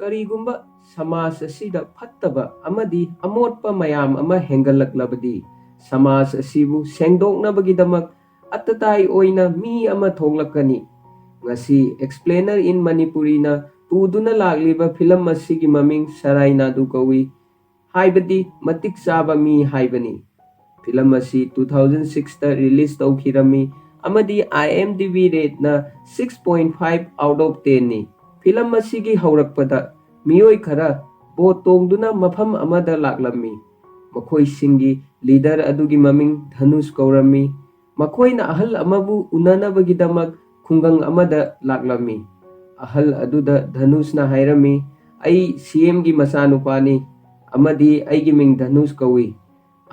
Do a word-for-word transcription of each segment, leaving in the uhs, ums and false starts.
ꯀꯔꯤꯒꯨꯝꯕ ꯁꯃꯥꯖ ꯑꯁꯤꯗ ꯐꯠꯇꯕ ꯑꯃꯗꯤ ꯑꯃꯣꯠꯄ ꯃꯌꯥꯝ ꯑꯃ ꯍꯦꯟꯒꯠꯂꯛꯂꯕꯗꯤ, ꯁꯃꯥꯖ ꯑꯁꯤꯕꯨ ꯁꯦꯡꯗꯣꯛꯅꯕꯒꯤꯗꯃꯛ ꯑꯇꯇꯥꯏ ꯑꯣꯏꯅ ꯃꯤ ꯑꯃ ꯊꯣꯛꯂꯛꯀꯅꯤ꯫ ꯉꯁꯤ Explainer in Manipuriꯅ ꯄꯨꯗꯨꯅ ꯂꯥꯛꯂꯤꯕ ꯐꯤꯂꯝ ꯑꯁꯤꯒꯤ ꯃꯃꯤꯡ ꯁꯔꯥꯏ ꯅꯥꯗꯨ ꯀꯧꯏ, ꯍꯥꯏꯕꯗꯤ ꯃꯇꯤꯛ ꯆꯥꯕ ꯃꯤ ꯍꯥꯏꯕꯅꯤ꯫ ꯐꯤꯂꯝ ꯑꯁꯤ two thousand sixꯇ release ꯇꯧꯈꯤꯔꯝꯃꯤ ꯑꯃꯗꯤ IMDb rateꯅ six point five out of tenꯅꯤ꯫ ꯐꯤꯂꯝ ꯑꯁꯤꯒꯤ ꯍꯧꯔꯛꯄꯗ ꯃꯤꯑꯣꯏ ꯈꯔ boat ꯇꯣꯡꯗꯨꯅ ꯃꯐꯝ ꯑꯃꯗ ꯂꯥꯛꯂꯝꯃꯤ꯫ ꯃꯈꯣꯏꯁꯤꯡꯒꯤ leader ꯑꯗꯨꯒꯤ ꯃꯃꯤꯡ ꯙꯅꯨꯁ ꯀꯧꯔꯝꯃꯤ꯫ ꯃꯈꯣꯏꯅ ꯑꯍꯜ ꯑꯃꯕꯨ ꯎꯅꯅꯕꯒꯤꯗꯃꯛ ꯈꯨꯡꯒꯪ ꯑꯃꯗ ꯂꯥꯛꯂꯝꯃꯤ꯫ ꯑꯍꯜ ꯑꯗꯨꯗ ꯙꯅꯨꯁꯅ ꯍꯥꯏꯔꯝꯃꯤ, "ꯑꯩ CMꯒꯤ ꯃꯆꯥꯅꯨꯄꯥꯅꯤ ꯑꯃꯗꯤ ꯑꯩꯒꯤ ꯃꯤꯡ ꯙꯅꯨꯁ ꯀꯧꯏ꯫"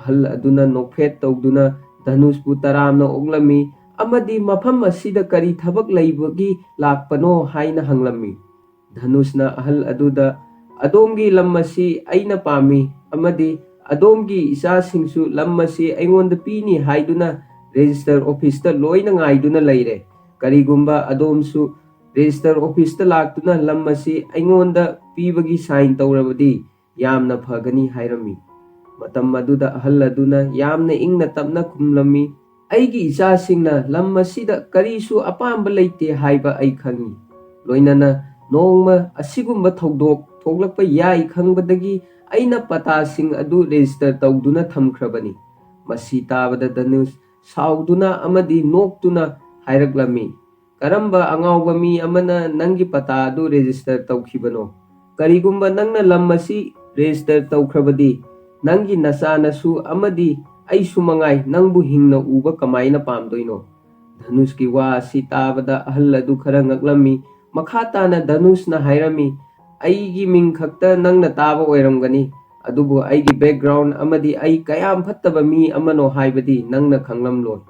ꯑꯍꯜ ꯑꯗꯨꯅ ꯅꯣꯛꯐꯦꯠ ꯇꯧꯗꯨꯅ ꯙꯅꯨꯁꯄꯨ ꯇꯔꯥꯝꯅ ꯑꯣꯛꯂꯝꯃꯤ ꯑꯃꯗꯤ ꯃꯐꯝ ꯑꯁꯤꯗ ꯀꯔꯤ ꯊꯕꯛ ꯂꯩꯕꯒꯤ ꯂꯥꯛꯄꯅꯣ ꯍꯥꯏꯅ ꯍꯪꯂꯝꯃꯤ꯫ ꯙꯅꯨꯁꯅ ꯑꯍꯜ ꯑꯗꯨꯗ, "ꯑꯗꯣꯝꯒꯤ ꯂꯝ ꯑꯁꯤ ꯑꯩꯅ ꯄꯥꯝꯃꯤ ꯑꯃꯗꯤ ꯑꯗꯣꯝꯒꯤ ꯏꯆꯥꯁꯤꯡꯁꯨ ꯂꯝ ꯑꯁꯤ ꯑꯩꯉꯣꯟꯗ ꯄꯤꯅꯤ ꯍꯥꯏꯗꯨꯅ register officeꯇ ꯂꯣꯏꯅ ꯉꯥꯏꯗꯨꯅ ꯂꯩꯔꯦ꯫ ꯀꯔꯤꯒꯨꯝꯕ ꯑꯗꯣꯝꯁꯨ register officeꯇ ꯂꯥꯛꯇꯨꯅ ꯂꯝ ꯑꯁꯤ ꯑꯩꯉꯣꯟꯗ ꯄꯤꯕꯒꯤ sign ꯇꯧꯔꯕꯗꯤ ꯌꯥꯝꯅ ꯐꯒꯅꯤ" ꯍꯥꯏꯔꯝꯃꯤ꯫ ꯃꯇꯝ ꯑꯗꯨꯗ ꯑꯍꯜ ꯑꯗꯨꯅ ꯌꯥꯝꯅ ꯏꯪꯅ ꯇꯞꯅ ꯈꯨꯝꯂꯝꯃꯤ, "ꯑꯩꯒꯤ ꯏꯆꯥꯁꯤꯡꯅ ꯂꯝ ꯑꯁꯤꯗ ꯀꯔꯤꯁꯨ ꯑꯄꯥꯝꯕ ꯂꯩꯇꯦ ꯍꯥꯏꯕ ꯑꯩ ꯈꯪꯏ꯫ ꯂꯣꯏꯅꯅ ꯅꯣꯡꯃ ꯑꯁꯤꯒꯨꯝꯕ ꯊꯧꯗꯣꯛ ꯊꯣꯛꯂꯛꯄ ꯌꯥꯏ ꯈꯪꯕꯗꯒꯤ ꯑꯩꯅ ꯄꯇꯥꯁꯤꯡ ꯑꯗꯨ register ꯇꯧꯗꯨꯅ ꯊꯝꯈ꯭ꯔꯕꯅꯤ꯫" ꯃꯁꯤ ꯇꯥꯕꯗ ꯙꯅꯨꯁ ꯁꯥꯎꯗꯨꯅ ꯑꯃꯗꯤ ꯅꯣꯛꯇꯨꯅ ꯍꯥꯏꯔꯛꯂꯝꯃꯤ, "ꯀꯔꯝꯕ ꯑꯉꯥꯎꯕ ꯃꯤ ꯑꯃꯅ ꯅꯪꯒꯤ ꯄꯇꯥ ꯑꯗꯨ register ꯇꯧꯈꯤꯕꯅꯣ? ꯀꯔꯤꯒꯨꯝꯕ ꯅꯪꯅ ꯂꯝ ꯑꯁꯤ register ꯇꯧꯈ꯭ꯔꯕꯗꯤ, ꯅꯪꯒꯤ ꯅꯆꯥꯅꯁꯨ ꯑꯃꯗꯤ ꯑꯩꯁꯨ ꯃꯉꯥꯏ ꯅꯪꯕꯨ ꯍꯤꯡꯅ ꯎꯕ ꯀꯃꯥꯏꯅ ꯄꯥꯝꯗꯣꯏꯅꯣ?" ꯙꯅꯨꯁꯀꯤ ꯋꯥ ꯑꯁꯤ ꯇꯥꯕꯗ ꯑꯍꯜ ꯑꯗꯨ ꯈꯔ ꯉꯛꯂꯝꯃꯤ꯫ ꯃꯈꯥ ꯇꯥꯅ ꯙꯅꯨꯁꯅ ꯍꯥꯏꯔꯝꯃꯤ, "ꯑꯩꯒꯤ ꯃꯤꯡ ꯈꯛꯇ ꯅꯪꯅ ꯇꯥꯕ ꯑꯣꯏꯔꯝꯒꯅꯤ, ꯑꯗꯨꯕꯨ ꯑꯩꯒꯤ background ꯑꯃꯗꯤ ꯑꯩ ꯀꯌꯥꯝ ꯐꯠꯇꯕ ꯃꯤ ꯑꯃꯅꯣ ꯍꯥꯏꯕꯗꯤ ꯅꯪꯅ ꯈꯪꯂꯝꯂꯣꯏ꯫"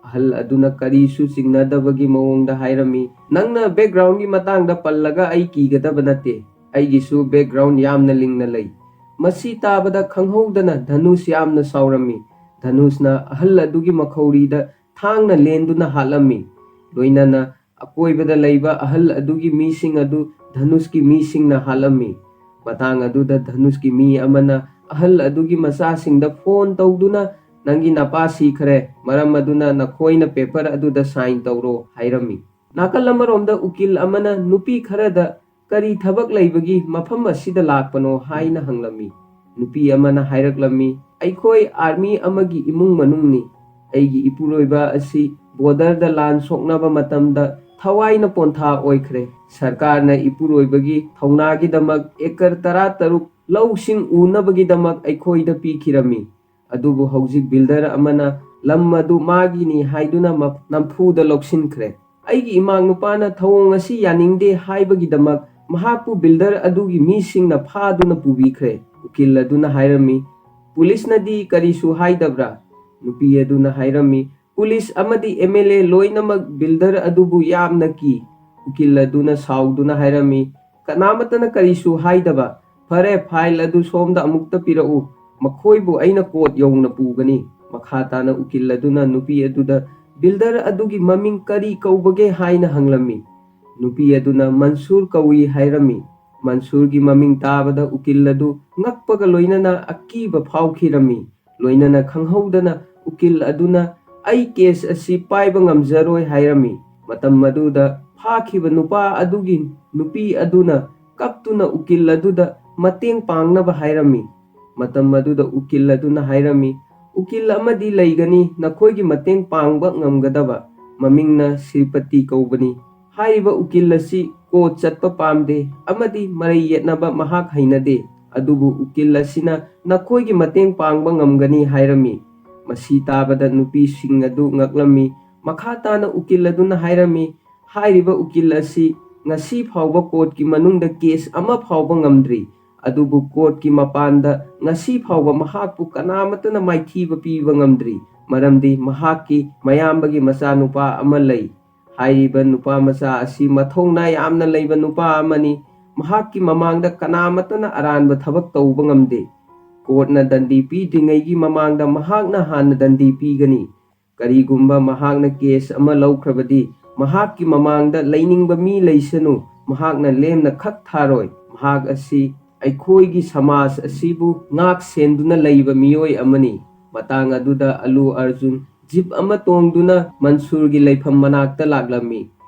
ꯑꯍꯜ ꯑꯗꯨꯅ ꯀꯔꯤꯁꯨ ꯆꯤꯡꯅꯗꯕꯒꯤ ꯃꯑꯣꯡꯗ ꯍꯥꯏꯔꯝꯃꯤ, "ꯅꯪꯅ backgroundꯒꯤ ꯃꯇꯥꯡꯗ ꯄꯜꯂꯒ ꯑꯩ ꯀꯤꯒꯗꯕ ꯅꯠꯇꯦ꯫ ꯑꯩꯒꯤꯁꯨ background ꯌꯥꯝꯅ ꯂꯤꯡꯅ ꯂꯩ꯫" ꯃꯁꯤ ꯇꯥꯕꯗ ꯈꯪꯍꯧꯗꯅ ꯙꯅꯨꯁ ꯌꯥꯝꯅ ꯁꯥꯎꯔꯝꯃꯤ꯫ ꯙꯅꯨꯁꯅ ꯑꯍꯜ ꯑꯗꯨꯒꯤ ꯃꯈꯧꯔꯤꯗ ꯊꯥꯡꯅ ꯂꯦꯟꯗꯨꯅ ꯍꯥꯠꯂꯝꯃꯤ꯫ ꯂꯣꯏꯅꯅ ꯑꯀꯣꯏꯕꯗ ꯂꯩꯕ ꯑꯍꯜ ꯑꯗꯨꯒꯤ ꯃꯤꯁꯤꯡ ꯑꯗꯨ ꯙꯅꯨꯁꯀꯤ ꯃꯤꯁꯤꯡꯅ ꯍꯥꯠꯂꯝꯃꯤ꯫ ꯃꯇꯥꯡ ꯑꯗꯨꯗ ꯙꯅꯨꯁꯀꯤ ꯃꯤ ꯑꯃꯅ ꯑꯍꯜ ꯑꯗꯨꯒꯤ ꯃꯆꯥꯁꯤꯡꯗ ꯐꯣꯟ ꯇꯧꯗꯨꯅ, "ꯅꯪꯒꯤ ꯅꯄꯥ ꯁꯤꯈ꯭ꯔꯦ, ꯃꯔꯝ ꯑꯗꯨꯅ ꯅꯈꯣꯏꯅ ꯄꯦꯄꯔ ꯑꯗꯨꯗ ꯁꯥꯏꯟ ꯇꯧꯔꯣ" ꯍꯥꯏꯔꯝꯃꯤ꯫ ꯅꯥꯀꯜ ꯑꯃꯔꯣꯝꯗ ꯎꯀꯤꯜ ꯑꯃꯅ ꯅꯨꯄꯤ ꯈꯔꯗ, "ꯀꯔꯤ ꯊꯕꯛ ꯂꯩꯕꯒꯤ ꯃꯐꯝ ꯑꯁꯤꯗ ꯂꯥꯛꯄꯅꯣ?" ꯍꯥꯏꯅ ꯍꯪꯂꯝꯃꯤ꯫ ꯅꯨꯄꯤ ꯑꯃꯅ ꯍꯥꯏꯔꯛꯂꯝꯃꯤ, "ꯑꯩꯈꯣꯏ ꯑꯥꯔꯃꯤ ꯑꯃꯒꯤ ꯏꯃꯨꯡ ꯃꯅꯨꯡꯅꯤ꯫ ꯑꯩꯒꯤ ꯏꯄꯨꯔꯣꯏꯕ ꯑꯁꯤ ꯕꯣꯔꯗꯔꯗ ꯂꯥꯟ ꯁꯣꯛꯅꯕ ꯃꯇꯝꯗ ꯊꯋꯥꯏꯅ ꯄꯣꯟꯊꯥ ꯑꯣꯏꯈ꯭ꯔꯦ꯫ ꯁꯔꯀꯥꯔꯅ ꯏꯄꯨꯔꯣꯏꯕꯒꯤ ꯊꯧꯅꯥꯒꯤꯗꯃꯛ ꯑꯦꯀꯔ ꯇꯔꯥꯇꯔꯨꯛ ꯂꯧꯁꯤꯡ ꯎꯅꯕꯒꯤꯗꯃꯛ ꯑꯩꯈꯣꯏꯗ ꯄꯤꯈꯤꯔꯝꯃꯤ꯫ ꯑꯗꯨꯕꯨ ꯍꯧꯖꯤꯛ ꯕꯤꯜꯗꯔ ꯑꯃꯅ ꯂꯝ ꯑꯗꯨ ꯃꯥꯒꯤꯅꯤ ꯍꯥꯏꯗꯨꯅ ꯃ-, ꯅꯝꯐꯨꯗ ꯂꯧꯁꯤꯟꯈ꯭ꯔꯦ꯫ ꯑꯩꯒꯤ ꯏꯃꯥ ꯅꯨꯄꯥꯅ ꯊꯧꯑꯣꯡ ꯑꯁꯤ ꯌꯥꯅꯤꯡꯗꯦ ꯍꯥꯏꯕꯒꯤꯗꯃꯛ ꯃꯍꯥꯛꯄꯨ ꯕꯤꯜꯗꯔ ꯑꯗꯨꯒꯤ ꯃꯤꯁꯤꯡꯅ ꯐꯥꯗꯨꯅ ꯄꯨꯕꯤꯈ꯭ꯔꯦ"꯫ ꯎꯀꯤꯜ ꯑꯗꯨꯅ ꯍꯥꯏꯔꯝꯃꯤ, "ꯄꯨꯂꯤꯁꯅꯗꯤ ꯀꯔꯤꯁꯨ ꯍꯥꯏꯗꯕ꯭ꯔꯥ?" ꯅꯨꯄꯤ ꯑꯗꯨꯅ ꯍꯥꯏꯔꯝꯃꯤ, "ꯄꯨꯂꯤꯁ ꯑꯃꯗꯤ ꯑꯦꯝ ꯑꯦꯜ ꯑꯦ ꯂꯣꯏꯅꯃꯛ ꯕꯤꯜꯗꯔ ꯑꯗꯨꯕꯨ ꯌꯥꯝꯅ ꯀꯤ"꯫ ꯎꯀꯤꯜ ꯑꯗꯨꯅ ꯁꯥꯎꯗꯨꯅ ꯍꯥꯏꯔꯝꯃꯤ, "ꯀꯅꯥꯃꯠꯇꯅ ꯀꯔꯤꯁꯨ ꯍꯥꯏꯗꯕ? ꯐꯔꯦ, ꯐꯥꯏꯜ ꯑꯗꯨ ꯁꯣꯝꯗ ꯑꯃꯨꯛꯇ ꯄꯤꯔꯛꯎ, ꯃꯈꯣꯏꯕꯨ ꯑꯩꯅ ꯀꯣꯔꯠ ꯌꯧꯅ ꯄꯨꯒꯅꯤ"꯫ ꯃꯈꯥ ꯇꯥꯅ ꯎꯀꯤꯜ ꯑꯗꯨꯅ ꯅꯨꯄꯤ ꯑꯗꯨꯗ, "ꯕꯤꯜꯗꯔ ꯑꯗꯨꯒꯤ ꯃꯃꯤꯡ ꯀꯔꯤ ꯀꯧꯕꯒꯦ?" ꯍꯥꯏꯅ ꯍꯪꯂꯝꯃꯤ꯫ ꯅꯨꯄꯤ ꯑꯗꯨꯅ, "ꯃꯟꯁꯨꯔ ꯀꯧꯏ" ꯍꯥꯏꯔꯝꯃꯤ꯫ ꯃꯟꯁꯨꯔꯒꯤ ꯃꯃꯤꯡ ꯇꯥꯕꯗ ꯎꯀꯤꯜ ꯑꯗꯨ ꯉꯛꯄꯒ ꯂꯣꯏꯅꯅ ꯑꯀꯤꯕ ꯐꯥꯎꯈꯤꯔꯝꯃꯤ꯫ ꯂꯣꯏꯅꯅ ꯈꯪꯍꯧꯗꯅ ꯎꯀꯤꯜ ꯑꯗꯨꯅ, "ꯑꯩ ꯀꯦꯁ ꯑꯁꯤ ꯄꯥꯏꯕ ꯉꯝꯖꯔꯣꯏ" ꯍꯥꯏꯔꯝꯃꯤ꯫ ꯃꯇꯝ ꯑꯗꯨꯗ ꯐꯥꯈꯤꯕ ꯅꯨꯄꯥ ꯑꯗꯨꯒꯤ ꯅꯨꯄꯤ ꯑꯗꯨꯅ ꯀꯞꯇꯨꯅ ꯎꯀꯤꯜ ꯑꯗꯨꯗ ꯃꯇꯦꯡ ꯄꯥꯡꯅꯕ ꯍꯥꯏꯔꯝꯃꯤ꯫ ꯃꯇꯝ ꯑꯗꯨꯗ ꯎꯀꯤꯜ ꯑꯗꯨꯅ ꯍꯥꯏꯔꯝꯃꯤ, "ꯎꯀꯤꯜ ꯑꯃꯗꯤ ꯂꯩꯒꯅꯤ ꯅꯈꯣꯏꯒꯤ ꯃꯇꯦꯡ ꯄꯥꯡꯕ ꯉꯝꯒꯗꯕ꯫ ꯃꯃꯤꯡꯅ ꯁ꯭ꯔꯤꯄꯇꯤ ꯀꯧꯕꯅꯤ꯫ ꯍꯥꯏꯔꯤꯕ ꯎꯀꯤꯜ ꯑꯁꯤ ꯀꯣꯔꯠ ꯆꯠꯄ ꯄꯥꯝꯗꯦ ꯑꯃꯗꯤ ꯃꯔꯩ ꯌꯦꯠꯅꯕ ꯃꯍꯥꯛ ꯍꯩꯅꯗꯦ꯫ ꯑꯗꯨꯕꯨ ꯎꯀꯤꯜ ꯑꯁꯤꯅ ꯅꯈꯣꯏꯒꯤ ꯃꯇꯦꯡ ꯄꯥꯡꯕ ꯉꯝꯒꯅꯤ" ꯍꯥꯏꯔꯝꯃꯤ꯫ ꯃꯁꯤ ꯇꯥꯕꯗ ꯅꯨꯄꯤꯁꯤꯡ ꯑꯗꯨ ꯉꯛꯂꯝꯃꯤ꯫ ꯃꯈꯥ ꯇꯥꯅ ꯎꯀꯤꯜ ꯑꯗꯨꯅ ꯍꯥꯏꯔꯝꯃꯤ, "ꯍꯥꯏꯔꯤꯕ ꯎꯀꯤꯜ ꯑꯁꯤ ꯉꯁꯤ ꯐꯥꯎꯕ ꯀꯣꯔꯠꯀꯤ ꯃꯅꯨꯡꯗ ꯀꯦꯁ ꯑꯃ ꯐꯥꯎꯕ ꯉꯝꯗ꯭ꯔꯤ, ꯑꯗꯨꯕꯨ ꯀꯣꯔꯠꯀꯤ ꯃꯄꯥꯟꯗ ꯉꯁꯤ ꯐꯥꯎꯕ ꯃꯍꯥꯛꯄꯨ ꯀꯅꯥꯃꯠꯇꯅ ꯃꯥꯏꯊꯤꯕ ꯄꯤꯕ ꯉꯝꯗ꯭ꯔꯤ, ꯃꯔꯝꯗꯤ ꯃꯍꯥꯛꯀꯤ ꯃꯌꯥꯝꯕꯒꯤ ꯃꯆꯥꯅꯨꯄꯥ ꯑꯃ ꯂꯩ꯫ ꯍꯥꯏꯔꯤꯕ ꯅꯨꯄꯥ ꯃꯆꯥ ꯑꯁꯤ ꯃꯊꯧꯅꯥ ꯌꯥꯝꯅ ꯂꯩꯕ ꯅꯨꯄꯥ ꯑꯃꯅꯤ꯫ ꯃꯍꯥꯛꯀꯤ ꯃꯃꯥꯡꯗ ꯀꯅꯥꯃꯠꯇꯅ ꯑꯔꯥꯟꯕ ꯊꯕꯛ ꯇꯧꯕ ꯉꯝꯗꯦ꯫ ꯀꯣꯔꯠꯅ ꯗꯟꯗꯤ ꯄꯤꯗ꯭ꯔꯤꯉꯩꯒꯤ ꯃꯃꯥꯡꯗ ꯃꯍꯥꯛꯅ ꯍꯥꯟꯅ ꯗꯟꯗꯤ ꯄꯤꯒꯅꯤ꯫ ꯀꯔꯤꯒꯨꯝꯕ ꯃꯍꯥꯛꯅ ꯀꯦꯁ ꯑꯃ ꯂꯧꯈ꯭ꯔꯕꯗꯤ, ꯃꯍꯥꯛꯀꯤ ꯃꯃꯥꯡꯗ ꯂꯩꯅꯤꯡꯕ ꯃꯤ ꯂꯩꯁꯅꯨ, ꯃꯍꯥꯛꯅ ꯂꯦꯝꯅ ꯈꯛ ꯊꯥꯔꯣꯏ꯫ ꯃꯍꯥꯛ ꯑꯁꯤ ꯑꯩꯈꯣꯏꯒꯤ ꯁꯃꯥꯖ ꯑꯁꯤꯕꯨ ꯉꯥꯛ ꯁꯦꯟꯗꯨꯅ ꯂꯩꯕ ꯃꯤꯑꯣꯏ ꯑꯃꯅꯤ꯫ ꯃꯇꯥꯡ ꯑꯗꯨꯗ ꯑꯂꯨ ꯑꯔꯖꯨꯟ ꯖꯤꯞ ꯑꯃ ꯇꯣꯡꯗꯨꯅ ꯃꯟꯁꯨꯔꯒꯤ ꯂꯩꯐꯝ ꯃꯅꯥꯛꯇ ꯂꯥꯛꯂꯝꯃꯤ꯫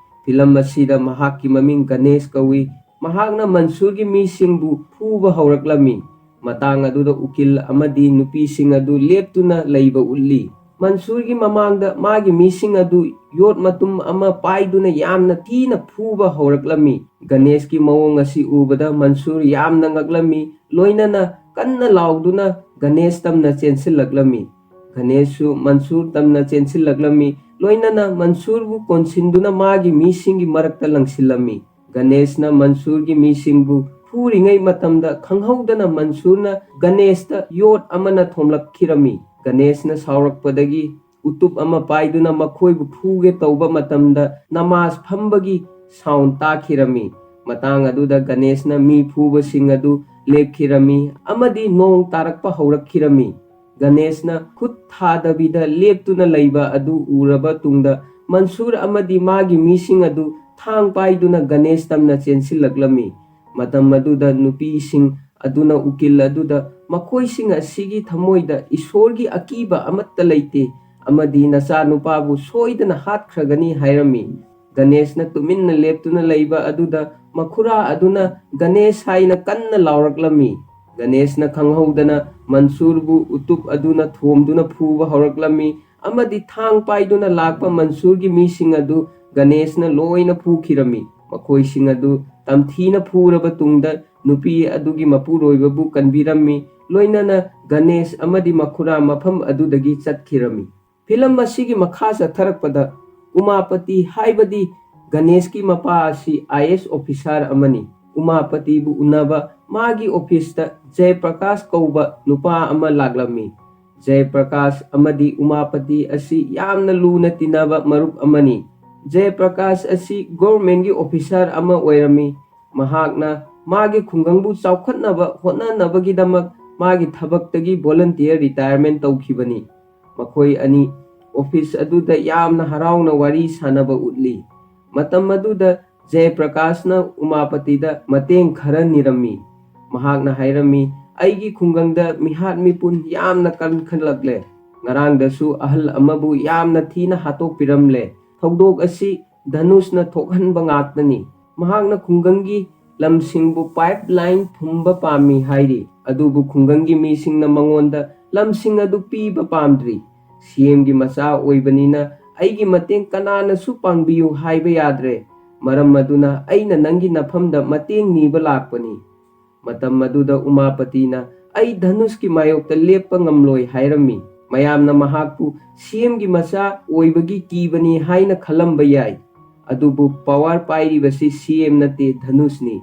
ꯐꯤꯂꯝ ꯑꯁꯤꯗ ꯃꯍꯥꯛꯀꯤ ꯃꯃꯤꯡ ꯒꯅꯦꯁ ꯀꯧꯏ꯫ ꯃꯍꯥꯛꯅ ꯃꯟꯁꯨꯔꯒꯤ ꯃꯤꯁꯤꯡꯕꯨ ꯐꯨꯕ ꯍꯧꯔꯛꯂꯝꯃꯤ꯫ ꯃꯇꯥꯡ ꯑꯗꯨꯗ ꯎꯀꯤꯜ ꯑꯃꯗꯤ ꯅꯨꯄꯤꯁꯤꯡ ꯑꯗꯨ ꯂꯦꯞꯇꯨꯅ ꯂꯩꯕ ꯎꯠꯂꯤ꯫ ꯃꯟꯁꯨꯔꯒꯤ ꯃꯃꯥꯡꯗ ꯃꯥꯒꯤ ꯃꯤꯁꯤꯡ ꯑꯗꯨ ꯌꯣꯠ ꯃꯇꯨꯝ ꯑꯃ ꯄꯥꯏꯗꯨꯅ ꯌꯥꯝꯅ ꯊꯤꯅ ꯐꯨꯕ ꯍꯧꯔꯛꯂꯝꯃꯤ꯫ ꯒꯅꯦꯁꯀꯤ ꯃꯑꯣꯡ ꯑꯁꯤ ꯎꯕꯗ ꯃꯟꯁꯨꯔ ꯌꯥꯝꯅ ꯉꯛꯂꯝꯃꯤ, ꯂꯣꯏꯅꯅ ꯀꯟꯅ ꯂꯥꯎꯗꯨꯅ ꯒꯅꯦꯁ ꯇꯝꯅ ꯆꯦꯟꯁꯤꯜꯂꯛꯂꯝꯃꯤ꯫ ꯒꯅꯦꯁꯁꯨ ꯃꯟꯁꯨꯔ ꯇꯝꯅ ꯆꯦꯟꯁꯤꯜꯂꯛꯂꯝꯃꯤ, ꯂꯣꯏꯅꯅ ꯃꯟꯁꯨꯔꯕꯨ ꯀꯣꯟꯁꯤꯟꯗꯨꯅ ꯃꯥꯒꯤ ꯃꯤꯁꯤꯡꯒꯤ ꯃꯔꯛꯇ ꯂꯪꯁꯤꯜꯂꯝꯃꯤ꯫ ꯒꯅꯦꯁꯅ ꯃꯟꯁꯨꯔꯒꯤ ꯃꯤꯁꯤꯡꯕꯨ ꯐꯨꯔꯤꯉꯩ ꯃꯇꯝꯗ ꯈꯪꯍꯧꯗꯅ ꯃꯟꯁꯨꯔꯅ ꯒꯅꯦꯁꯇ ꯌꯣꯠ ꯑꯃꯅ ꯊꯣꯝꯂꯛꯈꯤꯔꯝꯃꯤ꯫ ꯒꯅꯦꯁꯅ ꯁꯥꯎꯔꯛꯄꯗꯒꯤ ꯎꯇꯨꯞ ꯑꯃ ꯄꯥꯏꯗꯨꯅ ꯃꯈꯣꯏꯕꯨ ꯐꯨꯒꯦ ꯇꯧꯕ ꯃꯇꯝꯗ ꯅꯃꯥꯖ ꯐꯝꯕꯒꯤ ꯁꯥꯎꯟ ꯇꯥꯈꯤꯔꯝꯃꯤ꯫ ꯃꯇꯥꯡ ꯑꯗꯨꯗ ꯒꯅꯦꯁꯅ ꯃꯤ ꯐꯨꯕꯁꯤꯡ ꯑꯗꯨ ꯂꯦꯞꯈꯤꯔꯝꯃꯤ ꯑꯃꯗꯤ ꯅꯣꯡ ꯇꯥꯔꯛꯄ ꯍꯧꯔꯛꯈꯤꯔꯝꯃꯤ꯫ ꯒꯅꯦꯁꯅ ꯈꯨꯠ ꯊꯥꯗꯕꯤꯗ ꯂꯦꯞꯇꯨꯅ ꯂꯩꯕ ꯑꯗꯨ ꯎꯔꯕ ꯇꯨꯡꯗ ꯃꯟꯁꯨꯔ ꯑꯃꯗꯤ ꯃꯥꯒꯤ ꯃꯤꯁꯤꯡ ꯑꯗꯨ ꯊꯥꯡ ꯄꯥꯏꯗꯨꯅ ꯒꯅꯦꯁ ꯇꯝꯅ ꯆꯦꯟꯁꯤꯜꯂꯛꯂꯝꯃꯤ꯫ ꯃꯇꯝ ꯑꯗꯨꯗ ꯅꯨꯄꯤꯁꯤꯡ ꯑꯗꯨꯅ ꯎꯀꯤꯜ ꯑꯗꯨꯗ ꯃꯈꯣꯏꯁꯤꯡ ꯑꯁꯤꯒꯤ ꯊꯃꯣꯏꯗ ꯏꯁꯣꯔꯒꯤ ꯑꯀꯤꯕ ꯑꯃꯠꯇ ꯂꯩꯇꯦ ꯑꯃꯗꯤ ꯅꯆꯥꯅꯨꯄꯥꯕꯨ ꯁꯣꯏꯗꯅ ꯍꯥꯠꯈ꯭ꯔꯒꯅꯤ ꯍꯥꯏꯔꯝꯃꯤ꯫ ꯒꯅꯦꯁꯅ ꯇꯨꯃꯤꯟꯅ ꯂꯦꯞꯇꯨꯅ ꯂꯩꯕ ꯑꯗꯨꯗ ꯃꯈꯨꯔꯥ ꯑꯗꯨꯅ ꯒꯅꯦꯁ ꯍꯥꯏꯅ ꯀꯟꯅ ꯂꯥꯎꯔꯛꯂꯝꯃꯤ꯫ ꯒꯅꯦꯁꯅ ꯈꯪꯍꯧꯗꯅ ꯃꯟꯁꯨꯔꯕꯨ ꯎꯇꯨꯞ ꯑꯗꯨꯅ ꯊꯣꯝꯗꯨꯅ ꯐꯨꯕ ꯍꯧꯔꯛꯂꯝꯃꯤ ꯑꯃꯗꯤ ꯊꯥꯡ ꯄꯥꯏꯗꯨꯅ ꯂꯥꯛꯄ ꯃꯟꯁꯨꯔꯒꯤ ꯃꯤꯁꯤꯡ ꯑꯗꯨ ꯒꯅꯦꯁꯅ ꯂꯣꯏꯅ ꯐꯨꯈꯤꯔꯝꯃꯤ꯫ ꯃꯈꯣꯏꯁꯤꯡ ꯑꯗꯨ ꯇꯝꯊꯤꯅ ꯐꯨꯔꯕ ꯇꯨꯡꯗ ꯅꯨꯄꯤ ꯑꯗꯨꯒꯤ ꯃꯄꯨꯔꯣꯏꯕꯕꯨ ꯀꯟꯕꯤꯔꯝꯃꯤ, ꯂꯣꯏꯅꯅ ꯒꯅꯦꯁ ꯑꯃꯗꯤ ꯃꯈꯨꯔꯥ ꯃꯐꯝ ꯑꯗꯨꯗꯒꯤ ꯆꯠꯈꯤꯔꯝꯃꯤ꯫ ꯐꯤꯂꯝ ꯑꯁꯤꯒꯤ ꯃꯈꯥ ꯆꯠꯊꯔꯛꯄꯗ ꯎꯃꯥꯄꯇꯤ ꯍꯥꯏꯕꯗꯤ ꯒꯅꯦꯁꯀꯤ ꯃꯄꯥ ꯑꯁꯤ ꯑꯥꯏ ꯑꯦꯁ ꯑꯣꯐꯤꯁꯥꯔ ꯑꯃꯅꯤ꯫ ꯎꯃꯥꯄꯇꯤꯕꯨ ꯎꯅꯕ ꯃꯥꯒꯤ ꯑꯣꯐꯤꯁꯇ ꯖꯌꯄ꯭ꯔꯀꯥꯁ ꯀꯧꯕ ꯅꯨꯄꯥ ꯑꯃ ꯂꯥꯛꯂꯝꯃꯤ꯫ ꯖꯌꯄ꯭ꯔꯀꯥꯁ ꯑꯃꯗꯤ ꯎꯃꯥꯄꯇꯤ ꯑꯁꯤ ꯌꯥꯝꯅ ꯂꯨꯅ ꯇꯤꯟꯅꯕ ꯃꯔꯨꯞ ꯑꯃꯅꯤ꯫ ꯖꯌꯄ꯭ꯔꯀꯥꯁ ꯑꯁꯤ ꯒꯣꯚꯔꯟꯃꯦꯟꯠꯀꯤ ꯑꯣꯐꯤꯁꯥꯔ ꯑꯃ ꯑꯣꯏꯔꯝꯃꯤ꯫ ꯃꯍꯥꯛꯅ ꯃꯥꯒꯤ ꯈꯨꯡꯒꯪꯕꯨ ꯆꯥꯎꯈꯠꯅꯕ ꯍꯣꯠꯅꯅꯕꯒꯤꯗꯃꯛ ꯃꯥꯒꯤ ꯊꯕꯛꯇꯒꯤ ꯚꯣꯂꯨꯟꯇꯤꯌꯔ ꯔꯤꯇꯥꯌꯔꯃꯦꯟꯠ ꯇꯧꯈꯤꯕꯅꯤ꯫ ꯃꯈꯣꯏ ꯑꯅꯤ ꯑꯣꯐꯤꯁ ꯑꯗꯨꯗ ꯌꯥꯝꯅ ꯍꯔꯥꯎꯅ ꯋꯥꯔꯤ ꯁꯥꯅꯕ ꯎꯠꯂꯤ꯫ ꯃꯇꯝ ꯑꯗꯨꯗ ꯖꯌꯄ꯭ꯔꯀꯥꯁꯅ ꯎꯃꯥꯄꯇꯤꯗ ꯃꯇꯦꯡ ꯈꯔ ꯅꯤꯔꯝꯃꯤ꯫ ꯃꯍꯥꯛꯅ ꯍꯥꯏꯔꯝꯃꯤ, "ꯑꯩꯒꯤ ꯈꯨꯡꯒꯪꯗ ꯃꯤꯍꯥꯠ ꯃꯤꯄꯨꯟ ꯌꯥꯝꯅ ꯀꯟꯈꯠꯂꯛꯂꯦ꯫ ꯉꯔꯥꯡꯗꯁꯨ ꯑꯍꯜ ꯑꯃꯕꯨ ꯌꯥꯝꯅ ꯊꯤꯅ ꯍꯥꯠꯇꯣꯛꯄꯤꯔꯝꯂꯦ꯫ ꯊꯧꯗꯣꯛ ꯑꯁꯤ ꯙꯅꯨꯁꯅ ꯊꯣꯛꯍꯟꯕ ꯉꯥꯛꯇꯅꯤ꯫ ꯃꯍꯥꯛꯅ ꯈꯨꯡꯒꯪꯒꯤ ꯂꯝꯁꯤꯡꯕꯨ ꯄꯥꯏꯞ ꯂꯥꯏꯟ ꯐꯨꯝꯕ ꯄꯥꯝꯃꯤ ꯍꯥꯏꯔꯤ, ꯑꯗꯨꯕꯨ ꯈꯨꯡꯒꯪꯒꯤ ꯃꯤꯁꯤꯡꯅ ꯃꯉꯣꯟꯗ ꯂꯝꯁꯤꯡ ꯑꯗꯨ ꯄꯤꯕ ꯄꯥꯝꯗ꯭ꯔꯤ꯫ ꯁꯤꯑꯦꯝꯒꯤ ꯃꯆꯥ ꯑꯣꯏꯕꯅꯤꯅ ꯑꯩꯒꯤ ꯃꯇꯦꯡ ꯀꯅꯥꯅꯁꯨ ꯄꯥꯡꯕꯤꯌꯨ ꯍꯥꯏꯕ ꯌꯥꯗ꯭ꯔꯦ꯫ ꯃꯔꯝ ꯑꯗꯨꯅ ꯑꯩꯅ ꯅꯪꯒꯤ ꯅꯐꯝꯗ ꯃꯇꯦꯡ ꯅꯤꯕ ꯂꯥꯛꯄꯅꯤ꯫" ꯃꯇꯝ ꯑꯗꯨꯗ ꯎꯃꯥꯄꯇꯤꯅ, "ꯑꯩ ꯙꯅꯨꯁꯀꯤ ꯃꯥꯌꯣꯛꯇ ꯂꯦꯞꯄ ꯉꯝꯂꯣꯏ" ꯍꯥꯏꯔꯝꯃꯤ꯫ ꯃꯌꯥꯝꯅ ꯃꯍꯥꯛꯄꯨ ꯁꯤꯑꯦꯝꯒꯤ ꯃꯆꯥ ꯑꯣꯏꯕꯒꯤ ꯀꯤꯕꯅꯤ ꯍꯥꯏꯅ ꯈꯜꯂꯝꯕ ꯌꯥꯏ, ꯑꯗꯨꯕꯨ ꯄꯋꯥꯔ ꯄꯥꯏꯔꯤꯕꯁꯤ ꯁꯤꯑꯦꯝ ꯅꯠꯇꯦ, ꯙꯅꯨꯁꯅꯤ꯫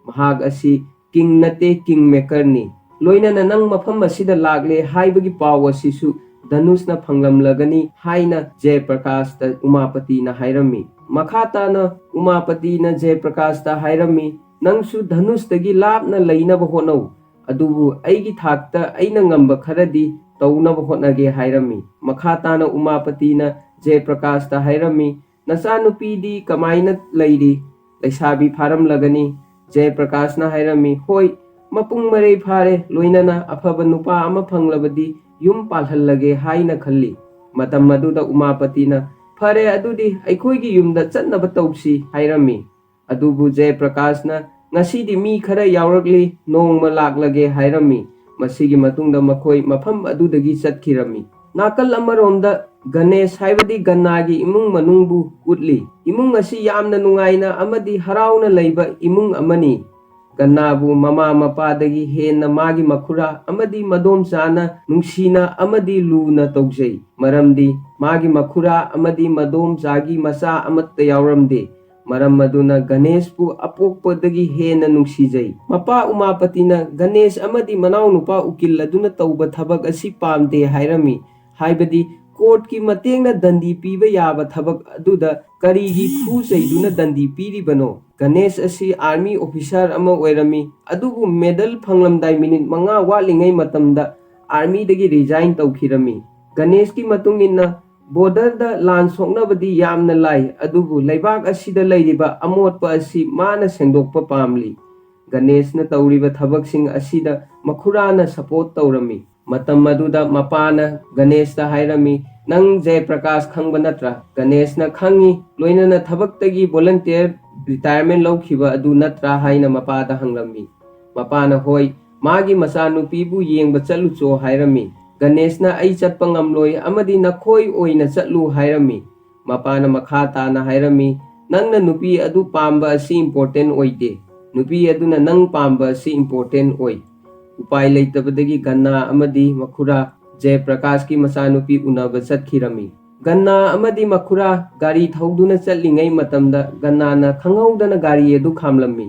ꯃꯍꯥꯛ ꯑꯁꯤ ꯀꯤꯡ ꯅꯠꯇꯦ, ꯀꯤꯡ ꯃꯦꯀꯔꯅꯤ꯫ ꯂꯣꯏꯅꯅ ꯅꯪ ꯃꯐꯝ ꯑꯁꯤꯗ ꯂꯥꯛꯂꯦ ꯍꯥꯏꯕꯒꯤ ꯄꯥꯎ ꯑꯁꯤꯁꯨ ꯙꯅꯨꯁꯅ ꯐꯪꯂꯝꯂꯒꯅꯤ ꯍꯥꯏꯅ ꯖꯌꯄ꯭ꯔꯀꯥꯁꯇ ꯎꯃꯥꯄꯇꯤꯅ ꯍꯥꯏꯔꯝꯃꯤ꯫ ꯃꯈꯥ ꯇꯥꯅ ꯎꯃꯥꯄꯇꯤꯅ ꯖꯌꯄ꯭ꯔꯀꯥꯁꯇ ꯍꯥꯏꯔꯝꯃꯤ, "ꯅꯪꯁꯨ ꯙꯅꯨꯁꯇꯒꯤ ꯂꯥꯞꯅ ꯂꯩꯅꯕ ꯍꯣꯠꯅꯧ, ꯑꯗꯨꯕꯨ ꯑꯩꯒꯤ ꯊꯥꯛꯇ ꯑꯩꯅ ꯉꯝꯕ ꯈꯔꯗꯤ ꯇꯧꯅꯕ ꯍꯣꯠꯅꯒꯦ" ꯍꯥꯏꯔꯝꯃꯤ꯫ ꯃꯈꯥ ꯇꯥꯅ ꯎꯃꯥꯄꯇꯤꯅ ꯖꯌꯄ꯭ꯔꯀꯥꯁꯇ ꯍꯥꯏꯔꯝꯃꯤ, "ꯅꯆꯥꯅꯨꯄꯤꯗꯤ ꯀꯃꯥꯏꯅ ꯂꯩꯔꯤ? ꯂꯩꯁꯥꯕꯤ ꯐꯥꯔꯝꯂꯒꯅꯤ꯫" ꯖꯌꯄ꯭ꯔꯀꯥꯁꯅ ꯍꯥꯏꯔꯝꯃꯤ, "ꯍꯣꯏ, ꯃꯄꯨꯡ ꯃꯔꯩ ꯐꯥꯔꯦ, ꯂꯣꯏꯅꯅ ꯑꯐꯕ ꯅꯨꯄꯥ ꯑꯃ ꯐꯪꯂꯕꯗꯤ ꯌꯨꯝ ꯄꯥꯜꯍꯜꯂꯒꯦ ꯍꯥꯏꯅ ꯈꯜꯂꯤ꯫" ꯃꯇꯝ ꯑꯗꯨꯗ ꯎꯃꯥꯄꯇꯤꯅ, "ꯐꯔꯦ, ꯑꯗꯨꯗꯤ ꯑꯩꯈꯣꯏꯒꯤ ꯌꯨꯝꯗ ꯆꯠꯅꯕ ꯇꯧꯁꯤ" ꯍꯥꯏꯔꯝꯃꯤ꯫ ꯑꯗꯨꯕꯨ ꯖꯌꯄ꯭ꯔꯀꯥꯁꯅ, "ꯉꯁꯤꯗꯤ ꯃꯤ ꯈꯔ ꯌꯥꯎꯔꯛꯂꯤ, ꯅꯣꯡꯃ ꯂꯥꯛꯂꯒꯦ" ꯍꯥꯏꯔꯝꯃꯤ꯫ ꯃꯁꯤꯒꯤ ꯃꯇꯨꯡꯗ ꯃꯈꯣꯏ ꯃꯐꯝ ꯑꯗꯨꯗꯒꯤ ꯆꯠꯈꯤꯔꯝꯃꯤ꯫ ꯅꯥꯀꯜ ꯑꯃꯔꯣꯝꯗ ꯒꯅꯦꯁ ꯍꯥꯏꯕꯗꯤ ꯒꯟꯅꯥꯒꯤ ꯏꯃꯨꯡ ꯃꯅꯨꯡꯕꯨ ꯎꯠꯂꯤ꯫ ꯏꯃꯨꯡ ꯑꯁꯤ ꯌꯥꯝꯅ ꯅꯨꯡꯉꯥꯏꯅ ꯑꯃꯗꯤ ꯍꯔꯥꯎꯅ ꯂꯩꯕ ꯏꯃꯨꯡ ꯑꯃꯅꯤ꯫ ꯒꯟꯅꯥꯕꯨ ꯃꯃꯥ ꯃꯄꯥꯗꯒꯤ ꯍꯦꯟꯅ ꯃꯥꯒꯤ ꯃꯈꯨꯔꯥ ꯑꯃꯗꯤ ꯃꯗꯣꯝꯆꯥꯅ ꯅꯨꯡꯁꯤꯅ ꯑꯃꯗꯤ ꯂꯨꯅ ꯇꯧꯖꯩ, ꯃꯔꯝꯗꯤ ꯃꯥꯒꯤ ꯃꯈꯨꯔꯥ ꯑꯃꯗꯤ ꯃꯗꯣꯝꯆꯥꯒꯤ ꯃꯆꯥ ꯑꯃꯠꯇ ꯌꯥꯎꯔꯝꯗꯦ꯫ ꯃꯔꯝ ꯑꯗꯨꯅ ꯒꯅꯦꯁꯄꯨ ꯑꯄꯣꯛꯄꯗꯒꯤ ꯍꯦꯟꯅ ꯅꯨꯡꯁꯤꯖꯩ꯫ ꯃꯄꯥ ꯎꯃꯥꯄꯇꯤꯅ ꯒꯅꯦꯁ ꯑꯃꯗꯤ ꯃꯅꯥꯎꯅꯨꯄꯥ ꯎꯀꯤꯜ ꯑꯗꯨꯅ ꯇꯧꯕ ꯊꯕꯛ ꯑꯁꯤ ꯄꯥꯝꯗꯦ ꯍꯥꯏꯔꯝꯃꯤ, ꯍꯥꯏꯕꯗꯤ ꯀꯣꯔꯠꯀꯤ ꯃꯇꯦꯡꯅ ꯗꯟꯗꯤ ꯄꯤꯕ ꯌꯥꯕ ꯊꯕꯛ ꯑꯗꯨꯗ ꯀꯔꯤꯒꯤ ꯈꯨ ꯆꯩꯗꯨꯅ ꯗꯟꯗꯤ ꯄꯤꯔꯤꯕꯅꯣ? ꯒꯅꯦꯁ ꯑꯁꯤ ꯑꯥꯔꯃꯤ ꯑꯣꯐꯤꯁꯥꯔ ꯑꯃ ꯑꯣꯏꯔꯝꯃꯤ, ꯑꯗꯨꯕꯨ ꯃꯦꯗꯜ ꯐꯪꯂꯝꯗꯥꯏ ꯃꯤꯅꯤꯠ ꯃꯉꯥ ꯋꯥꯠꯂꯤꯉꯩ ꯃꯇꯝꯗ ꯑꯥꯔꯃꯤꯗꯒꯤ ꯔꯤꯖꯥꯏꯟ ꯇꯧꯈꯤꯔꯝꯃꯤ꯫ ꯒꯅꯦꯁꯀꯤ ꯃꯇꯨꯡ ꯏꯟꯅ ꯕꯣꯔꯗꯔꯗ ꯂꯥꯟ ꯁꯣꯛꯅꯕꯗꯤ ꯌꯥꯝꯅ ꯂꯥꯏ, ꯑꯗꯨꯕꯨ ꯂꯩꯕꯥꯛ ꯑꯁꯤꯗ ꯂꯩꯔꯤꯕ ꯑꯃꯣꯠꯄ ꯑꯁꯤ ꯃꯥꯅ ꯁꯦꯡꯗꯣꯛꯄ ꯄꯥꯝꯂꯤ꯫ ꯒꯅꯦꯁꯅ ꯇꯧꯔꯤꯕ ꯊꯕꯛꯁꯤꯡ ꯑꯁꯤꯗ ꯃꯈꯨꯔꯥꯅ ꯁꯄꯣꯔꯠ ꯇꯧꯔꯝꯃꯤ꯫ ꯃꯇꯝ ꯑꯗꯨꯗ ꯃꯄꯥꯅ ꯒꯅꯦꯁꯇ ꯍꯥꯏꯔꯝꯃꯤ, "ꯅꯪ ꯖꯌꯄ꯭ꯔꯀꯥꯁ ꯈꯪꯕ ꯅꯠꯇ꯭ꯔꯥ?" ꯒꯅꯦꯁꯅ ꯈꯪꯏ, ꯂꯣꯏꯅꯅ ꯊꯕꯛꯇꯒꯤ ꯚꯣꯂꯟꯇꯤꯌꯔ ꯔꯤꯇꯥꯌꯔꯃꯦꯟ ꯂꯧꯈꯤꯕ ꯑꯗꯨ ꯅꯠꯇ꯭ꯔꯥ ꯍꯥꯏꯅ ꯃꯄꯥꯗ ꯍꯪꯂꯝꯃꯤ꯫ ꯃꯄꯥꯅ, "ꯍꯣꯏ, ꯃꯥꯒꯤ ꯃꯆꯥꯅꯨꯄꯤꯕꯨ ꯌꯦꯡꯕ ꯆꯠꯂꯨꯆꯣ" ꯍꯥꯏꯔꯝꯃꯤ꯫ ꯒꯅꯦꯁꯅ, "ꯑꯩ ꯆꯠꯄ ꯉꯝꯂꯣꯏ ꯑꯃꯗꯤ ꯅꯈꯣꯏ ꯑꯣꯏꯅ ꯆꯠꯂꯨ" ꯍꯥꯏꯔꯝꯃꯤ꯫ ꯃꯄꯥꯅ ꯃꯈꯥ ꯇꯥꯅ ꯍꯥꯏꯔꯝꯃꯤ, "ꯅꯪꯅ ꯅꯨꯄꯤ ꯑꯗꯨ ꯄꯥꯝꯕ ꯑꯁꯤ ꯏꯝꯄꯣꯔꯇꯦꯟ ꯑꯣꯏꯗꯦ, ꯅꯨꯄꯤ ꯑꯗꯨꯅ ꯅꯪ ꯄꯥꯝꯕ ꯑꯁꯤ ꯏꯝꯄꯣꯔꯇꯦꯟ ꯑꯣꯏ"꯫ ꯎꯄꯥꯏ ꯂꯩꯇꯕꯗꯒꯤ ꯒꯟꯅꯥ ꯑꯃꯗꯤ ꯃꯈꯨꯔꯥ ꯖꯌꯄ꯭ꯔꯀꯥꯁꯀꯤ ꯃꯆꯥꯅꯨꯄꯤ ꯎꯅꯕ ꯆꯠꯈꯤꯔꯝꯃꯤ꯫ ꯒꯟꯅꯥ ꯑꯃꯗꯤ ꯃꯈꯨꯔꯥ ꯒꯥꯔꯤ ꯊꯧꯗꯨꯅ ꯆꯠꯂꯤꯉꯩ ꯃꯇꯝꯗ ꯒꯟꯅꯥꯅ ꯈꯪꯍꯧꯗꯅ ꯒꯥꯔꯤ ꯑꯗꯨ ꯈꯥꯝꯂꯝꯃꯤ꯫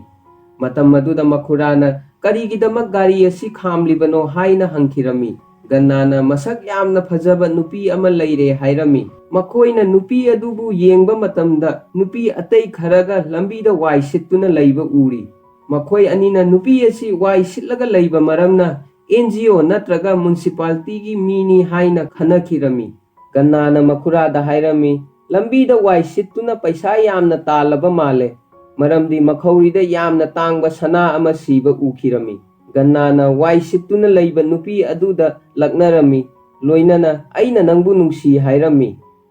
ꯃꯇꯝ ꯑꯗꯨꯗ ꯃꯈꯨꯔꯥꯅ, "ꯀꯔꯤꯒꯤꯗꯃꯛ ꯒꯥꯔꯤ ꯑꯁꯤ ꯈꯥꯝꯂꯤꯕꯅꯣ?" ꯍꯥꯏꯅ ꯍꯪꯈꯤꯔꯝꯃꯤ꯫ ꯒꯟꯅꯥꯅ, "ꯃꯁꯛ ꯌꯥꯝꯅ ꯐꯖꯕ ꯅꯨꯄꯤ ꯑꯃ ꯂꯩꯔꯦ" ꯍꯥꯏꯔꯝꯃꯤ꯫ ꯃꯈꯣꯏꯅ ꯅꯨꯄꯤ ꯑꯗꯨꯕꯨ ꯌꯦꯡꯕ ꯃꯇꯝꯗ ꯅꯨꯄꯤ ꯑꯇꯩ ꯈꯔꯒ ꯂꯝꯕꯤꯗ ꯋꯥꯏ ꯁꯤꯠꯇꯨꯅ ꯂꯩꯕ ꯎꯔꯤ꯫ ꯃꯈꯣꯏ ꯑꯅꯤꯅ ꯅꯨꯄꯤ ꯑꯁꯤ ꯋꯥꯏ ꯁꯤꯠꯂꯒ ꯂꯩꯕ ꯃꯔꯝꯅ ꯑꯦꯟ ꯖꯤ ꯑꯣ ꯅꯠꯇ꯭ꯔꯒ ꯃ꯭ꯌꯨꯅꯤꯁꯤꯄꯥꯂꯤꯇꯤꯒꯤ ꯃꯤꯅꯤ ꯍꯥꯏꯅ ꯈꯟꯅꯈꯤꯔꯝꯃꯤ꯫ ꯒꯟꯅꯥꯅ ꯃꯈꯨꯔꯥꯗ ꯍꯥꯏꯔꯝꯃꯤ, "ꯂꯝꯕꯤꯗ ꯋꯥꯏ ꯁꯤꯠꯇꯨꯅ ꯄꯩꯁꯥ ꯌꯥꯝꯅ ꯇꯥꯜꯂꯕ ꯃꯥꯜꯂꯦ, ꯃꯔꯝꯗꯤ ꯃꯈꯧꯔꯤꯗ ꯌꯥꯝꯅ ꯇꯥꯡꯕ ꯁꯅꯥ ꯑꯃ ꯁꯤꯕ ꯎꯈꯤꯔꯝꯃꯤ"꯫ ꯒꯟꯅꯥꯅ ꯋꯥꯏ ꯁꯤꯠꯇꯨꯅ ꯂꯩꯕ ꯅꯨꯄꯤ ꯑꯗꯨꯗ ꯂꯛꯅꯔꯝꯃꯤ, ꯂꯣꯏꯅꯅ "ꯑꯩꯅ ꯅꯪꯕꯨ ꯅꯨꯡꯁꯤ" ꯍꯥꯏꯔꯝꯃꯤ꯫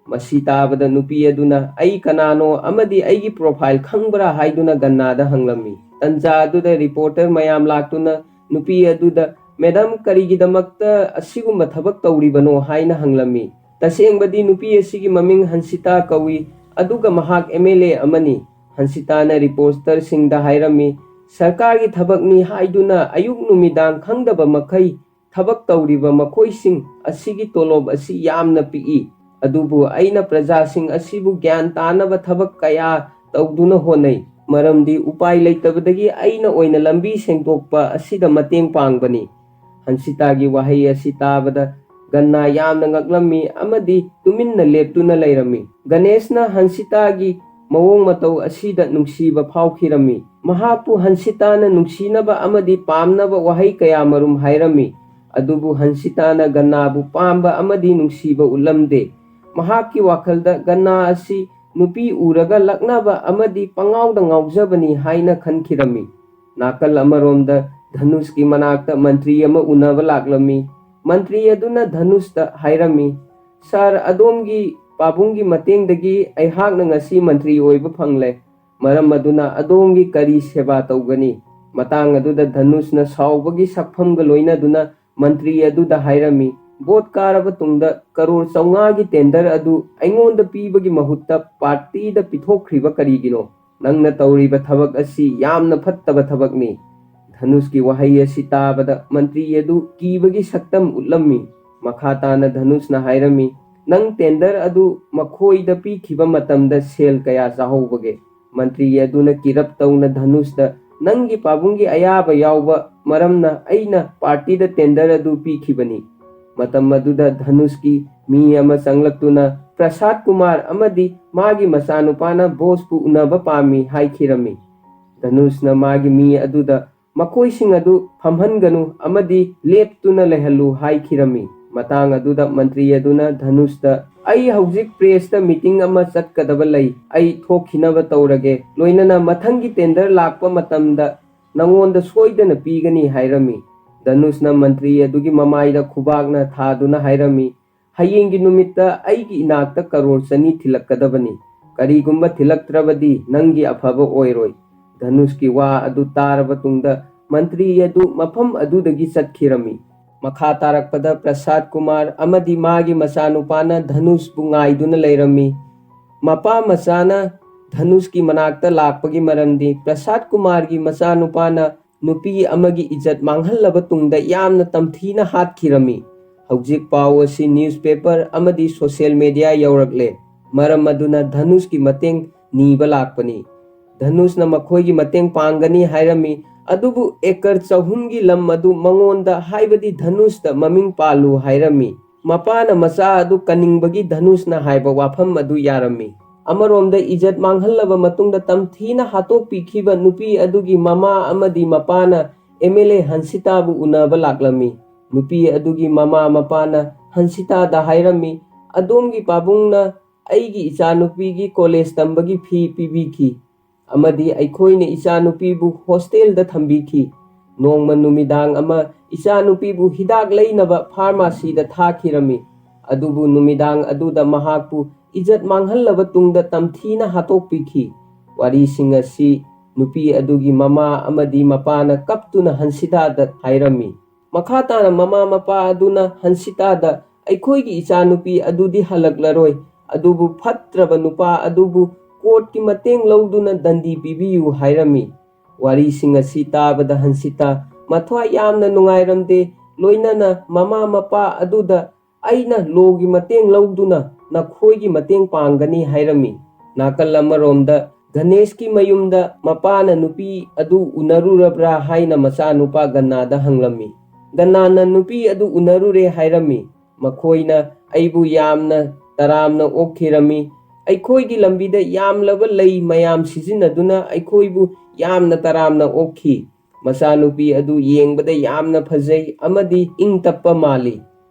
ꯃꯁꯤ ꯇꯥꯕꯗ ꯅꯨꯄꯤ ꯑꯗꯨꯅ, "ꯑꯩ ꯀꯅꯥꯅꯣ ꯑꯃꯗꯤ ꯑꯩꯒꯤ ꯄ꯭ꯔꯣꯐꯥꯏꯜ ꯈꯪꯕ꯭ꯔꯥ?" ꯍꯥꯏꯗꯨꯅ ꯒꯟꯅꯥꯗ ꯍꯪꯂꯝꯃꯤ꯫ ꯇꯟꯖꯥ ꯑꯗꯨꯗ ꯔꯤꯄꯣꯔꯇꯔ ꯃꯌꯥꯝ ꯂꯥꯛꯇꯨꯅ ꯅꯨꯄꯤ ꯑꯗꯨꯗ, "ꯃꯦꯗꯥꯝ, ꯀꯔꯤꯒꯤꯗꯃꯛꯇ ꯑꯁꯤꯒꯨꯝꯕ ꯊꯕꯛ ꯇꯧꯔꯤꯕꯅꯣ?" ꯍꯥꯏꯅ ꯍꯪꯂꯝꯃꯤ꯫ ꯇꯁꯦꯡꯕꯗꯤ ꯅꯨꯄꯤ ꯑꯁꯤꯒꯤ ꯃꯃꯤꯡ ꯍꯟꯁꯤꯇꯥ ꯀꯧꯏ, ꯑꯗꯨꯒ ꯃꯍꯥꯛ ꯑꯦꯝ ꯑꯦꯜ ꯑꯦ ꯑꯃꯅꯤ꯫ ꯍꯟꯁꯤꯇꯥꯅ ꯔꯤꯄꯣꯔꯇꯔꯁꯤꯡꯗ ꯍꯥꯏꯔꯝꯃꯤ, "ꯁꯔꯀꯥꯔꯒꯤ ꯊꯕꯛꯅꯤ ꯍꯥꯏꯗꯨꯅ ꯑꯌꯨꯛ ꯅꯨꯃꯤꯗꯥꯡ ꯈꯪꯗꯕ ꯃꯈꯩ ꯊꯕꯛ ꯇꯧꯔꯤꯕ ꯃꯈꯣꯏꯁꯤꯡ ꯑꯁꯤꯒꯤ ꯇꯣꯂꯣꯞ ꯑꯁꯤ ꯌꯥꯝꯅ ꯄꯤꯛꯏ, ꯑꯗꯨꯕꯨ ꯑꯩꯅ ꯄ꯭ꯔꯖꯥꯁꯤꯡ ꯑꯁꯤꯕꯨ ꯒ꯭ꯌꯥꯟ ꯇꯥꯅꯕ ꯊꯕꯛ ꯀꯌꯥ ꯇꯧꯗꯨꯅ ꯍꯣꯠꯅꯩ, ꯃꯔꯝꯗꯤ ꯎꯄꯥꯏ ꯂꯩꯇꯕꯗꯒꯤ ꯑꯩꯅ ꯑꯣꯏꯅ ꯂꯝꯕꯤ ꯁꯦꯡꯗꯣꯛꯄ ꯑꯁꯤꯗ ꯃꯇꯦꯡ ꯄꯥꯡꯕꯅꯤ"꯫ ꯍꯟꯁꯤꯇꯥꯒꯤ ꯋꯥꯍꯩ ꯑꯁꯤ ꯇꯥꯕꯗ ꯒꯟꯅꯥ ꯌꯥꯝꯅ ꯉꯛꯂꯝꯃꯤ ꯑꯃꯗꯤ ꯇꯨꯃꯤꯟꯅ ꯂꯦꯞꯇꯨꯅ ꯂꯩꯔꯝꯃꯤ꯫ ꯒꯅꯦꯁꯅ ꯍꯟꯁꯤꯇꯥꯒꯤ ꯃꯑꯣꯡ ꯃꯇꯧ ꯑꯁꯤꯗ ꯅꯨꯡꯁꯤꯕ ꯐꯥꯎꯈꯤꯔꯝꯃꯤ꯫ ꯃꯍꯥꯛꯄꯨ ꯍꯟꯁꯤꯇꯥꯅ ꯅꯨꯡꯁꯤꯅꯕ ꯑꯃꯗꯤ ꯄꯥꯝꯅꯕ ꯋꯥꯍꯩ ꯀꯌꯥꯃꯔꯨꯝ ꯍꯥꯏꯔꯝꯃꯤ, ꯑꯗꯨꯕꯨ ꯍꯟꯁꯤꯇꯥꯅ ꯒꯟꯅꯥꯕꯨ ꯄꯥꯝꯕ ꯑꯃꯗꯤ ꯅꯨꯡꯁꯤꯕ ꯎꯠꯂꯝꯗꯦ꯫ ꯃꯍꯥꯛꯀꯤ ꯋꯥꯈꯜꯗ ꯒꯟꯅꯥ ꯑꯁꯤ ꯅꯨꯄꯤ ꯎꯔꯒ ꯂꯛꯅꯕ ꯑꯃꯗꯤ ꯄꯉꯥꯎꯗ ꯉꯥꯎꯖꯕꯅꯤ ꯍꯥꯏꯅ ꯈꯟꯈꯤꯔꯝꯃꯤ꯫ ꯅꯥꯀꯜ ꯑꯃꯔꯣꯝꯗ ꯙꯅꯨꯁꯀꯤ ꯃꯅꯥꯛꯇ ꯃꯟꯇ꯭ꯔꯤ ꯑꯃ ꯎꯅꯕ ꯂꯥꯛꯂꯝꯃꯤ꯫ ꯃꯟꯇ꯭ꯔꯤ ꯑꯗꯨꯅ ꯙꯅꯨꯁꯇ ꯍꯥꯏꯔꯝꯃꯤ, "ꯁꯥꯔ, ꯑꯗꯣꯝꯒꯤ ꯄꯥꯕꯨꯡꯒꯤ ꯃꯇꯦꯡꯗꯒꯤ ꯑꯩꯍꯥꯛꯅ ꯉꯁꯤ ꯃꯟꯇ꯭ꯔꯤ ꯑꯣꯏꯕ ꯐꯪꯂꯦ꯫ ꯃꯔꯝ ꯑꯗꯨꯅ ꯑꯗꯣꯝꯒꯤ ꯀꯔꯤ ꯁꯦꯕꯥ ꯇꯧꯒꯅꯤ?" ꯃꯇꯥꯡ ꯑꯗꯨꯗ ꯙꯅꯨꯁꯅ ꯁꯥꯎꯕꯒꯤ ꯁꯛꯐꯝꯒ ꯂꯣꯏꯅꯗꯨꯅ ꯃꯟꯇ꯭ꯔꯤ ꯑꯗꯨꯗ ꯍꯥꯏꯔꯝꯃꯤ, "ꯚꯣꯠ ꯀꯥꯔꯕ ꯇꯨꯡꯗ ꯀꯔꯣꯔ ꯆꯥꯝꯃꯉꯥꯒꯤ ꯇꯦꯟꯗꯔ ꯑꯗꯨ ꯑꯩꯉꯣꯟꯗ ꯄꯤꯕꯒꯤ ꯃꯍꯨꯠꯇ ꯄꯥꯔꯇꯤꯗ ꯄꯤꯊꯣꯛꯈ꯭ꯔꯤꯕ ꯀꯔꯤꯒꯤꯅꯣ? ꯅꯪꯅ ꯇꯧꯔꯤꯕ ꯊꯕꯛ ꯑꯁꯤ ꯌꯥꯝꯅ ꯐꯠꯇꯕ ꯊꯕꯛꯅꯤ꯫" ꯙꯅꯨꯁꯀꯤ ꯋꯥꯍꯩ ꯑꯁꯤ ꯇꯥꯕꯗ ꯃꯟꯇ꯭ꯔꯤ ꯑꯗꯨ ꯀꯤꯕꯒꯤ ꯁꯛꯇꯝ ꯎꯠꯂꯝꯃꯤ꯫ ꯃꯈꯥ ꯇꯥꯅ ꯙꯅꯨꯁꯅ ꯍꯥꯏꯔꯝꯃꯤ, "ꯅꯪ ꯇꯦꯟꯗꯔ ꯑꯗꯨ ꯃꯈꯣꯏꯗ ꯄꯤꯈꯤꯕ ꯃꯇꯝꯗ ꯁꯦꯜ ꯀꯌꯥ ꯆꯥꯍꯧꯕꯒꯦ?" ꯃꯟꯇ꯭ꯔꯤ ꯑꯗꯨꯅ ꯀꯤꯔꯞ ꯇꯧꯅ ꯙꯅꯨꯁꯇ, "ꯅꯪꯒꯤ ꯄꯥꯕꯨꯡꯒꯤ ꯑꯌꯥꯕ ꯌꯥꯎꯕ ꯃꯔꯝꯅ ꯑꯩꯅ ꯄꯥꯔꯇꯤꯗ ꯇꯦꯟꯗꯔ ꯑꯗꯨ ꯄꯤꯈꯤꯕꯅꯤ꯫" ꯃꯇꯝ ꯑꯗꯨꯗ ꯙꯅꯨꯁꯀꯤ ꯃꯤ ꯑꯃ ꯆꯪꯂꯛꯇꯨꯅ, "ꯄ꯭ꯔꯁꯥꯗ ꯀꯨꯃꯥꯔ ꯑꯃꯗꯤ ꯃꯥꯒꯤ ꯃꯆꯥꯅꯨꯄꯥꯅ ꯕꯣꯁꯄꯨ ꯎꯅꯕ ꯄꯥꯝꯃꯤ" ꯍꯥꯏꯈꯤꯔꯝꯃꯤ꯫ ꯙꯅꯨꯁꯅ ꯃꯥꯒꯤ ꯃꯤ ꯑꯗꯨꯗ, "ꯃꯈꯣꯏꯁꯤꯡ ꯑꯗꯨ ꯐꯝꯍꯟꯒꯅꯨ ꯑꯃꯗꯤ ꯂꯦꯞꯇꯨꯅ ꯂꯩꯍꯜꯂꯨ" ꯍꯥꯏꯈꯤꯔꯝꯃꯤ꯫ ꯃꯇꯥꯡ ꯑꯗꯨꯗ ꯃꯟꯇ꯭ꯔꯤ ꯑꯗꯨꯅ ꯙꯅꯨꯁꯇ, "ꯑꯩ ꯍꯧꯖꯤꯛ ꯄ꯭ꯔꯦꯁꯇ ꯃꯤꯇꯤꯡ ꯑꯃ ꯆꯠꯀꯗꯕ ꯂꯩ, ꯑꯩ ꯊꯣꯛꯈꯤꯅꯕ ꯇꯧꯔꯒꯦ, ꯂꯣꯏꯅꯅ ꯃꯊꯪꯒꯤ ꯇꯦꯟꯗꯔ ꯂꯥꯛꯄ ꯃꯇꯝꯗ ꯅꯉꯣꯟꯗ ꯁꯣꯏꯗꯅ ꯄꯤꯒꯅꯤ" ꯍꯥꯏꯔꯝꯃꯤ꯫ ꯙꯅꯨꯁꯅ ꯃꯟꯇ꯭ꯔꯤ ꯑꯗꯨꯒꯤ ꯃꯃꯥꯏꯗ ꯈꯨꯕꯥꯛꯅ ꯊꯥꯗꯨꯅ ꯍꯥꯏꯔꯝꯃꯤ, "ꯍꯌꯦꯡꯒꯤ ꯅꯨꯃꯤꯠꯇ ꯑꯩꯒꯤ ꯏꯅꯥꯛꯇ ꯀꯔꯣꯔ ꯆꯅꯤ ꯊꯤꯜꯂꯛꯀꯗꯕꯅꯤ꯫ ꯀꯔꯤꯒꯨꯝꯕ ꯊꯤꯜꯂꯛꯇ꯭ꯔꯕꯗꯤ ꯅꯪꯒꯤ ꯑꯐꯕ ꯑꯣꯏꯔꯣꯏ꯫" ꯙꯅꯨꯁꯀꯤ ꯋꯥ ꯑꯗꯨ ꯇꯥꯔꯕ ꯇꯨꯡꯗ ꯃꯟꯇ꯭ꯔꯤ ꯑꯗꯨ ꯃꯐꯝ ꯑꯗꯨꯗꯒꯤ ꯆꯠꯈꯤꯔꯝꯃꯤ꯫ ꯃꯈꯥ ꯇꯥꯔꯛꯄꯗ ꯄ꯭ꯔꯁꯥꯗ ꯀꯨꯃꯥꯔ ꯑꯃꯗꯤ ꯃꯥꯒꯤ ꯃꯆꯥꯅꯨꯄꯥꯅ ꯙꯅꯨꯁꯄꯨ ꯉꯥꯏꯗꯨꯅ ꯂꯩꯔꯝꯃꯤ꯫ ꯃꯄꯥ ꯃꯆꯥꯅ ꯙꯅꯨꯁꯀꯤ ꯃꯅꯥꯛꯇ ꯂꯥꯛꯄꯒꯤ ꯃꯔꯝꯗꯤ ꯄ꯭ꯔꯁꯥꯗ ꯀꯨꯃꯥꯔꯒꯤ ꯃꯆꯥꯅꯨꯄꯥꯅ ꯅꯨꯄꯤ ꯑꯃꯒꯤ ꯏꯖꯠ ꯃꯥꯡꯍꯜꯂꯕ ꯇꯨꯡꯗ ꯌꯥꯝꯅ ꯇꯝꯊꯤꯅ ꯍꯥꯠꯈꯤꯔꯝꯃꯤ꯫ ꯍꯧꯖꯤꯛ ꯄꯥꯎ ꯑꯁꯤ ꯅ꯭ꯌꯨꯁꯄꯦꯄꯔ ꯑꯃꯗꯤ ꯁꯣꯁꯤꯌꯦꯜ ꯃꯦꯗꯤꯌꯥ ꯌꯧꯔꯛꯂꯦ꯫ ꯃꯔꯝ ꯑꯗꯨꯅ ꯙꯅꯨꯁꯀꯤ ꯃꯇꯦꯡ ꯅꯤꯕ ꯂꯥꯛꯄꯅꯤ꯫ ꯙꯅꯨꯁꯅ ꯃꯈꯣꯏꯒꯤ ꯃꯇꯦꯡ ꯄꯥꯡꯒꯅꯤ ꯍꯥꯏꯔꯝꯃꯤ, ꯑꯗꯨꯕꯨ ꯑꯦꯀꯔ ꯆꯍꯨꯝꯒꯤ ꯂꯝ ꯑꯗꯨ ꯃꯉꯣꯟꯗ, ꯍꯥꯏꯕꯗꯤ ꯙꯅꯨꯁꯇ ꯃꯃꯤꯡ ꯄꯥꯜꯂꯨ ꯍꯥꯏꯔꯝꯃꯤ꯫ ꯃꯄꯥꯅ ꯃꯆꯥ ꯑꯗꯨ ꯀꯟꯅꯤꯡꯕꯒꯤ ꯙꯅꯨꯁꯅ ꯍꯥꯏꯕ ꯋꯥꯐꯝ ꯑꯗꯨ ꯌꯥꯔꯝꯃꯤ꯫ ꯑꯃꯔꯣꯝꯗ ꯏꯖꯠ ꯃꯥꯡꯍꯜꯂꯕ ꯃꯇꯨꯡꯗ ꯇꯝꯊꯤꯅ ꯍꯥꯠꯇꯣꯛꯄꯤꯈꯤꯕ ꯅꯨꯄꯤ ꯑꯗꯨꯒꯤ ꯃꯃꯥ ꯑꯃꯗꯤ ꯃꯄꯥꯅ ꯑꯦꯝ ꯑꯦꯜ ꯑꯦ ꯍꯟꯁꯤꯇꯥꯕꯨ ꯎꯅꯕ ꯂꯥꯛꯂꯝꯃꯤ꯫ ꯅꯨꯄꯤ ꯑꯗꯨꯒꯤ ꯃꯃꯥ ꯃꯄꯥꯅ ꯍꯟꯁꯤꯇꯥꯗ ꯍꯥꯏꯔꯝꯃꯤ, ꯑꯗꯣꯝꯒꯤ ꯄꯥꯕꯨꯡꯅ ꯑꯩꯒꯤ ꯏꯆꯥꯅꯨꯄꯤꯒꯤ ꯀꯣꯂꯦꯖ ꯇꯝꯕꯒꯤ ꯐꯤ ꯄꯤꯕꯤꯈꯤ ꯑꯃꯗꯤ ꯑꯩꯈꯣꯏꯅ ꯏꯆꯥꯅꯨꯄꯤꯕꯨ ꯍꯣꯁꯇꯦꯜꯗ ꯊꯝꯕꯤꯈꯤ꯫ ꯅꯣꯡꯃ ꯅꯨꯃꯤꯗꯥꯡ ꯑꯃ ꯏꯆꯥꯅꯨꯄꯤꯕꯨ ꯍꯤꯗꯥꯛ ꯂꯩꯅꯕ ꯐꯥꯔꯃꯥꯁꯤꯗ ꯊꯥꯈꯤꯔꯝꯃꯤ꯫ ꯑꯗꯨꯕꯨ ꯅꯨꯃꯤꯗꯥꯡ ꯑꯗꯨꯗ ꯃꯍꯥꯛꯄꯨ ꯏꯖꯠ ꯃꯥꯡꯍꯜꯂꯕ ꯇꯨꯡꯗ ꯇꯝꯊꯤꯅ ꯍꯥꯠꯇꯣꯛꯄꯤꯈꯤ꯫ ꯋꯥꯔꯤꯁꯤꯡ ꯑꯁꯤ ꯅꯨꯄꯤ ꯑꯗꯨꯒꯤ ꯃꯃꯥ ꯑꯃꯗꯤ ꯃꯄꯥꯅ ꯀꯞꯇꯨꯅ ꯍꯟꯁꯤꯇꯥꯗ ꯍꯥꯏꯔꯝꯃꯤ꯫ ꯃꯈꯥ ꯇꯥꯅ ꯃꯃꯥ ꯃꯄꯥ ꯑꯗꯨꯅ ꯍꯟꯁꯤꯇꯥꯗ, "ꯑꯩꯈꯣꯏꯒꯤ ꯏꯆꯥꯅꯨꯄꯤ ꯑꯗꯨꯗꯤ ꯍꯜꯂꯛꯂꯔꯣꯏ, ꯑꯗꯨꯕꯨ ꯐꯠꯇ꯭ꯔꯕ ꯅꯨꯄꯥ ꯑꯗꯨꯕꯨ ꯀꯣꯔꯠꯀꯤ ꯃꯇꯦꯡ ꯂꯧꯗꯨꯅ ꯗꯟꯗꯤ ꯄꯤꯕꯤꯌꯨ" ꯍꯥꯏꯔꯝꯃꯤ꯫ ꯋꯥꯔꯤꯁꯤꯡ ꯑꯁꯤ ꯇꯥꯕꯗ ꯍꯟꯁꯤꯇꯥ ꯃꯊ꯭ꯋꯥꯏ ꯌꯥꯝꯅ ꯅꯨꯡꯉꯥꯏꯔꯝꯗꯦ, ꯂꯣꯏꯅꯅ ꯃꯃꯥ ꯃꯄꯥ ꯑꯗꯨꯗ, "ꯑꯩꯅ ꯂꯣꯒꯤ ꯃꯇꯦꯡ ꯂꯧꯗꯨꯅ ꯅꯈꯣꯏꯒꯤ ꯃꯇꯦꯡ ꯄꯥꯡꯒꯅꯤ" ꯍꯥꯏꯔꯝꯃꯤ꯫ ꯅꯥꯀꯜ ꯑꯃꯔꯣꯝꯗ ꯒꯅꯦꯁꯀꯤ ꯃꯌꯨꯝꯗ ꯃꯄꯥꯅ ꯅꯨꯄꯤ ꯑꯗꯨ ꯎꯅꯔꯨꯔꯕ꯭ꯔꯥ ꯍꯥꯏꯅ ꯃꯆꯥꯅꯨꯄꯥ ꯒꯟꯅꯥꯗ ꯍꯪꯂꯝꯃꯤ꯫ ꯒꯟꯅꯥꯅ ꯅꯨꯄꯤ ꯑꯗꯨ ꯎꯅꯔꯨꯔꯦ ꯍꯥꯏꯔꯝꯃꯤ꯫ ꯃꯈꯣꯏꯅ ꯑꯩꯕꯨ ꯌꯥꯝꯅ ꯇꯔꯥꯝꯅ ꯑꯣꯛꯈꯤꯔꯝꯃꯤ꯫ ꯑꯩꯈꯣꯏꯒꯤ ꯂꯝꯕꯤꯗ ꯌꯥꯝꯂꯕ ꯂꯩ ꯃꯌꯥꯝ ꯁꯤꯖꯤꯟꯅꯗꯨꯅ ꯑꯩꯈꯣꯏꯕꯨ ꯌꯥꯝꯅ ꯇꯔꯥꯝꯅ ꯑꯣꯛꯈꯤ꯫ ꯃꯆꯥꯅꯨꯄꯤ ꯑꯗꯨ ꯌꯦꯡꯕꯗ ꯌꯥꯝꯅ ꯐꯖꯩ ꯑꯃꯗꯤ ꯏꯪ ꯇꯞꯄ ꯃꯥꯜꯂꯤ꯫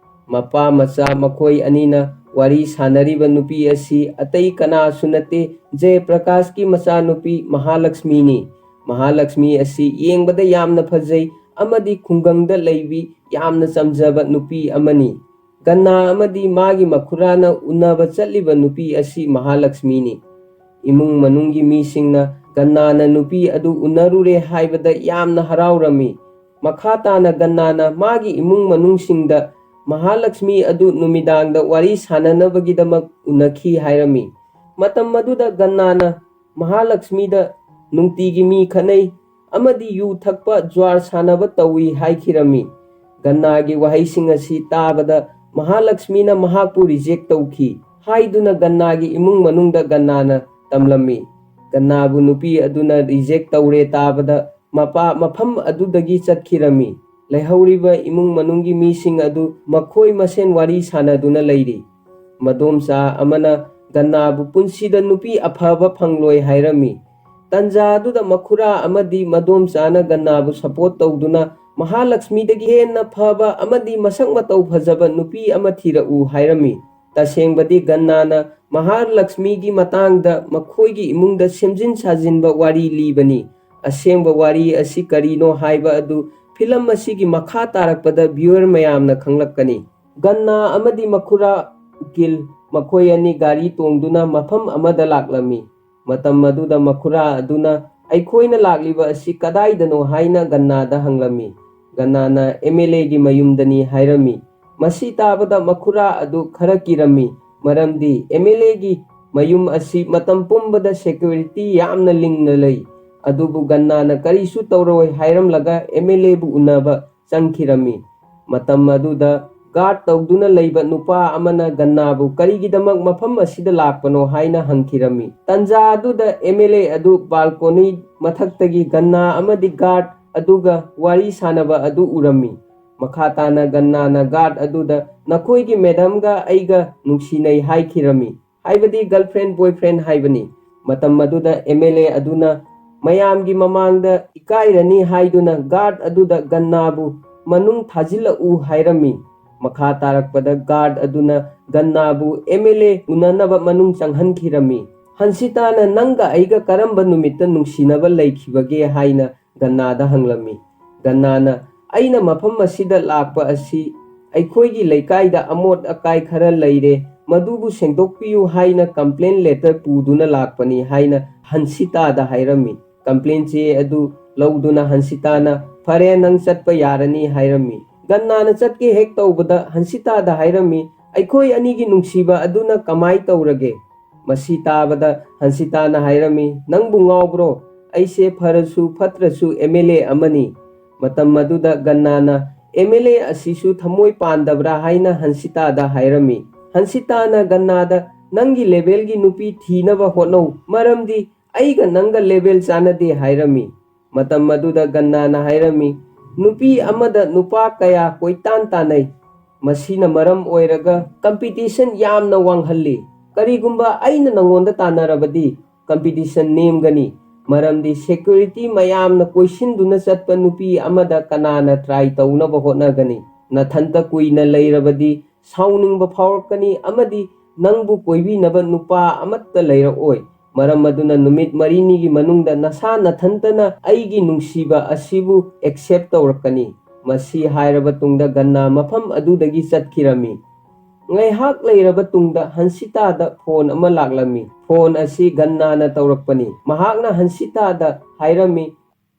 ꯃꯄꯥ ꯃꯆꯥ ꯃꯈꯣꯏ ꯑꯅꯤꯅ ꯋꯥꯔꯤ ꯁꯥꯟꯅꯔꯤꯕ ꯅꯨꯄꯤ ꯑꯁꯤ ꯑꯇꯩ ꯀꯅꯥꯁꯨ ꯅꯠꯇꯦ, ꯖꯌꯄ꯭ꯔꯀꯥꯁꯀꯤ ꯃꯆꯥꯅꯨꯄꯤ ꯃꯍꯥꯂꯛꯁꯃꯤꯅꯤ꯫ ꯃꯍꯥꯂꯛꯁꯃꯤ ꯑꯁꯤ ꯌꯦꯡꯕꯗ ꯌꯥꯝꯅ ꯐꯖꯩ ꯑꯃꯗꯤ ꯈꯨꯡꯒꯪꯗ ꯂꯩꯕꯤ ꯌꯥꯝꯅ ꯆꯝꯖꯕ ꯅꯨꯄꯤ ꯑꯃꯅꯤ꯫ ꯒꯟꯅꯥ ꯑꯃꯗꯤ ꯃꯥꯒꯤ ꯃꯈꯨꯔꯥꯅ ꯎꯅꯕ ꯆꯠꯂꯤꯕ ꯅꯨꯄꯤ ꯑꯁꯤ ꯃꯍꯥꯂꯛꯁꯃꯤꯅꯤ꯫ ꯏꯃꯨꯡ ꯃꯅꯨꯡꯒꯤ ꯃꯤꯁꯤꯡꯅ ꯒꯟꯅꯥꯅ ꯅꯨꯄꯤ ꯑꯗꯨ ꯎꯅꯔꯨꯔꯦ ꯍꯥꯏꯕꯗ ꯌꯥꯝꯅ ꯍꯔꯥꯎꯔꯝꯃꯤ꯫ ꯃꯈꯥ ꯇꯥꯅ ꯒꯟꯅꯥꯅ ꯃꯥꯒꯤ ꯏꯃꯨꯡ ꯃꯅꯨꯡꯁꯤꯡꯗ ꯃꯍꯥꯂꯛꯁꯃꯤ ꯑꯗꯨ ꯅꯨꯃꯤꯗꯥꯡꯗ ꯋꯥꯔꯤ ꯁꯥꯟꯅꯅꯕꯒꯤꯗꯃꯛ ꯎꯅꯈꯤ ꯍꯥꯏꯔꯝꯃꯤ꯫ ꯃꯇꯝ ꯑꯗꯨꯗ ꯒꯟꯅꯥꯅ ꯃꯍꯥꯂꯛꯁꯃꯤꯗ ꯅꯨꯡꯇꯤꯒꯤ ꯃꯤ ꯈꯠꯅꯩ ꯑꯃꯗꯤ ꯌꯨ ꯊꯛꯄ, ꯖ꯭ꯋꯥꯔ ꯁꯥꯟꯅꯕ ꯇꯧꯏ ꯍꯥꯏꯈꯤꯔꯝꯃꯤ꯫ ꯒꯟꯅꯥꯒꯤ ꯋꯥꯍꯩꯁꯤꯡ ꯑꯁꯤ ꯇꯥꯕꯗ ꯃꯍꯥꯂꯛꯁꯃꯤꯅ ꯃꯍꯥꯛꯄꯨ ꯔꯤꯖꯦꯛ ꯇꯧꯈꯤ ꯍꯥꯏꯗꯨꯅ ꯒꯟꯅꯥꯒꯤ ꯏꯃꯨꯡ ꯃꯅꯨꯡꯗ ꯒꯟꯅꯥꯅ ꯇꯝꯂꯝꯃꯤ꯫ ꯒꯟꯅꯥꯕꯨ ꯅꯨꯄꯤ ꯑꯗꯨꯅ ꯔꯤꯖꯦꯛ ꯇꯧꯔꯦ ꯇꯥꯕꯗ ꯃꯄꯥ ꯃꯐꯝ ꯑꯗꯨꯗꯒꯤ ꯆꯠꯈꯤꯔꯝꯃꯤ꯫ ꯂꯩꯍꯧꯔꯤꯕ ꯏꯃꯨꯡ ꯃꯅꯨꯡꯒꯤ ꯃꯤꯁꯤꯡ ꯑꯗꯨ ꯃꯈꯣꯏ ꯃꯁꯦꯟ ꯋꯥꯔꯤ ꯁꯥꯟꯅꯗꯨꯅ ꯂꯩꯔꯤ꯫ ꯃꯗꯣꯝꯆꯥ ꯑꯃꯅ ꯒꯟꯅꯥꯕꯨ ꯄꯨꯟꯁꯤꯗ ꯅꯨꯄꯤ ꯑꯐꯕ ꯐꯪꯂꯣꯏ ꯍꯥꯏꯔꯝꯃꯤ꯫ ꯇꯟꯖꯥ ꯑꯗꯨꯗ ꯃꯈꯨꯔꯥ ꯑꯃꯗꯤ ꯃꯗꯣꯝꯆꯥꯅ ꯒꯟꯅꯥꯕꯨ ꯁꯄꯣꯔꯠ ꯇꯧꯗꯨꯅ ꯃꯍꯥꯂꯛꯁꯃꯤꯗꯒꯤ ꯍꯦꯟꯅ ꯐꯕ ꯑꯃꯗꯤ ꯃꯁꯛ ꯃꯇꯧ ꯐꯖꯕ ꯅꯨꯄꯤ ꯑꯃ ꯊꯤꯔꯛꯎ ꯍꯥꯏꯔꯝꯃꯤ꯫ ꯇꯁꯦꯡꯕꯗꯤ ꯒꯟꯅꯥꯅ ꯃꯍꯥꯂꯛꯁꯃꯤꯒꯤ ꯃꯇꯥꯡꯗ ꯃꯈꯣꯏꯒꯤ ꯏꯃꯨꯡꯗ ꯁꯦꯝꯖꯤꯟ ꯁꯥꯖꯤꯟꯕ ꯋꯥꯔꯤ ꯂꯤꯕꯅꯤ꯫ ꯑꯁꯦꯡꯕ ꯋꯥꯔꯤ ꯑꯁꯤ ꯀꯔꯤꯅꯣ ꯍꯥꯏꯕ ꯑꯗꯨ ꯐꯤꯂꯝ ꯑꯁꯤꯒꯤ ꯃꯈꯥ ꯇꯥꯔꯛꯄꯗ viewer ꯃꯌꯥꯝꯅ ꯈꯪꯂꯛꯀꯅꯤ꯫ ꯒꯟꯅꯥ ꯑꯃꯗꯤ ꯃꯈꯨꯔꯥ ꯎꯀꯤꯜ ꯃꯈꯣꯏ ꯑꯅꯤ ꯒꯥꯔꯤ ꯇꯣꯡꯗꯨꯅ ꯃꯐꯝ ꯑꯃꯗ ꯂꯥꯛꯂꯝꯃꯤ꯫ ꯃꯇꯝ ꯑꯗꯨꯗ ꯃꯈꯨꯔꯥ ꯑꯗꯨꯅ, "ꯑꯩꯈꯣꯏꯅ ꯂꯥꯛꯂꯤꯕ ꯑꯁꯤ ꯀꯗꯥꯏꯗꯅꯣ?" ꯍꯥꯏꯅ ꯒꯟꯅꯥꯗ ꯍꯪꯂꯝꯃꯤ꯫ ꯒꯟꯅꯥꯅ, "ꯑꯦꯝ ꯑꯦꯜ ꯑꯦꯒꯤ ꯃꯌꯨꯝꯗꯅꯤ" ꯍꯥꯏꯔꯝꯃꯤ꯫ ꯃꯁꯤ ꯇꯥꯕꯗ ꯃꯈꯨꯔꯥ ꯑꯗꯨ ꯈꯔ ꯀꯤꯔꯝꯃꯤ, ꯃꯔꯝꯗꯤ ꯑꯦꯝ ꯑꯦꯜ ꯑꯦꯒꯤ ꯃꯌꯨꯝ ꯑꯁꯤ ꯃꯇꯝ ꯄꯨꯝꯕꯗ ꯁꯦꯀ꯭ꯌꯨꯔꯤꯇꯤ ꯌꯥꯝꯅ ꯂꯤꯡꯅ ꯂꯩ꯫ ꯑꯗꯨꯕꯨ ꯒꯟꯅꯥꯅ ꯀꯔꯤꯁꯨ ꯇꯧꯔꯣꯏ ꯍꯥꯏꯔꯝꯂꯒ ꯑꯦꯝ ꯑꯦꯜ ꯑꯦꯕꯨ ꯎꯅꯕ ꯆꯪꯈꯤꯔꯝꯃꯤ꯫ ꯃꯇꯝ ꯑꯗꯨꯗ ꯒꯥꯔꯗ ꯇꯧꯗꯨꯅ ꯂꯩꯕ ꯅꯨꯄꯥ ꯑꯃꯅ ꯒꯟꯅꯥꯕꯨ ꯀꯔꯤꯒꯤꯗꯃꯛ ꯃꯐꯝ ꯑꯁꯤꯗ ꯂꯥꯛꯄꯅꯣ ꯍꯥꯏꯅ ꯍꯪꯈꯤꯔꯝꯃꯤ꯫ ꯇꯟꯖꯥ ꯑꯗꯨꯗ ꯑꯦꯝ ꯑꯦꯜ ꯑꯦ ꯑꯗꯨ ꯕꯥꯜꯀꯣꯅꯤ ꯃꯊꯛꯇꯒꯤ ꯒꯟꯅꯥ ꯑꯃꯗꯤ ꯒꯥꯔꯗ ꯑꯗꯨꯒ ꯋꯥꯔꯤ ꯁꯥꯅꯕ ꯑꯗꯨ ꯎꯔꯝꯃꯤ꯫ ꯃꯈꯥ ꯇꯥꯅ ꯒꯟꯅꯥꯅ ꯒꯥꯔꯗ ꯑꯗꯨꯗ, "ꯅꯈꯣꯏꯒꯤ ꯃꯦꯗꯝꯒ ꯑꯩꯒ ꯅꯨꯡꯁꯤꯅꯩ" ꯍꯥꯏꯈꯤꯔꯝꯃꯤ꯫ ꯍꯥꯏꯕꯗꯤ girlfriend boyfriend ꯍꯥꯏꯕꯅꯤ꯫ ꯃꯇꯝ ꯑꯗꯨꯗ ꯑꯦꯝ ꯑꯦꯜ ꯑꯦ ꯑꯗꯨꯅ ꯃꯌꯥꯝꯒꯤ ꯃꯃꯥꯡꯗ ꯏꯀꯥꯏꯔꯅꯤ ꯍꯥꯏꯗꯨꯅ ꯒꯥꯔꯗ ꯑꯗꯨꯗ ꯒꯟꯅꯥꯕꯨ ꯃꯅꯨꯡ ꯊꯥꯖꯤꯜꯂꯛꯎ ꯍꯥꯏꯔꯝꯃꯤ꯫ ꯃꯈꯥ ꯇꯥꯔꯛꯄꯗ ꯒꯥꯔꯗ ꯑꯗꯨꯅ ꯒꯟꯅꯥꯕꯨ ꯑꯦꯝ ꯑꯦꯜ ꯑꯦ ꯎꯅꯅꯕ ꯃꯅꯨꯡ ꯆꯪꯍꯟꯈꯤꯔꯝꯃꯤ꯫ ꯍꯟꯁꯤꯇꯥꯅ, "ꯅꯪꯒ ꯑꯩꯒ ꯀꯔꯝꯕ ꯅꯨꯃꯤꯠꯇ ꯅꯨꯡꯁꯤꯅꯕ ꯂꯩꯈꯤꯕꯒꯦ?" ꯍꯥꯏꯅ ꯒꯟꯅꯥꯗ ꯍꯪꯂꯝꯃꯤ꯫ ꯒꯟꯅꯥꯅ, "ꯑꯩꯅ ꯃꯐꯝ ꯑꯁꯤꯗ ꯂꯥꯛꯄ ꯑꯁꯤ ꯑꯩꯈꯣꯏꯒꯤ ꯂꯩꯀꯥꯏꯗ ꯑꯃꯣꯠ ꯑꯀꯥꯏ ꯈꯔ ꯂꯩꯔꯦ, ꯃꯗꯨꯕꯨ ꯁꯦꯡꯗꯣꯛꯄꯤꯌꯨ ꯍꯥꯏꯅ complaint letter ꯄꯨꯗꯨꯅ ꯂꯥꯛꯄꯅꯤ" ꯍꯥꯏꯅ ꯍꯟꯁꯤꯇꯥꯗ ꯍꯥꯏꯔꯝꯃꯤ꯫ Complaint ꯆꯦ ꯑꯗꯨ ꯂꯧꯗꯨꯅ ꯍꯟꯁꯤꯇꯥꯅ, "ꯐꯔꯦ, ꯅꯪ ꯆꯠꯄ ꯌꯥꯔꯅꯤ" ꯍꯥꯏꯔꯝꯃꯤ꯫ ꯒꯟꯅꯥꯅ ꯆꯠꯀꯦ ꯍꯦꯛ ꯇꯧꯕꯗ ꯍꯟꯁꯤꯇꯥꯗ ꯍꯥꯏꯔꯝꯃꯤ, "ꯑꯩꯈꯣꯏ ꯑꯅꯤꯒꯤ ꯅꯨꯡꯁꯤꯕ ꯑꯗꯨꯅ ꯀꯃꯥꯏ ꯇꯧꯔꯒꯦ?" ꯃꯁꯤ ꯇꯥꯕꯗ ꯍꯟꯁꯤꯇꯥꯅ ꯍꯥꯏꯔꯝꯃꯤ, "ꯅꯪꯕꯨ ꯉꯥꯎꯕ꯭ꯔꯣ? ꯑꯩꯁꯦ ꯐꯔꯁꯨ ꯐꯠꯇ꯭ꯔꯁꯨ ꯑꯦꯝ ꯑꯦꯜ ꯑꯦ ꯑꯃꯅꯤ"꯫ ꯃꯇꯝ ꯑꯗꯨꯗ ꯒꯟꯅꯥꯅ, "ꯑꯦꯝ ꯑꯦꯜ ꯑꯦ ꯑꯁꯤꯁꯨ ꯊꯃꯣꯏ ꯄꯥꯟꯗꯕ꯭ꯔꯥ?" ꯍꯥꯏꯅ ꯍꯟꯁꯤꯇꯥꯗ ꯍꯥꯏꯔꯝꯃꯤ꯫ ꯍꯟꯁꯤꯇꯥꯅ ꯒꯟꯅꯥꯗ, "ꯅꯪꯒꯤ ꯂꯦꯚꯦꯜꯒꯤ ꯅꯨꯄꯤ ꯊꯤꯅꯕ ꯍꯣꯠꯅꯧ, ꯃꯔꯝꯗꯤ ꯑꯩꯒ ꯅꯪꯒ ꯂꯦꯚꯦꯜ ꯆꯥꯟꯅꯗꯦ" ꯍꯥꯏꯔꯝꯃꯤ꯫ ꯃꯇꯝ ꯑꯗꯨꯗ ꯒꯟꯅꯥꯅ ꯍꯥꯏꯔꯝꯃꯤ, "ꯅꯨꯄꯤ ꯑꯃꯗ ꯅꯨꯄꯥ ꯀꯌꯥ ꯀꯣꯏꯇꯥꯟ ꯇꯥꯟꯅꯩ꯫ ꯃꯁꯤꯅ ꯃꯔꯝ ꯑꯣꯏꯔꯒ competition ꯌꯥꯝꯅ ꯋꯥꯡꯍꯜꯂꯤ꯫ ꯀꯔꯤꯒꯨꯝꯕ ꯑꯩꯅ ꯅꯉꯣꯟꯗ ꯇꯥꯟꯅꯔꯕꯗꯤ competition ꯅꯦꯝꯒꯅꯤ, ꯃꯔꯝꯗꯤ security ꯃꯌꯥꯝꯅ ꯀꯣꯏꯁꯤꯟꯗꯨꯅ ꯆꯠꯄ ꯅꯨꯄꯤ ꯑꯃꯗ ꯀꯅꯥꯅ try ꯇꯧꯅꯕ ꯍꯣꯠꯅꯒꯅꯤ? ꯅꯊꯟꯇ ꯀꯨꯏꯅ ꯂꯩꯔꯕꯗꯤ ꯁꯥꯎꯅꯤꯡꯕ ꯐꯥꯎꯔꯛꯀꯅꯤ ꯑꯃꯗꯤ ꯅꯪꯕꯨ ꯀꯣꯏꯕꯤꯅꯕ ꯅꯨꯄꯥ ꯑꯃꯠꯇ ꯂꯩꯔꯛꯑꯣꯏ꯫ ꯃꯔꯝ ꯑꯗꯨꯅ ꯅꯨꯃꯤꯠ ꯃꯔꯤꯅꯤꯒꯤ ꯃꯅꯨꯡꯗ ꯅꯁꯥ ꯅꯊꯟꯇꯅ ꯑꯩꯒꯤ ꯅꯨꯡꯁꯤꯕ ꯑꯁꯤꯕꯨ accept ꯇꯧꯔꯛꯀꯅꯤ꯫ ꯃꯁꯤ ꯍꯥꯏꯔꯕ ꯇꯨꯡꯗ ꯒꯟꯅꯥ ꯃꯐꯝ ꯑꯗꯨꯗꯒꯤ ꯆꯠꯈꯤꯔꯝꯃꯤ꯫ ꯉꯥꯏꯍꯥꯛ ꯂꯩꯔꯕ ꯇꯨꯡꯗ ꯍꯟꯁꯤꯇꯥꯗ ꯐꯣꯟ ꯑꯃ ꯂꯥꯛꯂꯝꯃꯤ꯫ ꯐꯣꯟ ꯑꯁꯤ ꯒꯟꯅꯥꯅ ꯇꯧꯔꯛꯄꯅꯤ꯫ ꯃꯍꯥꯛꯅ ꯍꯟꯁꯤꯇꯥꯗ ꯍꯥꯏꯔꯝꯃꯤ,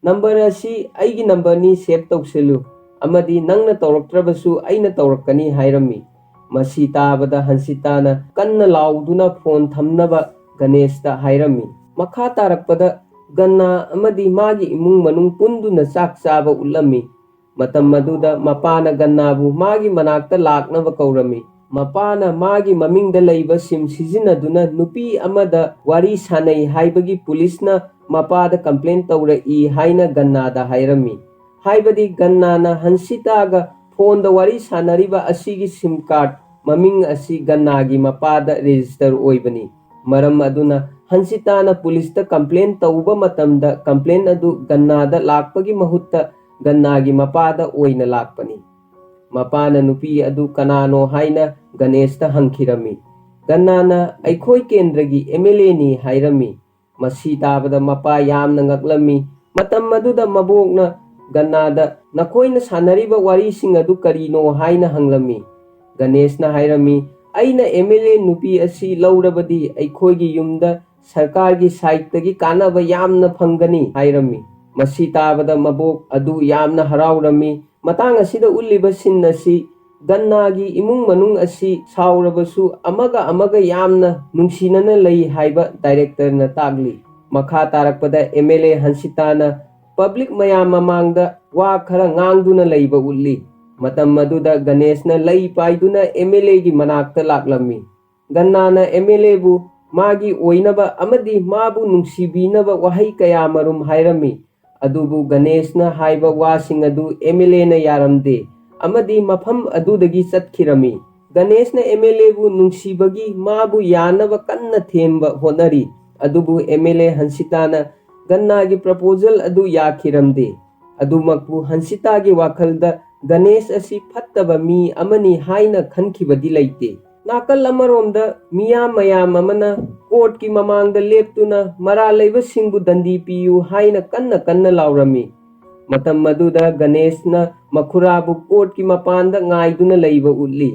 "ꯅꯝꯕꯔ ꯑꯁꯤ ꯑꯩꯒꯤ ꯅꯝꯕꯔꯅꯤ, save ꯇꯧꯁꯤꯜꯂꯨ, ꯑꯃꯗꯤ ꯅꯪꯅ ꯇꯧꯔꯛꯇ꯭ꯔꯕꯁꯨ ꯑꯩꯅ ꯇꯧꯔꯛꯀꯅꯤ" ꯍꯥꯏꯔꯝꯃꯤ꯫ ꯃꯁꯤ ꯇꯥꯕꯗ ꯍꯟꯁꯤꯇꯥꯅ ꯀꯟꯅ ꯂꯥꯎꯗꯨꯅ ꯐꯣꯟ ꯊꯝꯅꯕ ꯒꯅꯦꯁꯇ ꯍꯥꯏꯔꯝꯃꯤ꯫ ꯃꯈꯥ ꯇꯥꯔꯛꯄꯗ ꯒꯟꯅꯥ ꯑꯃꯗꯤ ꯃꯥꯒꯤ ꯏꯃꯨꯡ ꯃꯅꯨꯡ ꯄꯨꯟꯗꯨꯅ ꯆꯥꯛ ꯆꯥꯕ ꯎꯠꯂꯝꯃꯤ꯫ ꯃꯇꯝ ꯑꯗꯨꯗ ꯃꯄꯥꯅ ꯒꯟꯅꯥꯕꯨ ꯃꯥꯒꯤ ꯃꯅꯥꯛꯇ ꯂꯥꯛꯅꯕ ꯀꯧꯔꯝꯃꯤ꯫ ꯃꯄꯥꯅ ꯃꯥꯒꯤ ꯃꯃꯤꯡꯗ ꯂꯩꯕ ꯁꯤꯝ ꯁꯤꯖꯤꯟꯅꯗꯨꯅ ꯅꯨꯄꯤ ꯑꯃꯗ ꯋꯥꯔꯤ ꯁꯥꯅꯩ ꯍꯥꯏꯕꯒꯤ ꯄꯨꯂꯤꯁꯅ ꯃꯄꯥꯗ complain ꯇꯧꯔꯛꯏ ꯍꯥꯏꯅ ꯒꯟꯅꯥꯗ ꯍꯥꯏꯔꯝꯃꯤ꯫ ꯍꯥꯏꯕꯗꯤ ꯒꯟꯅꯥꯅ ꯍꯟꯁꯤꯇꯥꯒ ꯐꯣꯟꯗ ꯋꯥꯔꯤ ꯁꯥꯅꯔꯤꯕ ꯑꯁꯤꯒꯤ ꯁꯤꯝ ꯀꯥꯔꯗ ꯃꯃꯤꯡ ꯑꯁꯤ ꯒꯟꯅꯥꯒꯤ ꯃꯄꯥꯗ register ꯑꯣꯏꯕꯅꯤ꯫ ꯃꯔꯝ ꯑꯗꯨꯅ ꯍꯟꯁꯤꯇꯥꯅ ꯄꯨꯂꯤꯁꯇ complain ꯇꯧꯕ ꯃꯇꯝꯗ complain ꯑꯗꯨ ꯒꯟꯅꯥꯗ ꯂꯥꯛꯄꯒꯤ ꯃꯍꯨꯠꯇ ꯒꯟꯅꯥꯒꯤ ꯃꯄꯥꯗ ꯑꯣꯏꯅ ꯂꯥꯛꯄꯅꯤ꯫ ꯃꯄꯥꯅ ꯅꯨꯄꯤ ꯑꯗꯨ ꯀꯅꯥꯅꯣ ꯍꯥꯏꯅ ꯒꯅꯦꯁꯇ ꯍꯪꯈꯤꯔꯝꯃꯤ꯫ ꯒꯟꯅꯥꯅ ꯑꯩꯈꯣꯏ ꯀꯦꯟꯗ꯭ꯔꯒꯤ MLA ꯅꯤ ꯍꯥꯏꯔꯝꯃꯤ꯫ ꯃꯁꯤ ꯇꯥꯕꯗ ꯃꯄꯥ ꯌꯥꯝꯅ ꯉꯛꯂꯝꯃꯤ꯫ ꯃꯇꯝ ꯑꯗꯨꯗ ꯃꯕꯣꯛꯅ ꯒꯟꯅꯥꯗ ꯅꯈꯣꯏꯅ ꯁꯥꯟꯅꯔꯤꯕ ꯋꯥꯔꯤꯁꯤꯡ ꯑꯗꯨ ꯀꯔꯤꯅꯣ ꯍꯥꯏꯅ ꯍꯪꯂꯝꯃꯤ꯫ ꯒꯅꯦꯁꯅ ꯍꯥꯏꯔꯝꯃꯤ, "ꯑꯩꯅ MLA ꯅꯨꯄꯤ ꯑꯁꯤ ꯂꯧꯔꯕꯗꯤ ꯑꯩꯈꯣꯏꯒꯤ ꯌꯨꯝꯗ ꯁꯔꯀꯥꯔꯒꯤ ꯁꯥꯏꯠꯇꯒꯤ ꯀꯥꯟꯅꯕ ꯌꯥꯝꯅ ꯐꯪꯒꯅꯤ" ꯍꯥꯏꯔꯝꯃꯤ꯫ ꯃꯁꯤ ꯇꯥꯕꯗ ꯃꯕꯣꯛ ꯑꯗꯨ ꯌꯥꯝꯅ ꯍꯔꯥꯎꯔꯝꯃꯤ꯫ ꯃꯇꯥꯡ ꯑꯁꯤꯗ ꯎꯠꯂꯤꯕ ꯁꯤꯟ ꯑꯁꯤ ꯒꯟꯅꯥꯒꯤ ꯏꯃꯨꯡ ꯃꯅꯨꯡ ꯑꯁꯤ ꯁꯥꯎꯔꯕꯁꯨ ꯑꯃꯒ ꯑꯃꯒ ꯌꯥꯝꯅ ꯅꯨꯡꯁꯤꯅꯅ ꯂꯩ ꯍꯥꯏꯕ ꯗꯥꯏꯔꯦꯛꯇꯔꯅ ꯇꯥꯛꯂꯤ꯫ ꯃꯈꯥ ꯇꯥꯔꯛꯄꯗ MLA ꯍꯟꯁꯤꯇꯥꯅ ꯄꯕ꯭ꯂꯤꯛ ꯃꯌꯥꯝ ꯃꯃꯥꯡꯗ ꯋꯥ ꯈꯔ ꯉꯥꯡꯗꯨꯅ ꯂꯩꯕ ꯎꯠꯂꯤ꯫ ꯃꯇꯝ ꯑꯗꯨꯗ ꯒꯅꯦꯁꯅ ꯂꯩ ꯄꯥꯏꯗꯨꯅ MLAꯒꯤ ꯃꯅꯥꯛꯇ ꯂꯥꯛꯂꯝꯃꯤ꯫ ꯒꯟꯅꯥꯅ MLAꯕꯨ ꯃꯥꯒꯤ ꯑꯣꯏꯅꯕ ꯑꯃꯗꯤ ꯃꯥꯕꯨ ꯅꯨꯡꯁꯤꯕꯤꯅꯕ ꯋꯥꯍꯩ ꯀꯌꯥ ꯃꯔꯨꯝ ꯍꯥꯏꯔꯝꯃꯤ꯫ ꯑꯗꯨꯕꯨ ꯒꯅꯦꯁꯅ ꯍꯥꯏꯕ ꯋꯥꯁꯤꯡ ꯑꯗꯨ MLAꯅ ꯌꯥꯔꯝꯗꯦ ꯑꯃꯗꯤ ꯃꯐꯝ ꯑꯗꯨꯗꯒꯤ ꯆꯠꯈꯤꯔꯝꯃꯤ꯫ ꯒꯅꯦꯁꯅ MLAꯕꯨ ꯅꯨꯡꯁꯤꯕꯒꯤ ꯃꯥꯕꯨ ꯌꯥꯅꯕ ꯀꯟꯅ ꯊꯦꯝꯕ ꯍꯣꯠꯅꯔꯤ꯫ ꯑꯗꯨꯕꯨ MLA ꯍꯟꯁꯤꯇꯥꯅ ꯒꯟꯅꯥꯒꯤ proposal ꯑꯗꯨ ꯌꯥꯈꯤꯔꯝꯗꯦ꯫ ꯑꯗꯨꯃꯛꯄꯨ ꯍꯟꯁꯤꯇꯥꯒꯤ ꯋꯥꯈꯜꯗ ꯒꯅꯦꯁ ꯑꯁꯤ ꯐꯠꯇꯕ ꯃꯤ ꯑꯃꯅꯤ ꯍꯥꯏꯅ ꯈꯟꯈꯤꯕꯗꯤ ꯂꯩꯇꯦ꯫ ꯅꯥꯀꯜ ꯑꯃꯔꯣꯝꯗ ꯃꯤꯌꯥꯝ ꯃꯌꯥꯝ ꯑꯃꯅ ꯀꯣꯔꯠꯀꯤ ꯃꯃꯥꯡꯗ ꯂꯦꯞꯇꯨꯅ ꯃꯔꯥꯜ ꯂꯩꯕꯁꯤꯡꯕꯨ ꯗꯟꯗꯤ ꯄꯤꯌꯨ ꯍꯥꯏꯅ ꯀꯟꯅ ꯀꯟꯅ ꯂꯥꯎꯔꯝꯃꯤ꯫ ꯃꯇꯝ ꯑꯗꯨꯗ ꯒꯅꯦꯁꯅ ꯃꯈꯨꯔꯥꯕꯨ ꯀꯣꯔꯠꯀꯤ ꯃꯄꯥꯟꯗ ꯉꯥꯏꯗꯨꯅ ꯂꯩꯕ ꯎꯠꯂꯤ꯫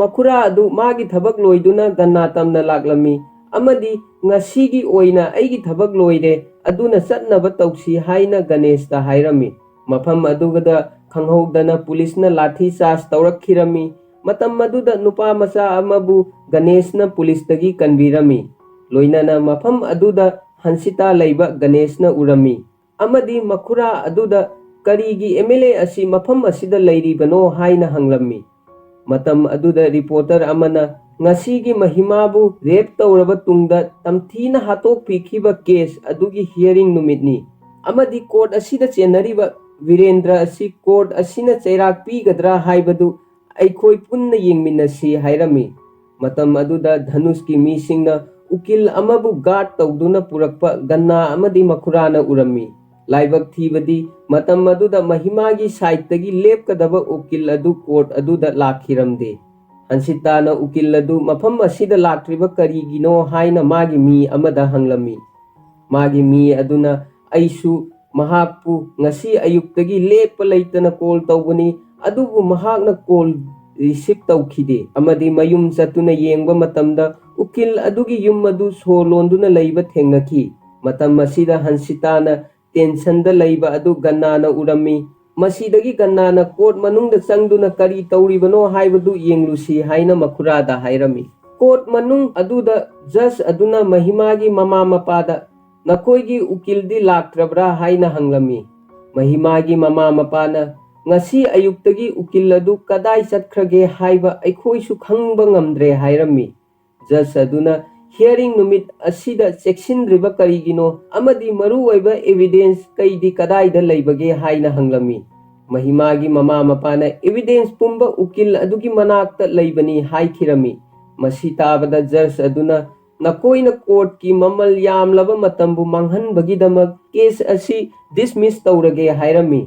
ꯃꯈꯨꯔꯥ ꯑꯗꯨ ꯃꯥꯒꯤ ꯊꯕꯛ ꯂꯣꯏꯗꯨꯅ ꯒꯟꯅꯥ ꯇꯝꯅ ꯂꯥꯛꯂꯝꯃꯤ ꯑꯃꯗꯤ "ꯉꯁꯤꯒꯤ ꯑꯣꯏꯅ ꯑꯩꯒꯤ ꯊꯕꯛ ꯂꯣꯏꯔꯦ, ꯑꯗꯨꯅ ꯆꯠꯅꯕ ꯇꯧꯁꯤ" ꯍꯥꯏꯅ ꯒꯅꯦꯁꯇ ꯍꯥꯏꯔꯝꯃꯤ꯫ ꯃꯐꯝ ꯑꯗꯨꯗ ꯈꯪꯍꯧꯗꯅ ꯄꯨꯂꯤꯁꯅ ꯂꯥꯊꯤ ꯆꯥꯔꯖ ꯇꯧꯔꯛꯈꯤꯔꯝꯃꯤ꯫ ꯃꯇꯝ ꯑꯗꯨꯗ ꯅꯨꯄꯥ ꯃꯆꯥ ꯑꯃꯕꯨ ꯒꯅꯦꯁꯅ ꯄꯨꯂꯤꯁꯇꯒꯤ ꯀꯟꯕꯤꯔꯝꯃꯤ꯫ ꯂꯣꯏꯅꯅ ꯃꯐꯝ ꯑꯗꯨꯗ ꯍꯟꯁꯤꯇꯥ ꯂꯩꯕ ꯒꯅꯦꯁꯅ ꯎꯔꯝꯃꯤ ꯑꯃꯗꯤ ꯃꯈꯨꯔꯥ ꯑꯗꯨꯗ "ꯀꯔꯤꯒꯤ ꯑꯦꯝ ꯑꯦꯜ ꯑꯦ ꯑꯁꯤ ꯃꯐꯝ ꯑꯁꯤꯗ ꯂꯩꯔꯤꯕꯅꯣ?" ꯍꯥꯏꯅ ꯍꯪꯂꯝꯃꯤ꯫ ꯃꯇꯝ ꯑꯗꯨꯗ ꯔꯤꯄꯣꯔꯇꯔ ꯑꯃꯅ ꯉꯁꯤꯒꯤ ꯃꯍꯤꯃꯥꯕꯨ ꯔꯦꯞ ꯇꯧꯔꯕ ꯇꯨꯡꯗ ꯇꯝꯊꯤꯅ ꯍꯥꯠꯇꯣꯛꯄꯤꯈꯤꯕ ꯀꯦꯁ ꯑꯗꯨꯒꯤ ꯍꯤꯌꯔꯤꯡ ꯅꯨꯃꯤꯠꯅꯤ ꯑꯃꯗꯤ ꯀꯣꯔꯠ ꯑꯁꯤꯗ ꯆꯦꯟꯅꯔꯤꯕ ꯋꯤꯔꯦꯟꯗ꯭ꯔ ꯑꯁꯤ ꯀꯣꯔꯠ ꯑꯁꯤꯅ ꯆꯩꯔꯥꯛ ꯄꯤꯒꯗ꯭ꯔꯥ ꯍꯥꯏꯕꯗꯨ ꯑꯩꯈꯣꯏ ꯄꯨꯟꯅ ꯌꯦꯡꯃꯤꯟꯅꯁꯤ ꯍꯥꯏꯔꯝꯃꯤ꯫ ꯃꯇꯝ ꯑꯗꯨꯗ ꯙꯅꯨꯁꯀꯤ ꯃꯤꯁꯤꯡꯅ ꯎꯀꯤꯜ ꯑꯃꯕꯨ ꯒꯥꯔꯗ ꯇꯧꯗꯨꯅ ꯄꯨꯔꯛꯄ ꯒꯟꯅꯥ ꯑꯃꯗꯤ ꯃꯈꯨꯔꯥꯅ ꯎꯔꯝꯃꯤ꯫ ꯂꯥꯏꯕꯛ ꯊꯤꯕꯗꯤ ꯃꯇꯝ ꯑꯗꯨꯗ ꯃꯍꯤꯃꯥꯒꯤ ꯁꯥꯏꯠꯇꯒꯤ ꯂꯦꯞꯀꯗꯕ ꯎꯀꯤꯜ ꯑꯗꯨ ꯀꯣꯔꯠ ꯑꯗꯨꯗ ꯂꯥꯛꯈꯤꯔꯝꯗꯦ꯫ ꯍꯟꯁꯤꯇꯥꯅ ꯎꯀꯤꯜ ꯑꯗꯨ ꯃꯐꯝ ꯑꯁꯤꯗ ꯂꯥꯛꯇ꯭ꯔꯤꯕ ꯀꯔꯤꯒꯤꯅꯣ ꯍꯥꯏꯅ ꯃꯥꯒꯤ ꯃꯤ ꯑꯃꯗ ꯍꯪꯂꯝꯃꯤ꯫ ꯃꯥꯒꯤ ꯃꯤ ꯑꯗꯨꯅ "ꯑꯩꯁꯨ ꯃꯍꯥꯛꯄꯨ ꯉꯁꯤ ꯑꯌꯨꯛꯇꯒꯤ ꯂꯦꯞꯄ ꯂꯩꯇꯅ ꯀꯣꯜ ꯇꯧꯕꯅꯤ, ꯑꯗꯨꯕꯨ ꯃꯍꯥꯛꯅ ꯀꯣꯜ ꯔꯤꯁꯤꯞ ꯇꯧꯈꯤꯗꯦ ꯑꯃꯗꯤ ꯃꯌꯨꯝ ꯆꯠꯇꯨꯅ ꯌꯦꯡꯕ ꯃꯇꯝꯗ ꯎꯀꯤꯜ ꯑꯗꯨꯒꯤ ꯌꯨꯝ ꯑꯗꯨ ꯁꯣ ꯂꯣꯟꯗꯨꯅ ꯂꯩꯕ ꯊꯦꯡꯅꯈꯤ꯫ ꯃꯇꯝ ꯑꯁꯤꯗ ꯍꯟꯁꯤꯇꯥꯅ ꯇꯦꯟꯁꯟꯗ ꯂꯩꯕ ꯑꯗꯨ ꯒꯟꯅꯥꯅ ꯎꯔꯝꯃꯤ꯫ ꯃꯁꯤꯗꯒꯤ ꯒꯟꯅꯥꯅ ꯀꯣꯔꯠ ꯃꯅꯨꯡꯗ ꯆꯪꯗꯨꯅ ꯀꯔꯤ ꯇꯧꯔꯤꯕꯅꯣ ꯍꯥꯏꯕꯗꯨ ꯌꯦꯡꯂꯨꯁꯤ ꯍꯥꯏꯅ ꯃꯈꯨꯔꯥꯗ ꯍꯥꯏꯔꯝꯃꯤ꯫ ꯀꯣꯔꯠ ꯃꯅꯨꯡ ꯑꯗꯨꯗ ꯖꯖ ꯑꯗꯨꯅ ꯃꯍꯤꯃꯥꯒꯤ ꯃꯃꯥ ꯃꯄꯥꯗ "ꯅꯈꯣꯏꯒꯤ ꯎꯀꯤꯜꯗꯤ ꯂꯥꯛꯇ꯭ꯔꯕ꯭ꯔꯥ?" ꯍꯥꯏꯅ ꯍꯪꯂꯝꯃꯤ꯫ ꯃꯍꯤꯃꯥꯒꯤ ꯃꯃꯥ ꯃꯄꯥꯅ "ꯉꯁꯤ ꯑꯌꯨꯛꯇꯒꯤ ꯎꯀꯤꯜ ꯑꯗꯨ ꯀꯗꯥꯏ ꯆꯠꯈ꯭ꯔꯒꯦ ꯍꯥꯏꯕ ꯑꯩꯈꯣꯏꯁꯨ ꯈꯪꯕ ꯉꯝꯗ꯭ꯔꯦ" ꯍꯥꯏꯔꯝꯃꯤ꯫ ꯖꯖ ꯑꯗꯨꯅ "ꯍꯤꯌꯔꯤꯡ ꯅꯨꯃꯤꯠ ꯑꯁꯤꯗ ꯆꯦꯛꯁꯤꯟꯗ꯭ꯔꯤꯕ ꯀꯔꯤꯒꯤꯅꯣ ꯑꯃꯗꯤ ꯃꯔꯨꯑꯣꯏꯕ ꯑꯦꯚꯤꯗꯦꯟꯁ ꯀꯩꯗꯤ ꯀꯗꯥꯏꯗ ꯂꯩꯕꯒꯦ?" ꯍꯥꯏꯅ ꯍꯪꯂꯝꯃꯤ꯫ ꯃꯍꯤꯃꯥꯒꯤ ꯃꯃꯥ ꯃꯄꯥꯅ "ꯑꯦꯚꯤꯗꯦꯟꯁ ꯄꯨꯝꯕ ꯎꯀꯤꯜ ꯑꯗꯨꯒꯤ ꯃꯅꯥꯛꯇ ꯂꯩꯕꯅꯤ" ꯍꯥꯏꯈꯤꯔꯝꯃꯤ꯫ ꯃꯁꯤ ꯇꯥꯕꯗ ꯖꯖ ꯑꯗꯨꯅ "ꯅꯈꯣꯏꯅ ꯀꯣꯔꯠꯀꯤ ꯃꯃꯜ ꯌꯥꯝꯂꯕ ꯃꯇꯝꯕꯨ ꯃꯥꯡꯍꯟꯕꯒꯤꯗꯃꯛ ꯀꯦꯁ ꯑꯁꯤ ꯗꯤꯁꯃꯤꯁ ꯇꯧꯔꯒꯦ" ꯍꯥꯏꯔꯝꯃꯤ꯫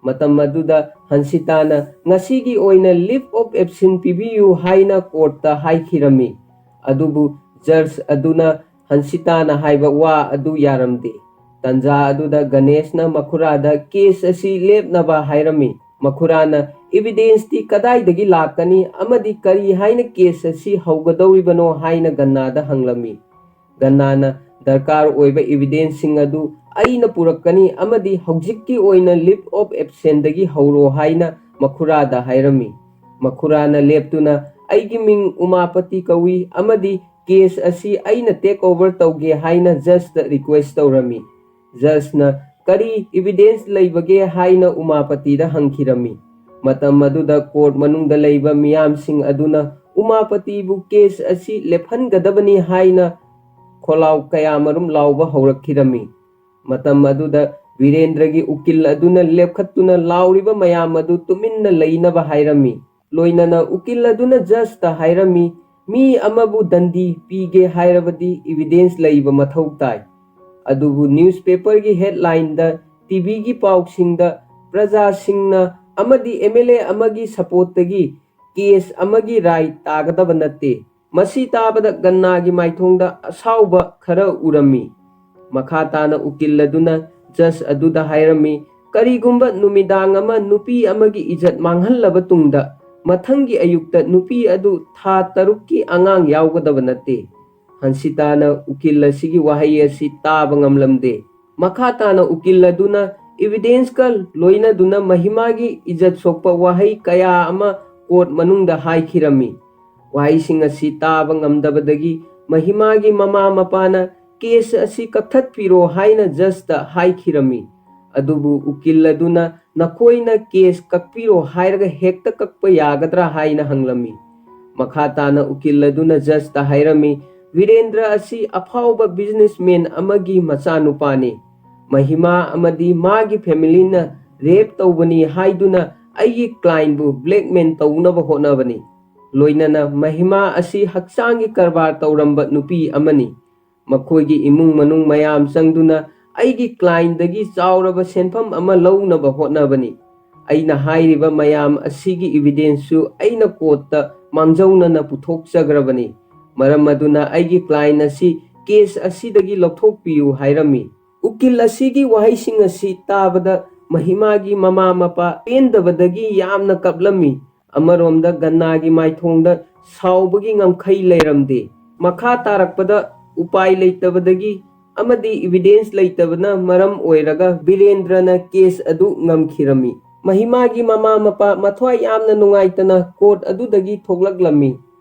ꯃꯇꯝ ꯑꯗꯨꯗ ꯍꯟꯁꯤꯇꯥꯅ ꯉꯁꯤꯒꯤ ꯑꯣꯏꯅ leave of absence ꯄꯤꯕꯤꯌꯨ ꯍꯥꯏꯅ ꯀꯣꯔꯠꯇ ꯍꯥꯏꯈꯤꯔꯝꯃꯤ꯫ ꯑꯗꯨꯕꯨ ꯖꯖ ꯑꯗꯨꯅ ꯍꯟꯁꯤꯇꯥꯅ ꯍꯥꯏꯕ ꯋꯥ ꯑꯗꯨ ꯌꯥꯔꯝꯗꯦ꯫ ꯇꯟꯖꯥ ꯑꯗꯨꯗ ꯒꯅꯦꯁꯅ ꯃꯈꯨꯔꯥꯗ ꯀꯦꯁ ꯑꯁꯤ ꯂꯦꯞꯅꯕ ꯍꯥꯏꯔꯝꯃꯤ꯫ ꯃꯈꯨꯔꯥꯅ ꯏꯕꯤꯗꯦꯟꯁꯇꯤ ꯀꯗꯥꯏꯗꯒꯤ ꯂꯥꯛꯀꯅꯤ ꯑꯃꯗꯤ ꯀꯔꯤ ꯍꯥꯏꯅ ꯀꯦꯁ ꯑꯁꯤ ꯍꯧꯒꯗꯧꯔꯤꯕꯅꯣ ꯍꯥꯏꯅ ꯒꯟꯅꯥꯗ ꯍꯪꯂꯝꯃꯤ꯫ ꯒꯟꯅꯥꯅ ꯗꯔꯀꯥꯔ ꯑꯣꯏꯕ ꯏꯕꯤꯗꯦꯟꯁꯁꯤꯡ ꯑꯗꯨ ꯑꯩꯅ ꯄꯨꯔꯛꯀꯅꯤ ꯑꯃꯗꯤ ꯍꯧꯖꯤꯛꯀꯤ ꯑꯣꯏꯅ leave of absenceꯗꯒꯤ ꯍꯧꯔꯣ ꯍꯥꯏꯅ ꯃꯈꯨꯔꯥꯗ ꯍꯥꯏꯔꯝꯃꯤ꯫ ꯃꯈꯨꯔꯥꯅ ꯂꯦꯞꯇꯨꯅ ꯑꯩꯒꯤ ꯃꯤꯡ ꯎꯃꯥꯄꯇꯤ ꯀꯧꯏ ꯑꯃꯗꯤ ꯀꯦꯁ ꯑꯁꯤ ꯑꯩꯅ take over ꯇꯧꯒꯦ ꯍꯥꯏꯅ ꯖꯖꯇ ꯔꯤꯀ꯭ꯋꯦꯁ ꯇꯧꯔꯝꯃꯤ꯫ ꯖꯖꯅ ꯀꯔꯤ ꯏꯕꯤꯗꯦꯟꯁ ꯂꯩꯕꯒꯦ ꯍꯥꯏꯅ ꯎꯃꯥꯄꯇꯤꯗ ꯍꯪꯈꯤꯔꯝꯃꯤ꯫ ꯃꯇꯝ ꯑꯗꯨꯗ ꯀꯣꯔꯠ ꯃꯅꯨꯡꯗ ꯂꯩꯕ ꯃꯤꯌꯥꯝꯁꯤꯡ ꯑꯗꯨꯅ ꯎꯃꯥꯄꯇꯤꯕꯨ ꯀꯦꯁ ꯑꯁꯤ ꯂꯦꯞꯍꯟꯒꯗꯕꯅꯤ ꯍꯥꯏꯅ ꯈꯣꯜꯂꯥꯎ ꯀꯌꯥꯃꯔꯨꯝ ꯂꯥꯎꯕ ꯍꯧꯔꯛꯈꯤꯔꯝꯃꯤ꯫ ꯃꯇꯝ ꯑꯗꯨꯗ ꯕꯤꯔꯦꯟꯗ꯭ꯔꯒꯤ ꯎꯀꯤꯜ ꯑꯗꯨꯅ ꯂꯦꯞꯈꯠꯇꯨꯅ ꯂꯥꯎꯔꯤꯕ ꯃꯌꯥꯝ ꯑꯗꯨ ꯇꯨꯃꯤꯟꯅ ꯂꯩꯅꯕ ꯍꯥꯏꯔꯝꯃꯤ꯫ ꯂꯣꯏꯅꯅ ꯎꯀꯤꯜ ꯑꯗꯨꯅ ꯖꯖꯇ ꯍꯥꯏꯔꯝꯃꯤ, ꯃꯤ ꯑꯃꯕꯨ ꯗꯟꯗꯤ ꯄꯤꯒꯦ ꯍꯥꯏꯔꯕꯗꯤ ꯏꯕꯤꯗꯦꯟꯁ ꯂꯩꯕ ꯃꯊꯧ ꯇꯥꯏ꯫ ꯑꯗꯨꯕꯨ ꯅ꯭ꯌꯨꯁꯄꯦꯄꯔꯒꯤ ꯍꯦꯗꯂꯥꯏꯟꯗ, ꯇꯤꯚꯤꯒꯤ ꯄꯥꯎꯁꯤꯡꯗ, ꯄ꯭ꯔꯖꯥꯁꯤꯡꯅ ꯑꯃꯗꯤ ꯑꯦꯝ ꯑꯦꯜ ꯑꯦ ꯑꯃꯒꯤ ꯁꯄꯣꯔꯠꯇꯒꯤ ꯀꯦꯁ ꯑꯃꯒꯤ ꯔꯥꯏ ꯇꯥꯒꯗꯕ ꯅꯠꯇꯦ꯫ ꯃꯁꯤ ꯇꯥꯕꯗ ꯒꯟꯅꯥꯒꯤ ꯃꯥꯏꯊꯣꯡꯗ ꯑꯁꯥꯎꯕ ꯈꯔ ꯎꯔꯝꯃꯤ꯫ ꯃꯈꯥ ꯇꯥꯅ ꯎꯀꯤꯜ ꯑꯗꯨꯅ ꯖꯖ ꯑꯗꯨꯗ ꯍꯥꯏꯔꯝꯃꯤ, ꯀꯔꯤꯒꯨꯝꯕ ꯅꯨꯃꯤꯗꯥꯡ ꯑꯃ ꯅꯨꯄꯤ ꯑꯃꯒꯤ ꯏꯖꯠ ꯃꯥꯡꯍꯜꯂꯕ ꯇꯨꯡꯗ ꯃꯊꯪꯒꯤ ꯑꯌꯨꯛꯇ ꯅꯨꯄꯤ ꯑꯗꯨ ꯊꯥ ꯇꯔꯨꯛꯀꯤ ꯑꯉꯥꯡ ꯌꯥꯎꯒꯗꯕ ꯅꯠꯇꯦ꯫ ꯍꯟꯁꯤꯇꯥꯅ ꯎꯀꯤꯜ ꯑꯁꯤꯒꯤ ꯋꯥꯍꯩ ꯑꯁꯤ ꯇꯥꯕ ꯉꯝꯂꯝꯗꯦ꯫ ꯃꯈꯥ ꯇꯥꯅ ꯎꯀꯤꯜ ꯑꯗꯨꯅ ꯏꯕꯤꯗꯦꯟꯁꯀ ꯂꯣꯏꯅꯗꯨꯅ ꯃꯍꯤꯃꯥꯒꯤ ꯏꯖꯠ ꯁꯣꯛꯄ ꯋꯥꯍꯩ ꯀꯌꯥ ꯑꯃ ꯀꯣꯔꯠ ꯃꯅꯨꯡꯗ ꯍꯥꯏꯈꯤꯔꯝꯃꯤ꯫ ꯋꯥꯍꯩꯁꯤꯡ ꯑꯁꯤ ꯇꯥꯕ ꯉꯝꯗꯕꯗꯒꯤ ꯃꯍꯤꯃꯥꯒꯤ ꯃꯃꯥ ꯃꯄꯥꯅ ꯀꯦꯁ ꯑꯁꯤ ꯀꯛꯊꯠꯄꯤꯔꯣ ꯍꯥꯏꯅ ꯖꯖꯇ ꯍꯥꯏꯈꯤꯔꯝꯃꯤ꯫ ꯑꯗꯨꯕꯨ ꯎꯀꯤꯜ ꯑꯗꯨꯅ ꯅꯈꯣꯏꯅ ꯀꯦꯁ ꯀꯛꯄꯤꯔꯣ ꯍꯥꯏꯔꯒ ꯍꯦꯛꯇ ꯀꯛꯄ ꯌꯥꯒꯗ꯭ꯔꯥ ꯍꯥꯏꯅ ꯍꯪꯂꯝꯃꯤ꯫ ꯃꯈꯥ ꯇꯥꯅ ꯎꯀꯤꯜ ꯑꯗꯨꯅ ꯖꯖꯇ ꯍꯥꯏꯔꯝꯃꯤ, ꯕꯤꯔꯦꯟꯗ꯭ꯔ ꯑꯁꯤ ꯑꯐꯥꯎꯕ ꯕꯤꯖꯤꯅꯦꯁꯃꯦꯟ ꯑꯃꯒꯤ ꯃꯆꯥꯅꯨꯄꯥꯅꯤ꯫ ꯃꯍꯤꯃꯥ ꯑꯃꯗꯤ ꯃꯥꯒꯤ ꯐꯦꯃꯤꯂꯤꯅ ꯔꯦꯞ ꯇꯧꯕꯅꯤ ꯍꯥꯏꯗꯨꯅ ꯑꯩꯒꯤ ꯀ꯭ꯂꯥꯏꯟꯕꯨ ꯕ꯭ꯂꯦꯛꯃꯦꯟ ꯇꯧꯅꯕ ꯍꯣꯠꯅꯕꯅꯤ꯫ ꯂꯣꯏꯅꯅ ꯃꯍꯤꯃꯥ ꯑꯁꯤ ꯍꯛꯆꯥꯡꯒꯤ ꯀꯔꯕꯥꯔ ꯇꯧꯔꯝꯕ ꯅꯨꯄꯤ ꯑꯃꯅꯤ꯫ ꯃꯈꯣꯏꯒꯤ ꯏꯃꯨꯡ ꯃꯅꯨꯡ ꯃꯌꯥꯝ ꯆꯪꯗꯨꯅ ꯑꯩꯒꯤ ꯀ꯭ꯂꯥꯏꯟꯗꯒꯤ ꯆꯥꯎꯔꯕ ꯁꯦꯟꯐꯝ ꯑꯃ ꯂꯧꯅꯕ ꯍꯣꯠꯅꯕꯅꯤ꯫ ꯑꯩꯅ ꯍꯥꯏꯔꯤꯕ ꯃꯌꯥꯝ ꯑꯁꯤꯒꯤ ꯏꯕꯤꯗꯦꯟꯁꯁꯨ ꯑꯩꯅ ꯀꯣꯔꯠꯇ ꯃꯥꯡꯖꯧꯅꯅ ꯄꯨꯊꯣꯛꯆꯈ꯭ꯔꯕꯅꯤ꯫ ꯃꯔꯝ ꯑꯗꯨꯅ ꯑꯩꯒꯤ ꯀ꯭ꯂꯥꯏꯟ ꯑꯁꯤ ꯀꯦꯁ ꯑꯁꯤꯗꯒꯤ ꯂꯧꯊꯣꯛꯄꯤꯌꯨ ꯍꯥꯏꯔꯝꯃꯤ꯫ ꯎꯀꯤꯜ ꯑꯁꯤꯒꯤ ꯋꯥꯍꯩꯁꯤꯡ ꯑꯁꯤ ꯇꯥꯕꯗ ꯃꯍꯤꯃꯥꯒꯤ ꯃꯃꯥ ꯃꯄꯥ ꯄꯦꯟꯗꯕꯗꯒꯤ ꯌꯥꯝꯅ ꯀꯞꯂꯝꯃꯤ꯫ ꯑꯃꯔꯣꯝꯗ ꯒꯟꯅꯥꯒꯤ ꯃꯥꯏꯊꯣꯡꯗ ꯁꯥꯎꯕꯒꯤ ꯉꯝꯈꯩ ꯂꯩꯔꯝꯗꯦ꯫ ꯃꯈꯥ ꯇꯥꯔꯛꯄꯗ ꯎꯄꯥꯏ ꯂꯩꯇꯕꯗꯒꯤ ꯑꯃꯗꯤ ꯏꯕꯤꯗꯦꯟꯁ ꯂꯩꯇꯕꯅ ꯃꯔꯝ ꯑꯣꯏꯔꯒ ꯕꯤꯔꯦꯟꯗ꯭ꯔꯅ ꯀꯦꯁ ꯑꯗꯨ ꯉꯝꯈꯤꯔꯝꯃꯤ꯫ ꯃꯍꯤꯃꯥꯒꯤ ꯃꯃꯥ ꯃꯄꯥ ꯃꯊ꯭ꯋꯥꯏ ꯌꯥꯝꯅ ꯅꯨꯡꯉꯥꯏꯇꯅ ꯀꯣꯔꯠ ꯑꯗꯨꯗꯒꯤ ꯊꯣꯛꯂꯛꯂꯝꯃꯤ꯫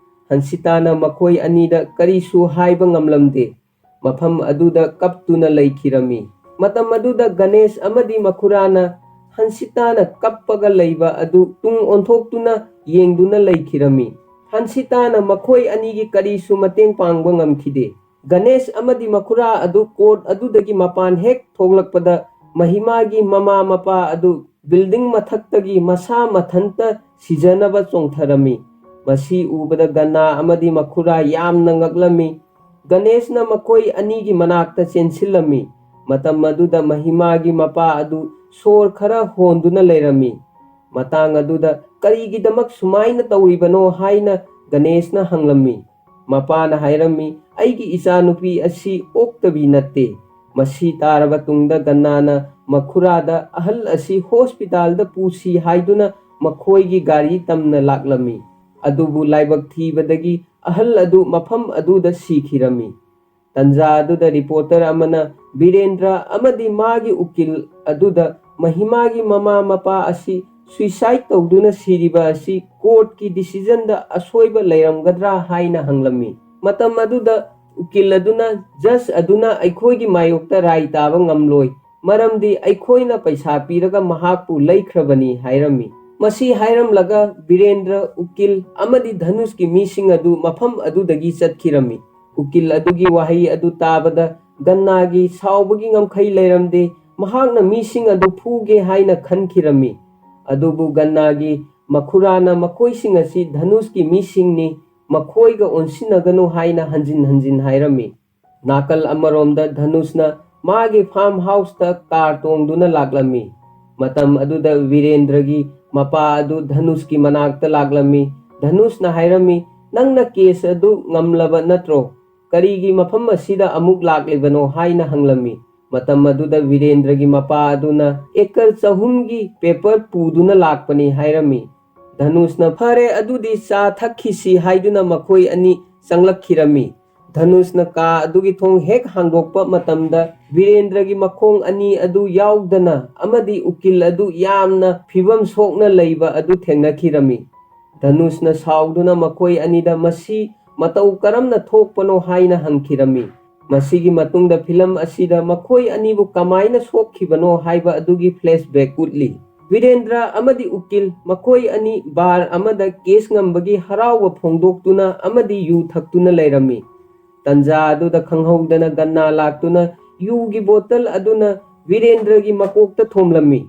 ꯍꯟꯁꯤꯇꯥꯅ ꯃꯈꯣꯏ ꯑꯅꯤꯗ ꯀꯔꯤꯁꯨ ꯍꯥꯏꯕ ꯉꯝꯂꯝꯗꯦ꯫ ꯃꯐꯝ ꯑꯗꯨꯗ ꯀꯞꯇꯨꯅ ꯂꯩꯈꯤꯔꯝꯃꯤ꯫ ꯃꯇꯝ ꯑꯗꯨꯗ ꯒꯅꯦꯁ ꯑꯃꯗꯤ ꯃꯈꯨꯔꯥꯅ ꯍꯟꯁꯤꯇꯥꯅ ꯀꯞꯄꯒ ꯂꯩꯕ ꯑꯗꯨ ꯇꯨꯡ ꯑꯣꯟꯊꯣꯛꯇꯨꯅ ꯌꯦꯡꯗꯨꯅ ꯂꯩꯈꯤꯔꯝꯃꯤ꯫ ꯍꯟꯁꯤꯇꯥꯅ ꯃꯈꯣꯏ ꯑꯅꯤꯒꯤ ꯀꯔꯤꯁꯨ ꯃꯇꯦꯡ ꯄꯥꯡꯕ ꯉꯝꯈꯤꯗꯦ꯫ ꯒꯅꯦꯁ ꯑꯃꯗꯤ ꯃꯈꯨꯔꯥ ꯑꯗꯨ ꯀꯣꯔꯠ ꯑꯗꯨꯗꯒꯤ ꯃꯄꯥꯟ ꯍꯦꯛ ꯊꯣꯛꯂꯛꯄꯗ ꯃꯍꯤꯃꯥꯒꯤ ꯃꯃꯥ ꯃꯄꯥ ꯑꯗꯨ ꯕꯤꯜꯗꯤꯡ ꯃꯊꯛꯇꯒꯤ ꯃꯁꯥ ꯃꯊꯟꯇ ꯁꯤꯖꯅꯕ ꯆꯣꯡꯊꯔꯝꯃꯤ꯫ ꯃꯁꯤ ꯎꯕꯗ ꯒꯟꯅꯥ ꯑꯃꯗꯤ ꯃꯈꯨꯔꯥ ꯌꯥꯝꯅ ꯉꯛꯂꯝꯃꯤ꯫ ꯒꯅꯦꯁꯅ ꯃꯈꯣꯏ ꯑꯅꯤꯒꯤ ꯃꯅꯥꯛꯇ ꯆꯦꯟꯁꯤꯜꯂꯝꯃꯤ꯫ ꯃꯇꯝ ꯑꯗꯨꯗ ꯃꯍꯤꯃꯥꯒꯤ ꯃꯄꯥ ꯑꯗꯨ ꯁꯣꯔ ꯈꯔ ꯍꯣꯟꯗꯨꯅ ꯂꯩꯔꯝꯃꯤ꯫ ꯃꯇꯥꯡ ꯑꯗꯨꯗ ꯀꯔꯤꯒꯤꯗꯃꯛ ꯁꯨꯃꯥꯏꯅ ꯇꯧꯔꯤꯕꯅꯣ ꯍꯥꯏꯅ ꯒꯅꯦꯁꯅ ꯍꯪꯂꯝꯃꯤ꯫ ꯃꯄꯥꯅ ꯍꯥꯏꯔꯝꯃꯤ, "ꯑꯩꯒꯤ ꯏꯆꯥꯅꯨꯄꯤ ꯑꯁꯤ ꯑꯣꯛꯇꯕꯤ ꯅꯠꯇꯦ꯫" ꯃꯁꯤ ꯇꯥꯔꯕ ꯇꯨꯡꯗ ꯒꯟꯅꯥꯅ ꯃꯈꯨꯔꯥꯗ ꯑꯍꯜ ꯑꯁꯤ ꯍꯣꯁꯄꯤꯇꯥꯜꯗ ꯄꯨꯁꯤ ꯍꯥꯏꯗꯨꯅ ꯃꯈꯣꯏꯒꯤ ꯒꯥꯔꯤ ꯇꯝꯅ ꯂꯥꯛꯂꯝꯃꯤ꯫ ꯑꯗꯨꯕꯨ ꯂꯥꯏꯕꯛ ꯊꯤꯕꯗꯒꯤ ꯑꯍꯜ ꯑꯗꯨ ꯃꯐꯝ ꯑꯗꯨꯗ ꯁꯤꯈꯤꯔꯝꯃꯤ꯫ ꯇꯟꯖꯥ ꯑꯗꯨꯗ ꯔꯤꯄꯣꯔꯇꯔ ꯑꯃꯅ ꯕꯤꯔꯦꯟꯗ꯭ꯔ ꯑꯃꯗꯤ ꯃꯥꯒꯤ ꯎꯀꯤꯜ ꯑꯗꯨꯗ ꯃꯍꯤꯃꯥꯒꯤ ꯃꯃꯥ ꯃꯄꯥ ꯑꯁꯤ ꯁꯨꯏꯁꯥꯏꯗ ꯇꯧꯗꯨꯅ ꯁꯤꯔꯤꯕ ꯑꯁꯤ ꯀꯣꯔꯠꯀꯤ ꯗꯤꯁꯤꯖꯟꯗ ꯑꯁꯣꯏꯕ ꯂꯩꯔꯝꯒꯗ꯭ꯔꯥ ꯍꯥꯏꯅ ꯍꯪꯂꯝꯃꯤ꯫ ꯃꯇꯝ ꯑꯗꯨꯗ ꯎꯀꯤꯜ ꯑꯗꯨꯅ, "ꯖꯖ ꯑꯗꯨꯅ ꯑꯩꯈꯣꯏꯒꯤ ꯃꯥꯌꯣꯛꯇ ꯔꯥꯏ ꯇꯥꯕ ꯉꯝꯂꯣꯏ, ꯃꯔꯝꯗꯤ ꯑꯩꯈꯣꯏꯅ ꯄꯩꯁꯥ ꯄꯤꯔꯒ ꯃꯍꯥꯛꯄꯨ ꯂꯩꯈ꯭ꯔꯕꯅꯤ" ꯍꯥꯏꯔꯝꯃꯤ꯫ ꯃꯁꯤ ꯍꯥꯏꯔꯝꯂꯒ ꯕꯤꯔꯦꯟꯗ꯭ꯔ, ꯎꯀꯤꯜ ꯑꯃꯗꯤ ꯙꯅꯨꯁꯀꯤ ꯃꯤꯁꯤꯡ ꯑꯗꯨ ꯃꯐꯝ ꯑꯗꯨꯗꯒꯤ ꯆꯠꯈꯤꯔꯝꯃꯤ꯫ ꯎꯀꯤꯜ ꯑꯗꯨꯒꯤ ꯋꯥꯍꯩ ꯑꯗꯨ ꯇꯥꯕꯗ ꯒꯟꯅꯥꯒꯤ ꯁꯥꯎꯕꯒꯤ ꯉꯝꯈꯩ ꯂꯩꯔꯝꯗꯦ꯫ ꯃꯍꯥꯛꯅ ꯃꯤꯁꯤꯡ ꯑꯗꯨ ꯐꯨꯒꯦ ꯍꯥꯏꯅ ꯈꯟꯈꯤꯔꯝꯃꯤ꯫ ꯑꯗꯨꯕꯨ ꯒꯟꯅꯥꯒꯤ ꯃꯈꯨꯔꯥꯅ ꯃꯈꯣꯏꯁꯤꯡ ꯑꯁꯤ ꯙꯅꯨꯁꯀꯤ ꯃꯤꯁꯤꯡꯅꯤ, ꯃꯈꯣꯏꯒ ꯑꯣꯟꯁꯤꯟꯅꯒꯅꯨ ꯍꯥꯏꯅ ꯍꯟꯖꯤꯟ ꯍꯟꯖꯤꯟ ꯍꯥꯏꯔꯝꯃꯤ꯫ ꯅꯥꯀꯜ ꯑꯃꯔꯣꯝꯗ ꯙꯅꯨꯁꯅ ꯃꯥꯒꯤ farm houseꯇ car ꯇꯣꯡꯗꯨꯅ ꯂꯥꯛꯂꯝꯃꯤ꯫ ꯃꯇꯝ ꯑꯗꯨꯗ ꯕꯤꯔꯦꯟꯗ꯭ꯔꯒꯤ ꯃꯄꯥ ꯑꯗꯨ ꯙꯅꯨꯁꯀꯤ ꯃꯅꯥꯛꯇ ꯂꯥꯛꯂꯝꯃꯤ꯫ ꯙꯅꯨꯁꯅ ꯍꯥꯏꯔꯝꯃꯤ, "ꯅꯪꯅ case ꯑꯗꯨ ꯉꯝꯂꯕ ꯅꯠꯇ꯭ꯔꯣ? ꯀꯔꯤꯒꯤ ꯃꯐꯝ ꯑꯁꯤꯗ ꯑꯃꯨꯛ ꯂꯥꯛꯂꯤꯕꯅꯣ?" ꯍꯥꯏꯅ ꯍꯪꯂꯝꯃꯤ꯫ ꯃꯇꯝ ꯑꯗꯨꯗ ꯕꯤꯔꯦꯟꯗ꯭ꯔꯒꯤ ꯃꯄꯥ ꯑꯗꯨꯅ acre ꯆꯍꯨꯝꯒꯤ paper ꯄꯨꯗꯨꯅ ꯂꯥꯛꯄꯅꯤ ꯍꯥꯏꯔꯝꯃꯤ꯫ ꯙꯅꯨꯁꯅ, "ꯐꯔꯦ, ꯑꯗꯨꯗꯤ ꯆꯥ ꯊꯛꯈꯤꯁꯤ" ꯍꯥꯏꯗꯨꯅ ꯃꯈꯣꯏ ꯑꯅꯤ ꯆꯪꯂꯛꯈꯤꯔꯝꯃꯤ꯫ ꯙꯅꯨꯁꯅ ꯀꯥ ꯑꯗꯨꯒꯤ ꯊꯣꯡ ꯍꯦꯛ ꯍꯥꯡꯗꯣꯛꯄ ꯃꯇꯝꯗ ꯕꯤꯔꯦꯟꯗ꯭ꯔꯒꯤ ꯃꯈꯣꯡ ꯑꯅꯤ ꯑꯗꯨ ꯌꯥꯎꯗꯅ ꯑꯃꯗꯤ ꯎꯀꯤꯜ ꯑꯗꯨ ꯌꯥꯝꯅ ꯐꯤꯕꯝ ꯁꯣꯛꯅ ꯂꯩꯕ ꯑꯗꯨ ꯊꯦꯡꯅꯈꯤꯔꯝꯃꯤ꯫ ꯙꯅꯨꯁꯅ ꯁꯥꯎꯗꯨꯅ ꯃꯈꯣꯏ ꯑꯅꯤꯗ, "ꯃꯁꯤ ꯃꯇꯧ ꯀꯔꯝꯅ ꯊꯣꯛꯄꯅꯣ?" ꯍꯥꯏꯅ ꯍꯪꯈꯤꯔꯝꯃꯤ꯫ ꯃꯁꯤꯒꯤ ꯃꯇꯨꯡꯗ ꯐꯤꯂꯝ ꯑꯁꯤꯗ ꯃꯈꯣꯏ ꯑꯅꯤꯕꯨ ꯀꯃꯥꯏꯅ ꯁꯣꯛꯈꯤꯕꯅꯣ ꯍꯥꯏꯕ ꯑꯗꯨꯒꯤ flashback ꯎꯠꯂꯤ꯫ ꯕꯤꯔꯦꯟꯗ꯭ꯔ ꯑꯃꯗꯤ ꯎꯀꯤꯜ ꯃꯈꯣꯏ ꯑꯅꯤ bar ꯑꯃꯗ case ꯉꯝꯕꯒꯤ ꯍꯔꯥꯎꯕ ꯐꯣꯡꯗꯣꯛꯇꯨꯅ ꯑꯃꯗꯤ ꯌꯨ ꯊꯛꯇꯨꯅ ꯂꯩꯔꯝꯃꯤ꯫ ꯇꯟꯖꯥ ꯑꯗꯨꯗ ꯈꯪꯍꯧꯗꯅ ꯒꯟꯅꯥ ꯂꯥꯛꯇꯨꯅ ꯌꯨꯒꯤ bottle ꯑꯗꯨꯅ ꯕꯤꯔꯦꯟꯗ꯭ꯔꯒꯤ ꯃꯀꯣꯛꯇ ꯊꯣꯝꯂꯝꯃꯤ꯫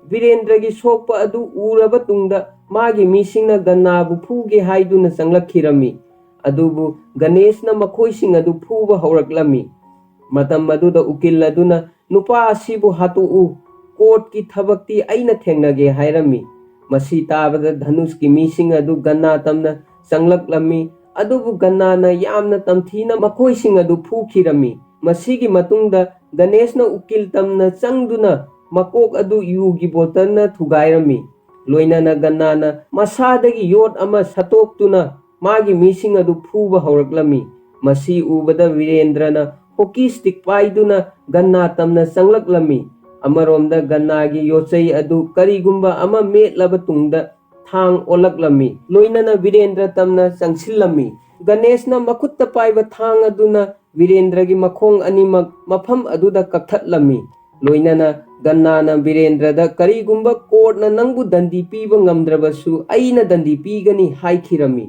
ꯕꯤꯔꯦꯟꯗ꯭ꯔꯒꯤ ꯁꯣꯛꯄ ꯑꯗꯨ ꯎꯔꯕ ꯇꯨꯡꯗ ꯃꯥꯒꯤ ꯃꯤꯁꯤꯡꯅ ꯒꯟꯅꯥꯕꯨ ꯐꯨꯒꯦ ꯍꯥꯏꯗꯨꯅ ꯆꯪꯂꯛꯈꯤꯔꯝꯃꯤ꯫ ꯑꯗꯨꯕꯨ ꯒꯅꯦꯁꯅ ꯃꯈꯣꯏꯁꯤꯡ ꯑꯗꯨ ꯐꯨꯕ ꯍꯧꯔꯛꯂꯝꯃꯤ꯫ ꯃꯇꯝ ꯑꯗꯨꯗ ꯎꯀꯤꯜ ꯑꯗꯨꯅ, "ꯅꯨꯄꯥ ꯑꯁꯤꯕꯨ ꯍꯥꯠꯇꯣꯛꯎ, courtꯀꯤ ꯊꯕꯛꯇꯤ ꯑꯩꯅ ꯊꯦꯡꯅꯒꯦ" ꯍꯥꯏꯔꯝꯃꯤ꯫ ꯃꯁꯤ ꯇꯥꯕꯗ ꯙꯅꯨꯁꯀꯤ ꯃꯤꯁꯤꯡ ꯑꯗꯨ ꯒꯟꯅꯥ ꯇꯝꯅ ꯆꯪꯂꯛꯂꯝꯃꯤ, ꯑꯗꯨꯕꯨ ꯒꯟꯅꯥꯅ ꯌꯥꯝꯅ ꯇꯝꯊꯤꯅ ꯃꯈꯣꯏꯁꯤꯡ ꯑꯗꯨ ꯐꯨꯈꯤꯔꯝꯃꯤ꯫ ꯃꯁꯤꯒꯤ ꯃꯇꯨꯡꯗ ꯒꯅꯦꯁꯅ ꯎꯀꯤꯜ ꯇꯝꯅ ꯆꯪꯗꯨꯅ ꯃꯀꯣꯛ ꯑꯗꯨ ꯌꯨꯒꯤ bottleꯅ ꯊꯨꯒꯥꯏꯔꯝꯃꯤ꯫ ꯂꯣꯏꯅꯅ ꯒꯟꯅꯥꯅ ꯃꯁꯥꯗꯒꯤ ꯌꯣꯠ ꯑꯃ ꯁꯠꯇꯣꯛꯇꯨꯅ ꯃꯥꯒꯤ ꯃꯤꯁꯤꯡ ꯑꯗꯨ ꯐꯨꯕ ꯍꯧꯔꯛꯂꯝꯃꯤ꯫ ꯃꯁꯤ ꯎꯕꯗ ꯕꯤꯔꯦꯟꯗ꯭ꯔꯅ hockey stick ꯄꯥꯏꯗꯨꯅ ꯒꯟꯅꯥ ꯇꯝꯅ ꯆꯪꯂꯛꯂꯝꯃꯤ꯫ ꯑꯃꯔꯣꯝꯗ ꯒꯟꯅꯥꯒꯤ ꯌꯣꯠꯆꯩ ꯑꯗꯨ ꯀꯔꯤꯒꯨꯝꯕ ꯑꯃ ꯃꯦꯠꯂꯕ ꯇꯨꯡꯗ ꯊꯥꯡ ꯑꯣꯜꯂꯛꯂꯝꯃꯤ꯫ ꯂꯣꯏꯅꯅ ꯕꯤꯔꯦꯟꯗ꯭ꯔ ꯇꯝꯅ ꯆꯪꯁꯤꯜꯂꯝꯃꯤ꯫ ꯒꯅꯦꯁꯅ ꯃꯈꯨꯠꯇ ꯄꯥꯏꯕ ꯊꯥꯡ ꯑꯗꯨꯅ ꯕꯤꯔꯦꯟꯗ꯭ꯔꯒꯤ ꯃꯈꯣꯡ ꯑꯅꯤꯃꯛ ꯃꯐꯝ ꯑꯗꯨꯗ ꯀꯛꯊꯠꯂꯝꯃꯤ꯫ ꯂꯣꯏꯅꯅ ꯒꯟꯅꯥꯅ ꯕꯤꯔꯦꯟꯗ꯭ꯔꯗ, "ꯀꯔꯤꯒꯨꯝꯕ courtꯅ ꯅꯪꯕꯨ ꯗꯟꯗꯤ ꯄꯤꯕ ꯉꯝꯗ꯭ꯔꯕꯁꯨ ꯑꯩꯅ ꯗꯟꯗꯤ ꯄꯤꯒꯅꯤ" ꯍꯥꯏꯈꯤꯔꯝꯃꯤ꯫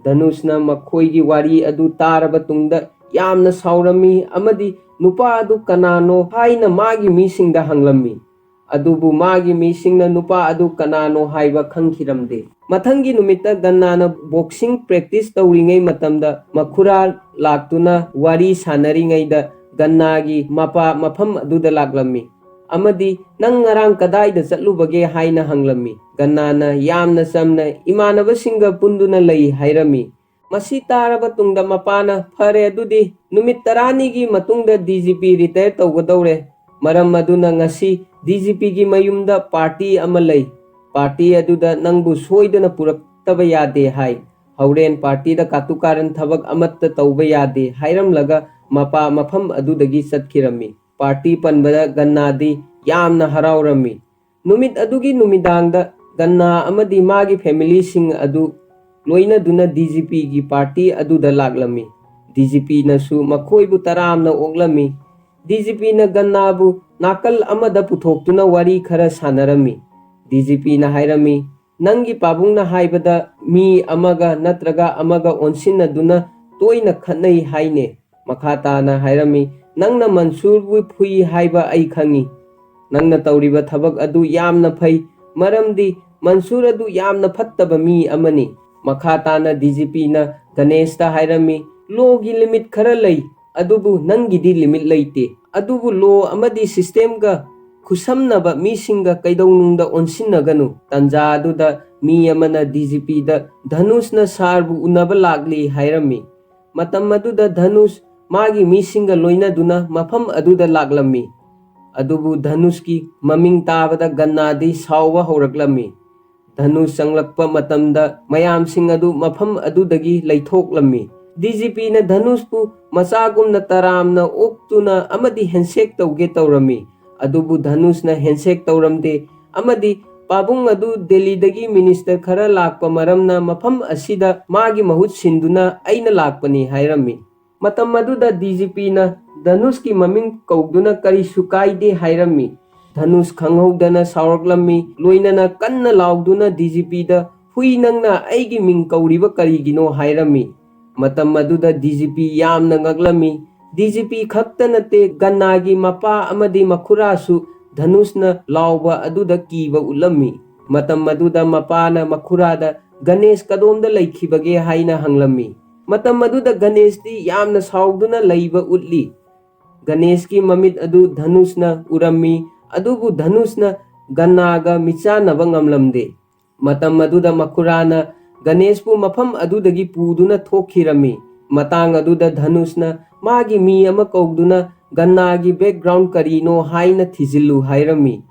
ꯙꯅꯨꯁꯅ ꯃꯈꯣꯏꯒꯤ ꯋꯥꯔꯤ ꯑꯗꯨ ꯇꯥꯔꯕ ꯇꯨꯡꯗ ꯌꯥꯝꯅ ꯁꯥꯎꯔꯝꯃꯤ ꯑꯃꯗꯤ ꯅꯨꯄꯥ ꯑꯗꯨ ꯀꯅꯥꯅꯣ ꯍꯥꯏꯅ ꯃꯥꯒꯤ ꯃꯤꯁꯤꯡꯗ ꯍꯪꯂꯝꯃꯤ꯫ ꯑꯗꯨꯕꯨ ꯃꯥꯒꯤ ꯃꯤꯁꯤꯡꯅ ꯅꯨꯄꯥ ꯑꯗꯨ ꯀꯅꯥꯅꯣ ꯍꯥꯏꯕ ꯈꯪꯈꯤꯔꯝꯗꯦ꯫ ꯃꯊꯪꯒꯤ ꯅꯨꯃꯤꯠꯇ ꯒꯟꯅꯥꯅ boxing practice ꯇꯧꯔꯤꯉꯩ ꯃꯇꯝꯗ ꯃꯈꯨꯔꯥ ꯂꯥꯛꯇꯨꯅ ꯋꯥꯔꯤ ꯁꯥꯟꯅꯔꯤꯉꯩꯗ ꯒꯟꯅꯥꯒꯤ ꯃꯄꯥ ꯃꯐꯝ ꯑꯗꯨꯗ ꯂꯥꯛꯂꯝꯃꯤ ꯑꯃꯗꯤ "ꯅꯪ ꯉꯔꯥꯡ ꯀꯗꯥꯏꯗ ꯆꯠꯂꯨꯕꯒꯦ?" ꯍꯥꯏꯅ ꯍꯪꯂꯝꯃꯤ꯫ ꯒꯟꯅꯥꯅ ꯌꯥꯝꯅ ꯆꯝꯅ "ꯏꯃꯥꯟꯅꯕꯁꯤꯡꯒ ꯄꯨꯟꯗꯨꯅ ꯂꯩ" ꯍꯥꯏꯔꯝꯃꯤ꯫ ꯃꯁꯤ ꯇꯥꯔꯕ ꯇꯨꯡꯗ ꯃꯄꯥꯅ, "ꯐꯔꯦ, ꯑꯗꯨꯗꯤ ꯅꯨꯃꯤꯠ ꯇꯔꯥꯅꯤꯒꯤ ꯃꯇꯨꯡꯗ ꯗꯤ ꯖꯤ ꯄꯤ ꯔꯤꯇꯥꯌꯔ ꯇꯧꯒꯗꯧꯔꯦ꯫ ꯃꯔꯝ ꯑꯗꯨꯅ ꯉꯁꯤ ꯗꯤ ꯖꯤ ꯄꯤꯒꯤ ꯃꯌꯨꯝꯗ ꯄꯥꯔꯇꯤ ꯑꯃ ꯂꯩ꯫ ꯄꯥꯔꯇꯤ ꯑꯗꯨꯗ ꯅꯪꯕꯨ ꯁꯣꯏꯗꯅ ꯄꯨꯔꯛꯇꯕ ꯌꯥꯗꯦ" ꯍꯥꯏ꯫ ꯍꯧꯔꯦꯟ ꯄꯥꯔꯇꯤꯗ ꯀꯥꯇꯨ ꯀꯥꯔꯟ ꯊꯕꯛ ꯑꯃꯠꯇ ꯇꯧꯕ ꯌꯥꯗꯦ ꯍꯥꯏꯔꯝꯂꯒ ꯃꯄꯥ ꯃꯐꯝ ꯑꯗꯨꯗꯒꯤ ꯆꯠꯈꯤꯔꯝꯃꯤ꯫ ꯄꯥꯔꯇꯤ ꯄꯟꯕꯗ ꯒꯟꯅꯥꯗꯤ ꯌꯥꯝꯅ ꯍꯔꯥꯎꯔꯝꯃꯤ꯫ ꯅꯨꯃꯤꯠ ꯑꯗꯨꯒꯤ ꯅꯨꯃꯤꯗꯥꯡꯗ ꯒꯟꯅꯥ ꯑꯃꯗꯤ ꯃꯥꯒꯤ ꯐꯦꯃꯤꯂꯤꯁꯤꯡ ꯑꯗꯨ ꯂꯣꯏꯅꯗꯨꯅ ꯗꯤ ꯖꯤ ꯄꯤꯒꯤ ꯄꯥꯔꯇꯤ ꯑꯗꯨꯗ ꯂꯥꯛꯂꯝꯃꯤ꯫ ꯗꯤ ꯖꯤ ꯄꯤꯅꯁꯨ ꯃꯈꯣꯏꯕꯨ ꯇꯔꯥꯝꯅ ꯑꯣꯛꯂꯝꯃꯤ꯫ ꯗꯤ ꯖꯤ ꯄꯤꯅ ꯒꯟꯅꯥꯕꯨ ꯅꯥꯀꯜ ꯑꯃꯗ ꯄꯨꯊꯣꯛꯇꯨꯅ ꯋꯥꯔꯤ ꯈꯔ ꯁꯥꯟꯅꯔꯝꯃꯤ꯫ ꯗꯤ ꯖꯤ ꯄꯤꯅ ꯍꯥꯏꯔꯝꯃꯤ, "ꯅꯪꯒꯤ ꯄꯥꯕꯨꯡꯅ ꯍꯥꯏꯕꯗ ꯃꯤ ꯑꯃꯒ ꯅꯠꯇ꯭ꯔꯒ ꯑꯃꯒ ꯑꯣꯟꯁꯤꯟꯅꯗꯨꯅ ꯇꯣꯏꯅ ꯈꯠꯅꯩ ꯍꯥꯏꯅꯦ?" ꯃꯈꯥ ꯇꯥꯅ ꯍꯥꯏꯔꯝꯃꯤ, "ꯅꯪꯅ ꯃꯟꯁꯨꯔꯕꯨ ꯐꯨꯏ ꯍꯥꯏꯕ ꯑꯩ ꯈꯪꯏ꯫ ꯅꯪꯅ ꯇꯧꯔꯤꯕ ꯊꯕꯛ ꯑꯗꯨ ꯌꯥꯝꯅ ꯐꯩ, ꯃꯔꯝꯗꯤ ꯃꯟꯁꯨꯔ ꯑꯗꯨ ꯌꯥꯝꯅ ꯐꯠꯇꯕ ꯃꯤ ꯑꯃꯅꯤ꯫" ꯃꯈꯥ ꯇꯥꯅ ꯗꯤ ꯖꯤ ꯄꯤꯅ ꯒꯅꯦꯁꯇ ꯍꯥꯏꯔꯝꯃꯤ, "ꯂꯣꯒꯤ ꯂꯤꯃꯤꯠ ꯈꯔ ꯂꯩ, ꯑꯗꯨꯕꯨ ꯅꯪꯒꯤꯗꯤ ꯂꯤꯃꯤꯠ ꯂꯩꯇꯦ꯫ ꯑꯗꯨꯕꯨ ꯂꯣ ꯑꯃꯗꯤ ꯁꯤꯁꯇꯦꯝꯒ ꯈꯨꯠꯁꯝꯅꯕ ꯃꯤꯁꯤꯡꯒ ꯀꯩꯗꯧꯅꯨꯡꯗ ꯑꯣꯟꯁꯤꯟꯅꯒꯅꯨ꯫" ꯇꯟꯖꯥ ꯑꯗꯨꯗ ꯃꯤ ꯑꯃꯅ ꯗꯤ ꯖꯤ ꯄꯤꯗ, "ꯙꯅꯨꯁꯅ ꯁꯥꯔꯕꯨ ꯎꯅꯕ ꯂꯥꯛꯂꯤ" ꯍꯥꯏꯔꯝꯃꯤ꯫ ꯃꯇꯝ ꯑꯗꯨꯗ ꯙꯅꯨꯁ ꯃꯥꯒꯤ ꯃꯤꯁꯤꯡꯒ ꯂꯣꯏꯅꯗꯨꯅ ꯃꯐꯝ ꯑꯗꯨꯗ ꯂꯥꯛꯂꯝꯃꯤ꯫ ꯑꯗꯨꯕꯨ ꯙꯅꯨꯁꯀꯤ ꯃꯃꯤꯡ ꯇꯥꯕꯗ ꯒꯟꯅꯥꯗꯤ ꯁꯥꯎꯕ ꯍꯧꯔꯛꯂꯝꯃꯤ꯫ ꯙꯅꯨꯁ ꯆꯪꯂꯛꯄ ꯃꯇꯝꯗ ꯃꯌꯥꯝꯁꯤꯡ ꯑꯗꯨ ꯃꯐꯝ ꯑꯗꯨꯗꯒꯤ ꯂꯩꯊꯣꯛꯂꯝꯃꯤ꯫ ꯗꯤ ꯖꯤ ꯄꯤꯅ ꯙꯅꯨꯁꯄꯨ ꯃꯆꯥꯒꯨꯝꯅ ꯇꯔꯥꯝꯅ ꯑꯣꯛꯇꯨꯅ ꯑꯃꯗꯤ ꯍꯦꯟꯁꯦꯛ ꯇꯧꯒꯦ ꯇꯧꯔꯝꯃꯤ꯫ ꯑꯗꯨꯕꯨ ꯙꯅꯨꯁꯅ ꯍꯦꯟꯁꯦꯛ ꯇꯧꯔꯝꯗꯦ ꯑꯃꯗꯤ ꯄꯥꯕꯨꯡ ꯑꯗꯨ ꯗꯦꯜꯂꯤꯗꯒꯤ ꯃꯤꯅꯤꯁꯇꯔ ꯈꯔ ꯂꯥꯛꯄ ꯃꯔꯝꯅ ꯃꯐꯝ ꯑꯁꯤꯗ ꯃꯥꯒꯤ ꯃꯍꯨꯠ ꯁꯤꯟꯗꯨꯅ ꯑꯩꯅ ꯂꯥꯛꯄꯅꯤ ꯍꯥꯏꯔꯝꯃꯤ꯫ ꯃꯇꯝ ꯑꯗꯨꯗ ꯗꯤ ꯖꯤ ꯄꯤꯅ ꯙꯅꯨꯁꯀꯤ ꯃꯃꯤꯡ ꯀꯧꯗꯨꯅ ꯀꯔꯤꯁꯨ ꯀꯥꯏꯗꯦ ꯍꯥꯏꯔꯝꯃꯤ꯫ ꯙꯅꯨꯁ ꯈꯪꯍꯧꯗꯅ ꯁꯥꯎꯔꯛꯂꯝꯃꯤ, ꯂꯣꯏꯅꯅ ꯀꯟꯅ ꯂꯥꯎꯗꯨꯅ ꯗꯤ ꯖꯤ ꯄꯤꯗ, "ꯍꯨꯏ, ꯅꯪꯅ ꯑꯩꯒꯤ ꯃꯤꯡ ꯀꯧꯔꯤꯕ ꯀꯔꯤꯒꯤꯅꯣ?" ꯍꯥꯏꯔꯝꯃꯤ꯫ ꯃꯇꯝ ꯑꯗꯨꯗ ꯗꯤ ꯖꯤ ꯄꯤ ꯌꯥꯝꯅ ꯉꯛꯂꯝꯃꯤ꯫ ꯗꯤ ꯖꯤ ꯄꯤ ꯈꯛꯇ ꯅꯠꯇꯦ, ꯒꯟꯅꯥꯒꯤ ꯃꯄꯥ ꯑꯃꯗꯤ ꯃꯈꯨꯔꯥꯁꯨ ꯙꯅꯨꯁꯅ ꯂꯥꯎꯕ ꯑꯗꯨꯗ ꯀꯤꯕ ꯎꯠꯂꯝꯃꯤ꯫ ꯃꯇꯝ ꯑꯗꯨꯗ ꯃꯄꯥꯅ ꯃꯈꯨꯔꯥꯗ, "ꯒꯅꯦꯁ ꯀꯗꯣꯝꯗ ꯂꯩꯈꯤꯕꯒꯦ?" ꯍꯥꯏꯅ ꯍꯪꯂꯝꯃꯤ꯫ ꯃꯇꯝ ꯑꯗꯨꯗ ꯒꯅꯦꯁꯇꯤ ꯌꯥꯝꯅ ꯁꯥꯎꯗꯨꯅ ꯂꯩꯕ ꯎꯠꯂꯤ꯫ ꯒꯅꯦꯁꯀꯤ ꯃꯃꯤꯠ ꯑꯗꯨ ꯙꯅꯨꯁꯅ ꯎꯔꯝꯃꯤ, ꯑꯗꯨꯕꯨ ꯙꯅꯨꯁꯅ ꯒꯟꯅꯥꯒ ꯃꯤꯆꯥꯟꯅꯕ ꯉꯝꯂꯝꯗꯦ꯫ ꯃꯇꯝ ꯑꯗꯨꯗ ꯃꯈꯨꯔꯥꯅ ꯒꯅꯦꯁꯄꯨ ꯃꯐꯝ ꯑꯗꯨꯗꯒꯤ ꯄꯨꯗꯨꯅ ꯊꯣꯛꯈꯤꯔꯝꯃꯤ꯫ ꯃꯇꯥꯡ ꯑꯗꯨꯗ ꯙꯅꯨꯁꯅ ꯃꯥꯒꯤ ꯃꯤ ꯑꯃ ꯀꯧꯗꯨꯅ ꯒꯟꯅꯥꯒꯤ background ꯀꯔꯤꯅꯣ ꯍꯥꯏꯅ ꯊꯤꯖꯤꯜꯂꯨ ꯍꯥꯏꯔꯝꯃꯤ꯫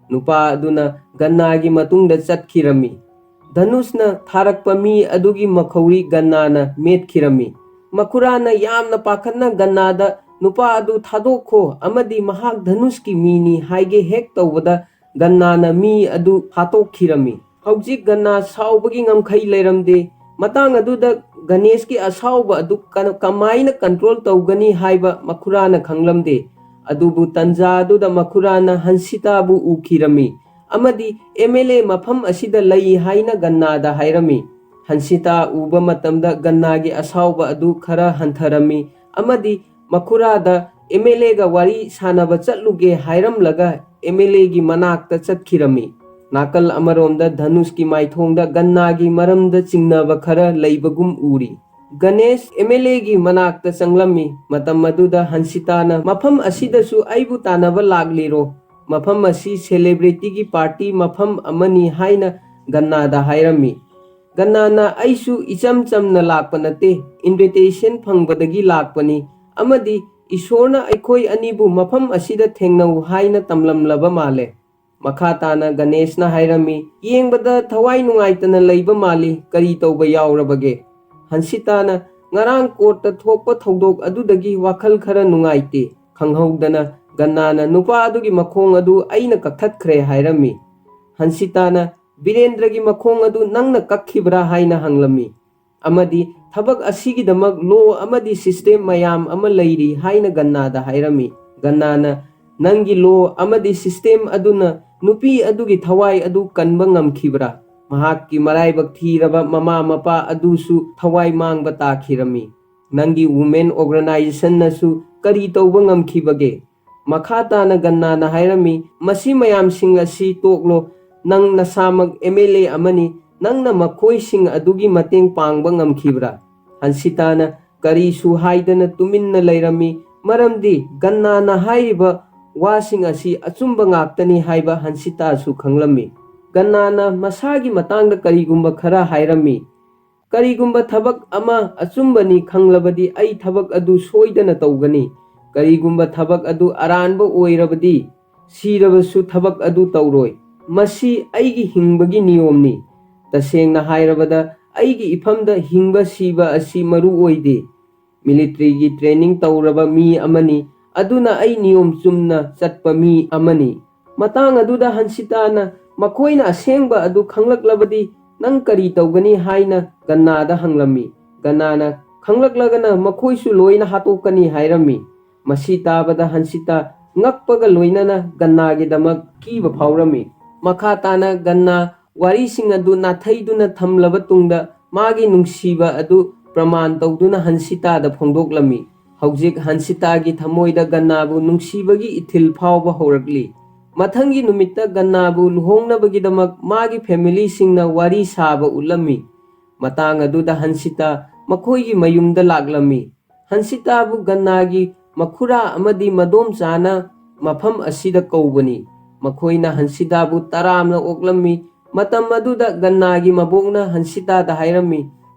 ꯅꯨꯄꯥ ꯑꯗꯨꯅ ꯒꯟꯅꯥꯒꯤ ꯃꯇꯨꯡꯗ ꯆꯠꯈꯤꯔꯝꯃꯤ꯫ ꯙꯅꯨꯁꯅ ꯊꯥꯔꯛꯄ ꯃꯤ ꯑꯗꯨꯒꯤ ꯃꯈꯧꯔꯤ ꯒꯟꯅꯥꯅ ꯃꯦꯠꯈꯤꯔꯝꯃꯤ꯫ ꯃꯈꯨꯔꯥꯅ ꯌꯥꯝꯅ ꯄꯥꯈꯠꯅ ꯒꯟꯅꯥꯗ, "ꯅꯨꯄꯥ ꯑꯗꯨ ꯊꯥꯗꯣꯛꯈꯣ ꯑꯃꯗꯤ ꯃꯍꯥꯛ ꯙꯅꯨꯁꯀꯤ ꯃꯤꯅꯤ" ꯍꯥꯏꯒꯦ ꯍꯦꯛ ꯇꯧꯕꯗ ꯒꯟꯅꯥꯅ ꯃꯤ ꯑꯗꯨ ꯍꯥꯠꯇꯣꯛꯈꯤꯔꯝꯃꯤ꯫ ꯍꯧꯖꯤꯛ ꯒꯟꯅꯥ ꯁꯥꯎꯕꯒꯤ ꯉꯝꯈꯩ ꯂꯩꯔꯝꯗꯦ꯫ ꯃꯇꯥꯡ ꯑꯗꯨꯗ ꯒꯅꯦꯁꯀꯤ ꯑꯁꯥꯎꯕ ꯑꯗꯨ ꯀ-, ꯀꯃꯥꯏꯅ control ꯇꯧꯒꯅꯤ ꯍꯥꯏꯕ ꯃꯈꯨꯔꯥꯅ ꯈꯪꯂꯝꯗꯦ꯫ ꯑꯗꯨꯕꯨ ꯇꯟꯖꯥ ꯑꯗꯨꯗ ꯃꯈꯨꯔꯥꯅ ꯍꯟꯁꯤꯇꯥꯕꯨ ꯎꯈꯤꯔꯝꯃꯤ ꯑꯃꯗꯤ MLA ꯃꯐꯝ ꯑꯁꯤꯗ ꯂꯩ ꯍꯥꯏꯅ ꯒꯟꯅꯥꯗ ꯍꯥꯏꯔꯝꯃꯤ꯫ ꯍꯟꯁꯤꯇꯥ ꯎꯕ ꯃꯇꯝꯗ ꯒꯟꯅꯥꯒꯤ ꯑꯁꯥꯎꯕ ꯑꯗꯨ ꯈꯔ ꯍꯟꯊꯔꯝꯃꯤ ꯑꯃꯗꯤ ꯃꯈꯨꯔꯥꯗ MLAꯒ ꯋꯥꯔꯤ ꯁꯥꯟꯅꯕ ꯆꯠꯂꯨꯒꯦ ꯍꯥꯏꯔꯝꯂꯒ MLAꯒꯤ ꯃꯅꯥꯛꯇ ꯆꯠꯈꯤꯔꯝꯃꯤ꯫ ꯅꯥꯀꯜ ꯑꯃꯔꯣꯝꯗ ꯙꯅꯨꯁꯀꯤ ꯃꯥꯏꯊꯣꯡꯗ ꯒꯟꯅꯥꯒꯤ ꯃꯔꯝꯗ ꯆꯤꯡꯅꯕ ꯈꯔ ꯂꯩꯕꯒꯨꯝ ꯎꯔꯤ꯫ ꯒꯅꯦꯁ MLAꯒꯤ ꯃꯅꯥꯛꯇ ꯆꯪꯂꯝꯃꯤ꯫ ꯃꯇꯝ ꯑꯗꯨꯗ ꯍꯟꯁꯤꯇꯥꯅ, "ꯃꯐꯝ ꯑꯁꯤꯗꯁꯨ ꯑꯩꯕꯨ ꯇꯥꯟꯅꯕ ꯂꯥꯛꯂꯤꯔꯣ? ꯃꯐꯝ ꯑꯁꯤ celebrityꯒꯤ party ꯃꯐꯝ ꯑꯃꯅꯤ" ꯍꯥꯏꯅ ꯒꯟꯅꯥꯗ ꯍꯥꯏꯔꯝꯃꯤ꯫ ꯒꯟꯅꯥꯅ, "ꯑꯩꯁꯨ ꯏꯆꯝ ꯆꯝꯅ ꯂꯥꯛꯄ ꯅꯠꯇꯦ, invitation ꯐꯪꯕꯗꯒꯤ ꯂꯥꯛꯄꯅꯤ ꯑꯃꯗꯤ ꯏꯁꯣꯔꯅ ꯑꯩꯈꯣꯏ ꯑꯅꯤꯕꯨ ꯃꯐꯝ ꯑꯁꯤꯗ ꯊꯦꯡꯅꯧ ꯍꯥꯏꯅ ꯇꯝꯂꯝꯂꯕ ꯃꯥꯜꯂꯦ"꯫ ꯃꯈꯥ ꯇꯥꯅ ꯒꯅꯦꯁꯅ ꯍꯥꯏꯔꯝꯃꯤ, "ꯌꯦꯡꯕꯗ ꯊꯋꯥꯏ ꯅꯨꯡꯉꯥꯏꯇꯅ ꯂꯩꯕ ꯃꯥꯜꯂꯤ, ꯀꯔꯤ ꯇꯧꯕ ꯌꯥꯎꯔꯕꯒꯦ?" ꯍꯟꯁꯤꯇꯥꯅ, "ꯉꯔꯥꯡ courtꯇ ꯊꯣꯛꯄ ꯊꯧꯗꯣꯛ ꯑꯗꯨꯗꯒꯤ ꯋꯥꯈꯜ ꯈꯔ ꯅꯨꯡꯉꯥꯏꯇꯦ"꯫ ꯈꯪꯍꯧꯗꯅ ꯒꯟꯅꯥꯅ, "ꯅꯨꯄꯥ ꯑꯗꯨꯒꯤ ꯃꯈꯣꯡ ꯑꯗꯨ ꯑꯩꯅ ꯀꯛꯊꯠꯈ꯭ꯔꯦ" ꯍꯥꯏꯔꯝꯃꯤ꯫ ꯍꯟꯁꯤꯇꯥꯅ, "ꯕꯤꯔꯦꯟꯗ꯭ꯔꯒꯤ ꯃꯈꯣꯡ ꯑꯗꯨ ꯅꯪꯅ ꯀꯛꯈꯤꯕ꯭ꯔꯥ?" ꯍꯥꯏꯅ ꯍꯪꯂꯝꯃꯤ꯫ ꯑꯃꯗꯤ ꯊꯕꯛ ꯑꯁꯤꯒꯤꯗꯃꯛ law ꯑꯃꯗꯤ system ꯃꯌꯥꯝ ꯑꯃ ꯂꯩꯔꯤ ꯍꯥꯏꯅ ꯒꯟꯅꯥꯗ ꯍꯥꯏꯔꯝꯃꯤ꯫ ꯒꯟꯅꯥꯅ, "ꯅꯪꯒꯤ law ꯑꯃꯗꯤ system ꯑꯗꯨꯅ ꯅꯨꯄꯤ ꯑꯗꯨꯒꯤ ꯊꯋꯥꯏ ꯑꯗꯨ ꯀꯟꯕ ꯉꯝꯈꯤꯕ꯭ꯔꯥ? ꯃꯍꯥꯛꯀꯤ ꯃꯔꯥꯏꯕꯛ ꯊꯤꯔꯕ ꯃꯃꯥ ꯃꯄꯥ ꯑꯗꯨꯁꯨ ꯊꯋꯥꯏ ꯃꯥꯡꯕ ꯇꯥꯈꯤꯔꯝꯃꯤ꯫ ꯅꯪꯒꯤ women organizationꯅꯁꯨ ꯀꯔꯤ ꯇꯧꯕ ꯉꯝꯈꯤꯕꯒꯦ?" ꯃꯈꯥ ꯇꯥꯅ ꯒꯟꯅꯥꯅ ꯍꯥꯏꯔꯝꯃꯤ, "ꯃꯁꯤ ꯃꯌꯥꯝꯁꯤꯡ ꯑꯁꯤ ꯇꯣꯛꯂꯣ, ꯅꯪ ꯅꯁꯥꯃꯛ MLA ꯑꯃꯅꯤ, ꯅꯪꯅ ꯃꯈꯣꯏꯁꯤꯡ ꯑꯗꯨꯒꯤ ꯃꯇꯦꯡ ꯄꯥꯡꯕ ꯉꯝꯈꯤꯕ꯭ꯔꯥ?" ꯍꯟꯁꯤꯇꯥꯅ ꯀꯔꯤꯁꯨ ꯍꯥꯏꯗꯅ ꯇꯨꯃꯤꯟꯅ ꯂꯩꯔꯝꯃꯤ꯫ ꯃꯔꯝꯗꯤ ꯒꯟꯅꯥꯅ ꯍꯥꯏꯔꯤꯕ ꯋꯥꯁꯤꯡ ꯑꯁꯤ ꯑꯆꯨꯝꯕ ꯉꯥꯛꯇꯅꯤ ꯍꯥꯏꯕ ꯍꯟꯁꯤꯇꯥꯁꯨ ꯈꯪꯂꯝꯃꯤ꯫ ꯒꯟꯅꯥꯅ ꯃꯁꯥꯒꯤ ꯃꯇꯥꯡꯗ ꯀꯔꯤꯒꯨꯝꯕ ꯈꯔ ꯍꯥꯏꯔꯝꯃꯤ꯫ "ꯀꯔꯤꯒꯨꯝꯕ ꯊꯕꯛ ꯑꯃ ꯑꯆꯨꯝꯕꯅꯤ ꯈꯪꯂꯕꯗꯤ ꯑꯩ ꯊꯕꯛ ꯑꯗꯨ ꯁꯣꯏꯗꯅ ꯇꯧꯒꯅꯤ꯫ ꯀꯔꯤꯒꯨꯝꯕ ꯊꯕꯛ ꯑꯗꯨ ꯑꯔꯥꯟꯕ ꯑꯣꯏꯔꯕꯗꯤ ꯁꯤꯔꯕꯁꯨ ꯊꯕꯛ ꯑꯗꯨ ꯇꯧꯔꯣꯏ꯫ ꯃꯁꯤ ꯑꯩꯒꯤ ꯍꯤꯡꯕꯒꯤ ꯅꯤꯌꯣꯝꯅꯤ꯫ ꯇꯁꯦꯡꯅ ꯍꯥꯏꯔꯕꯗ, ꯑꯩꯒꯤ ꯏꯐꯝꯗ ꯍꯤꯡꯕ ꯁꯤꯕ ꯑꯁꯤ ꯃꯔꯨ ꯑꯣꯏꯗꯦ꯫ ꯃꯤꯂꯤꯇꯔꯤꯒꯤ ꯇ꯭ꯔꯦꯅꯤꯡ ꯇꯧꯔꯕ ꯃꯤ ꯑꯃꯅꯤ, ꯑꯗꯨꯅ ꯑꯩ ꯅꯤꯌꯣꯝ ꯆꯨꯝꯅ ꯆꯠꯄ ꯃꯤ ꯑꯃꯅꯤ"꯫ ꯃꯇꯥꯡ ꯑꯗꯨꯗ ꯍꯟꯁꯤꯇꯥꯅ ꯃꯈꯣꯏꯅ ꯑꯁꯦꯡꯕ ꯑꯗꯨ ꯈꯪꯂꯛꯂꯕꯗꯤ ꯅꯪ ꯀꯔꯤ ꯇꯧꯒꯅꯤ ꯍꯥꯏꯅ ꯒꯟꯅꯥꯗ ꯍꯪꯂꯝꯃꯤ꯫ ꯒꯟꯅꯥꯅ, "ꯈꯪꯂꯛꯂꯒꯅ ꯃꯈꯣꯏꯁꯨ ꯂꯣꯏꯅ ꯍꯥꯠꯇꯣꯛꯀꯅꯤ" ꯍꯥꯏꯔꯝꯃꯤ꯫ ꯃꯁꯤ ꯇꯥꯕꯗ ꯍꯟꯁꯤꯇꯥ ꯉꯛꯄꯒ ꯂꯣꯏꯅꯅ ꯒꯟꯅꯥꯒꯤꯗꯃꯛ ꯀꯤꯕ ꯐꯥꯎꯔꯝꯃꯤ꯫ ꯃꯈꯥ ꯇꯥꯅ ꯒꯟꯅꯥ ꯋꯥꯔꯤꯁꯤꯡ ꯑꯗꯨ ꯅꯥꯊꯩꯗꯨꯅ ꯊꯝꯂꯕ ꯇꯨꯡꯗ ꯃꯥꯒꯤ ꯅꯨꯡꯁꯤꯕ ꯑꯗꯨ ꯄ꯭ꯔꯃꯥꯟ ꯇꯧꯗꯨꯅ ꯍꯟꯁꯤꯇꯥꯗ ꯐꯣꯡꯗꯣꯛꯂꯝꯃꯤ꯫ ꯍꯧꯖꯤꯛ ꯍꯟꯁꯤꯇꯥꯒꯤ ꯊꯃꯣꯏꯗ ꯒꯟꯅꯥꯕꯨ ꯅꯨꯡꯁꯤꯕꯒꯤ ꯏꯊꯤꯜ ꯐꯥꯎꯕ ꯍꯧꯔꯛꯂꯤ꯫ ꯃꯊꯪꯒꯤ ꯅꯨꯃꯤꯠꯇ ꯒꯟꯅꯥꯕꯨ ꯂꯨꯍꯣꯡꯅꯕꯒꯤꯗꯃꯛ ꯃꯥꯒꯤ ꯐꯦꯃꯤꯂꯤꯁꯤꯡꯅ ꯋꯥꯔꯤ ꯁꯥꯕ ꯎꯠꯂꯝꯃꯤ꯫ ꯃꯇꯥꯡ ꯑꯗꯨꯗ ꯍꯟꯁꯤꯇꯥ ꯃꯈꯣꯏꯒꯤ ꯃꯌꯨꯝꯗ ꯂꯥꯛꯂꯝꯃꯤ꯫ ꯍꯟꯁꯤꯇꯥꯕꯨ ꯒꯟꯅꯥꯒꯤ ꯃꯈꯨꯔꯥ ꯑꯃꯗꯤ ꯃꯗꯣꯝꯆꯥꯅ ꯃꯐꯝ ꯑꯁꯤꯗ ꯀꯧꯕꯅꯤ꯫ ꯃꯈꯣꯏꯅ ꯍꯟꯁꯤꯇꯥꯕꯨ ꯇꯔꯥꯝꯅ ꯑꯣꯛꯂꯝꯃꯤ꯫ ꯃꯇꯝ ꯑꯗꯨꯗ ꯒꯟꯅꯥꯒꯤ ꯃꯕꯣꯛꯅ ꯍꯟꯁꯤꯇꯥꯗ ꯍꯥꯏꯔꯝꯃꯤ,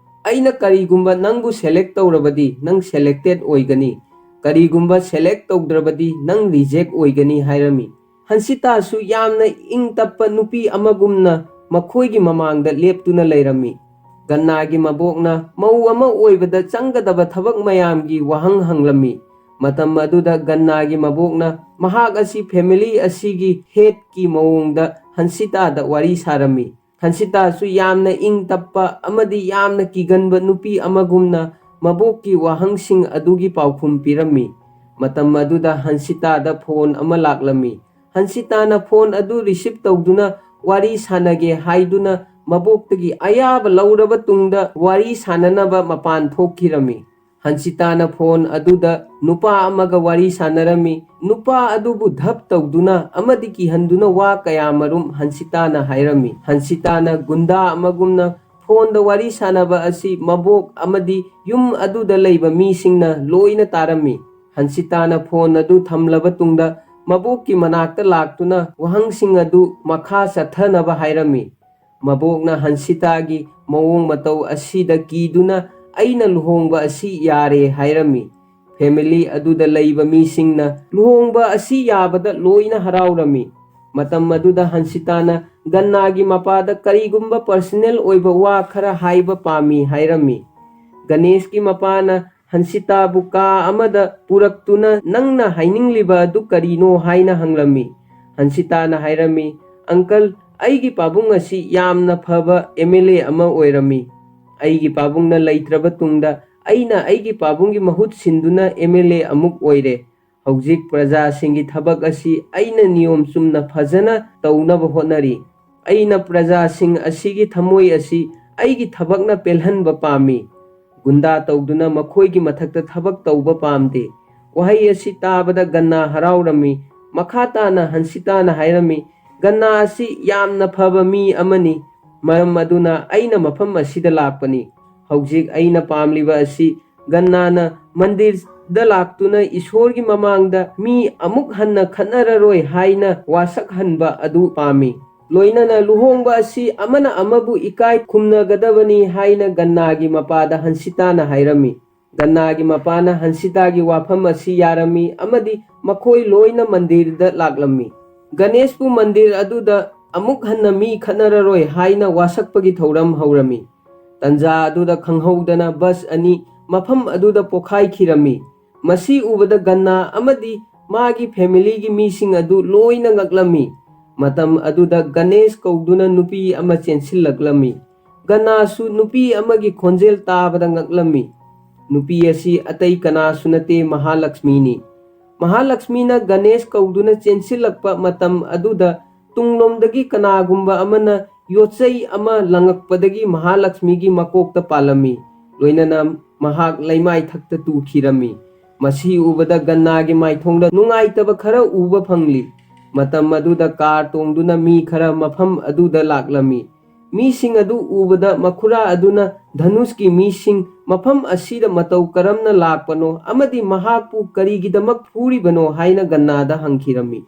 "ꯑꯩꯅ ꯀꯔꯤꯒꯨꯝꯕ ꯅꯪꯕꯨ ꯁꯦꯂꯦꯛ ꯇꯧꯔꯕꯗꯤ ꯅꯪ ꯁꯦꯂꯦꯛꯇꯦꯠ ꯑꯣꯏꯒꯅꯤ꯫ ꯀꯔꯤꯒꯨꯝꯕ ꯁꯦꯂꯦꯛ ꯇꯧꯗ꯭ꯔꯕꯗꯤ ꯅꯪ ꯔꯤꯖꯦꯛ ꯑꯣꯏꯒꯅꯤ" ꯍꯥꯏꯔꯝꯃꯤ꯫ ꯍꯟꯁꯤꯇꯥꯁꯨ ꯌꯥꯝꯅ ꯏꯪ ꯇꯞꯄ ꯅꯨꯄꯤ ꯑꯃꯒꯨꯝꯅ ꯃꯈꯣꯏꯒꯤ ꯃꯃꯥꯡꯗ ꯂꯦꯞꯇꯨꯅ ꯂꯩꯔꯝꯃꯤ꯫ ꯒꯟꯅꯥꯒꯤ ꯃꯕꯣꯛꯅ ꯃꯧ ꯑꯃ ꯑꯣꯏꯕꯗ ꯆꯪꯒꯗꯕ ꯊꯕꯛ ꯃꯌꯥꯝꯒꯤ ꯋꯥꯍꯪ ꯍꯪꯂꯝꯃꯤ꯫ ꯃꯇꯝ ꯑꯗꯨꯗ ꯒꯟꯅꯥꯒꯤ ꯃꯕꯣꯛꯅ ꯃꯍꯥꯛ ꯑꯁꯤ ꯐꯦꯃꯤꯂꯤ ꯑꯁꯤꯒꯤ ꯍꯦꯗꯀꯤ ꯃꯑꯣꯡꯗ ꯍꯟꯁꯤꯇꯥꯗ ꯋꯥꯔꯤ ꯁꯥꯔꯝꯃꯤ꯫ ꯍꯟꯁꯤꯇꯥꯁꯨ ꯌꯥꯝꯅ ꯏꯪ ꯇꯞꯄ ꯑꯃꯗꯤ ꯌꯥꯝꯅ ꯀꯤꯒꯟꯕ ꯅꯨꯄꯤ ꯑꯃꯒꯨꯝꯅ ꯃꯕꯣꯛꯀꯤ ꯋꯥꯍꯪꯁꯤꯡ ꯑꯗꯨꯒꯤ ꯄꯥꯎꯈꯨꯝ ꯄꯤꯔꯝꯃꯤ꯫ ꯃꯇꯝ ꯑꯗꯨꯗ ꯍꯟꯁꯤꯇꯥꯗ ꯐꯣꯟ ꯑꯃ ꯂꯥꯛꯂꯝꯃꯤ꯫ ꯍꯟꯁꯤꯇꯥꯅ ꯐꯣꯟ ꯑꯗꯨ ꯔꯤꯁꯤꯞ ꯇꯧꯗꯨꯅ ꯋꯥꯔꯤ ꯁꯥꯟꯅꯒꯦ ꯍꯥꯏꯗꯨꯅ ꯃꯕꯣꯛꯇꯒꯤ ꯑꯌꯥꯕ ꯂꯧꯔꯕ ꯇꯨꯡꯗ ꯋꯥꯔꯤ ꯁꯥꯟꯅꯅꯕ ꯃꯄꯥꯟ ꯊꯣꯛꯈꯤꯔꯝꯃꯤ꯫ ꯍꯟꯁꯤꯇꯥꯅ ꯐꯣꯟ ꯑꯗꯨꯗ ꯅꯨꯄꯥ ꯑꯃꯒ ꯋꯥꯔꯤ ꯁꯥꯟꯅꯔꯝꯃꯤ꯫ ꯅꯨꯄꯥ ꯑꯗꯨꯕꯨ ꯙꯞ ꯇꯧꯗꯨꯅ ꯑꯃꯗꯤ ꯀꯤꯍꯟꯗꯨꯅ ꯋꯥ ꯀꯌꯥꯃꯔꯨꯝ ꯍꯟꯁꯤꯇꯥꯅ ꯍꯥꯏꯔꯝꯃꯤ꯫ ꯍꯟꯁꯤꯇꯥꯅ ꯒꯨꯟꯗꯥ ꯑꯃꯒꯨꯝꯅ ꯐꯣꯟꯗ ꯋꯥꯔꯤ ꯁꯥꯟꯅꯕ ꯑꯁꯤ ꯃꯕꯣꯛ ꯑꯃꯗꯤ ꯌꯨꯝ ꯑꯗꯨꯗ ꯂꯩꯕ ꯃꯤꯁꯤꯡꯅ ꯂꯣꯏꯅ ꯇꯥꯔꯝꯃꯤ꯫ ꯍꯟꯁꯤꯇꯥꯅ ꯐꯣꯟ ꯑꯗꯨ ꯊꯝꯂꯕ ꯇꯨꯡꯗ ꯃꯕꯣꯛꯀꯤ ꯃꯅꯥꯛꯇ ꯂꯥꯛꯇꯨꯅ ꯋꯥꯍꯪꯁꯤꯡ ꯑꯗꯨ ꯃꯈꯥ ꯆꯠꯊꯅꯕ ꯍꯥꯏꯔꯝꯃꯤ꯫ ꯃꯕꯣꯛꯅ ꯍꯟꯁꯤꯇꯥꯒꯤ ꯃꯑꯣꯡ ꯃꯇꯧ ꯑꯁꯤꯗ ꯀꯤꯗꯨꯅ ꯑꯩꯅ ꯂꯨꯍꯣꯡꯕ ꯑꯁꯤ ꯌꯥꯔꯦ ꯍꯥꯏꯔꯝꯃꯤ꯫ ꯐꯦꯃꯤꯂꯤ ꯑꯗꯨꯗ ꯂꯩꯕ ꯃꯤꯁꯤꯡꯅ ꯂꯨꯍꯣꯡꯕ ꯑꯁꯤ ꯌꯥꯕꯗ ꯂꯣꯏꯅ ꯍꯔꯥꯎꯔꯝꯃꯤ꯫ ꯃꯇꯝ ꯑꯗꯨꯗ ꯍꯟꯁꯤꯇꯥꯅ ꯒꯟꯅꯥꯒꯤ ꯃꯄꯥꯗ ꯀꯔꯤꯒꯨꯝꯕ ꯄꯔꯁꯅꯦꯜ ꯑꯣꯏꯕ ꯋꯥ ꯈꯔ ꯍꯥꯏꯕ ꯄꯥꯝꯃꯤ ꯍꯥꯏꯔꯝꯃꯤ꯫ ꯒꯅꯦꯁꯀꯤ ꯃꯄꯥꯅ ꯍꯟꯁꯤꯇꯥꯕꯨ ꯀꯥ ꯑꯃꯗ ꯄꯨꯔꯛꯇꯨꯅ ꯅꯪꯅ ꯍꯥꯏꯅꯤꯡꯂꯤꯕ ꯑꯗꯨ ꯀꯔꯤꯅꯣ ꯍꯥꯏꯅ ꯍꯪꯂꯝꯃꯤ꯫ ꯍꯟꯁꯤꯇꯥꯅ ꯍꯥꯏꯔꯝꯃꯤ, "ꯑꯪꯀꯜ, ꯑꯩꯒꯤ ꯄꯥꯕꯨꯡ ꯑꯁꯤ ꯌꯥꯝꯅ ꯐꯕ ꯑꯦꯝ ꯑꯦꯜ ꯑꯦ ꯑꯃ ꯑꯣꯏꯔꯝꯃꯤ꯫ ꯑꯩꯒꯤ ꯄꯥꯕꯨꯡꯅ ꯂꯩꯇ꯭ꯔꯕ ꯇꯨꯡꯗ ꯑꯩꯅ ꯑꯩꯒꯤ ꯄꯥꯕꯨꯡꯒꯤ ꯃꯍꯨꯠ ꯁꯤꯟꯗꯨꯅ ꯑꯦꯝ ꯑꯦꯜ ꯑꯦ ꯑꯃꯨꯛ ꯑꯣꯏꯔꯦ꯫ ꯍꯧꯖꯤꯛ ꯄ꯭ꯔꯖꯥꯁꯤꯡꯒꯤ ꯊꯕꯛ ꯑꯁꯤ ꯑꯩꯅ ꯅꯤꯌꯣꯝ ꯆꯨꯝꯅ ꯐꯖꯅ ꯇꯧꯅꯕ ꯍꯣꯠꯅꯔꯤ꯫ ꯑꯩꯅ ꯄ꯭ꯔꯖꯥꯁꯤꯡ ꯑꯁꯤꯒꯤ ꯊꯃꯣꯏ ꯑꯁꯤ ꯑꯩꯒꯤ ꯊꯕꯛꯅ ꯄꯦꯜꯍꯟꯕ ꯄꯥꯝꯃꯤ꯫ ꯒꯨꯟꯗꯥ ꯇꯧꯗꯨꯅ ꯃꯈꯣꯏꯒꯤ ꯃꯊꯛꯇ ꯊꯕꯛ ꯇꯧꯕ ꯄꯥꯝꯗꯦ꯫" ꯋꯥꯍꯩ ꯑꯁꯤ ꯇꯥꯕꯗ ꯒꯟꯅꯥ ꯍꯔꯥꯎꯔꯝꯃꯤ꯫ ꯃꯈꯥ ꯇꯥꯅ ꯍꯟꯁꯤꯇꯥꯅ ꯍꯥꯏꯔꯝꯃꯤ, "ꯒꯟꯅꯥ ꯑꯁꯤ ꯌꯥꯝꯅ ꯐꯕ ꯃꯤ ꯑꯃꯅꯤ꯫ ꯃꯔꯝ ꯑꯗꯨꯅ ꯑꯩꯅ ꯃꯐꯝ ꯑꯁꯤꯗ ꯂꯥꯛꯄꯅꯤ꯫ ꯍꯧꯖꯤꯛ ꯑꯩꯅ ꯄꯥꯝꯂꯤꯕ ꯑꯁꯤ ꯒꯟꯅꯥꯅ ꯃꯟꯗꯤꯔꯗ ꯂꯥꯛꯇꯨꯅ ꯏꯁꯣꯔꯒꯤ ꯃꯃꯥꯡꯗ ꯃꯤ ꯑꯃꯨꯛ ꯍꯟꯅ ꯈꯠꯅꯔꯔꯣꯏ ꯍꯥꯏꯅ ꯋꯥꯁꯛꯍꯟꯕ ꯑꯗꯨ ꯄꯥꯝꯃꯤ꯫ ꯂꯣꯏꯅꯅ ꯂꯨꯍꯣꯡꯕ ꯑꯁꯤ ꯑꯃꯅ ꯑꯃꯕꯨ ꯏꯀꯥꯏ ꯈꯨꯝꯅꯒꯗꯕꯅꯤ ꯍꯥꯏꯅ ꯒꯟꯅꯥꯒꯤ ꯃꯄꯥꯗ ꯍꯟꯁꯤꯇꯥꯅ ꯍꯥꯏꯔꯝꯃꯤ꯫" ꯒꯟꯅꯥꯒꯤ ꯃꯄꯥꯅ ꯍꯟꯁꯤꯇꯥꯒꯤ ꯋꯥꯐꯝ ꯑꯁꯤ ꯌꯥꯔꯝꯃꯤ ꯑꯃꯗꯤ ꯃꯈꯣꯏ ꯂꯣꯏꯅ ꯃꯟꯗꯤꯔꯗ ꯂꯥꯛꯂꯝꯃꯤ꯫ ꯒꯅꯦꯁꯄꯨ ꯃꯟꯗꯤꯔ ꯑꯗꯨꯗ ꯑꯃꯨꯛ ꯍꯟꯅ ꯃꯤ ꯈꯠꯅꯔꯔꯣꯏ ꯍꯥꯏꯅ ꯋꯥꯁꯛꯄꯒꯤ ꯊꯧꯔꯝ ꯍꯧꯔꯝꯃꯤ꯫ ꯇꯟꯖꯥ ꯑꯗꯨꯗ ꯈꯪꯍꯧꯗꯅ ꯕꯁ ꯑꯅꯤ ꯃꯐꯝ ꯑꯗꯨꯗ ꯄꯣꯈꯥꯏꯈꯤꯔꯝꯃꯤ꯫ ꯃꯁꯤ ꯎꯕꯗ ꯒꯟꯅꯥ ꯑꯃꯗꯤ ꯃꯥꯒꯤ ꯐꯦꯃꯤꯂꯤꯒꯤ ꯃꯤꯁꯤꯡ ꯑꯗꯨ ꯂꯣꯏꯅ ꯉꯛꯂꯝꯃꯤ꯫ ꯃꯇꯝ ꯑꯗꯨꯗ ꯒꯅꯦꯁ ꯀꯧꯗꯨꯅ ꯅꯨꯄꯤ ꯑꯃ ꯆꯦꯟꯁꯤꯜꯂꯛꯂꯝꯃꯤ꯫ ꯒꯟꯅꯥꯁꯨ ꯅꯨꯄꯤ ꯑꯃꯒꯤ ꯈꯣꯟꯖꯦꯜ ꯇꯥꯕꯗ ꯉꯛꯂꯝꯃꯤ꯫ ꯅꯨꯄꯤ ꯑꯁꯤ ꯑꯇꯩ ꯀꯅꯥꯁꯨ ꯅꯠꯇꯦ, ꯃꯍꯥꯂꯛꯁꯃꯤꯅꯤ꯫ ꯃꯍꯥꯂꯛꯁꯃꯤꯅ ꯒꯅꯦꯁ ꯀꯧꯗꯨꯅ ꯆꯦꯟꯁꯤꯜꯂꯛꯄ ꯃꯇꯝ ꯑꯗꯨꯗ ꯇꯨꯡꯂꯣꯝꯗꯒꯤ ꯀꯅꯥꯒꯨꯝꯕ ꯑꯃꯅ ꯌꯣꯠꯆꯩ ꯑꯃ ꯂꯪꯉꯛꯄꯗꯒꯤ ꯃꯍꯥꯂꯛꯁꯃꯤꯒꯤ ꯃꯀꯣꯛꯇ ꯄꯥꯜꯂꯝꯃꯤ꯫ ꯂꯣꯏꯅꯅ ꯃꯍꯥꯛ ꯂꯩꯃꯥꯏꯊꯛꯇ ꯇꯨꯈꯤꯔꯝꯃꯤ꯫ ꯃꯁꯤ ꯎꯕꯗ ꯒꯟꯅꯥꯒꯤ ꯃꯥꯏꯊꯣꯡꯗ ꯅꯨꯡꯉꯥꯏꯇꯕ ꯈꯔ ꯎꯕ ꯐꯪꯂꯤ꯫ ꯃꯇꯝ ꯑꯗꯨꯗ ꯀꯥꯔ ꯇꯣꯡꯗꯨꯅ ꯃꯤ ꯈꯔ ꯃꯐꯝ ꯑꯗꯨꯗ ꯂꯥꯛꯂꯝꯃꯤ꯫ ꯃꯤꯁꯤꯡ ꯑꯗꯨ ꯎꯕꯗ ꯃꯈꯨꯔꯥ ꯑꯗꯨꯅ ꯙꯅꯨꯁꯀꯤ ꯃꯤꯁꯤꯡ ꯃꯐꯝ ꯑꯁꯤꯗ ꯃꯇꯧ ꯀꯔꯝꯅ ꯂꯥꯛꯄꯅꯣ ꯑꯃꯗꯤ ꯃꯍꯥꯛꯄꯨ ꯀꯔꯤꯒꯤꯗꯃꯛ ꯐꯨꯔꯤꯕꯅꯣ ꯍꯥꯏꯅ ꯒꯟꯅꯥꯗ ꯍꯪꯈꯤꯔꯝꯃꯤ꯫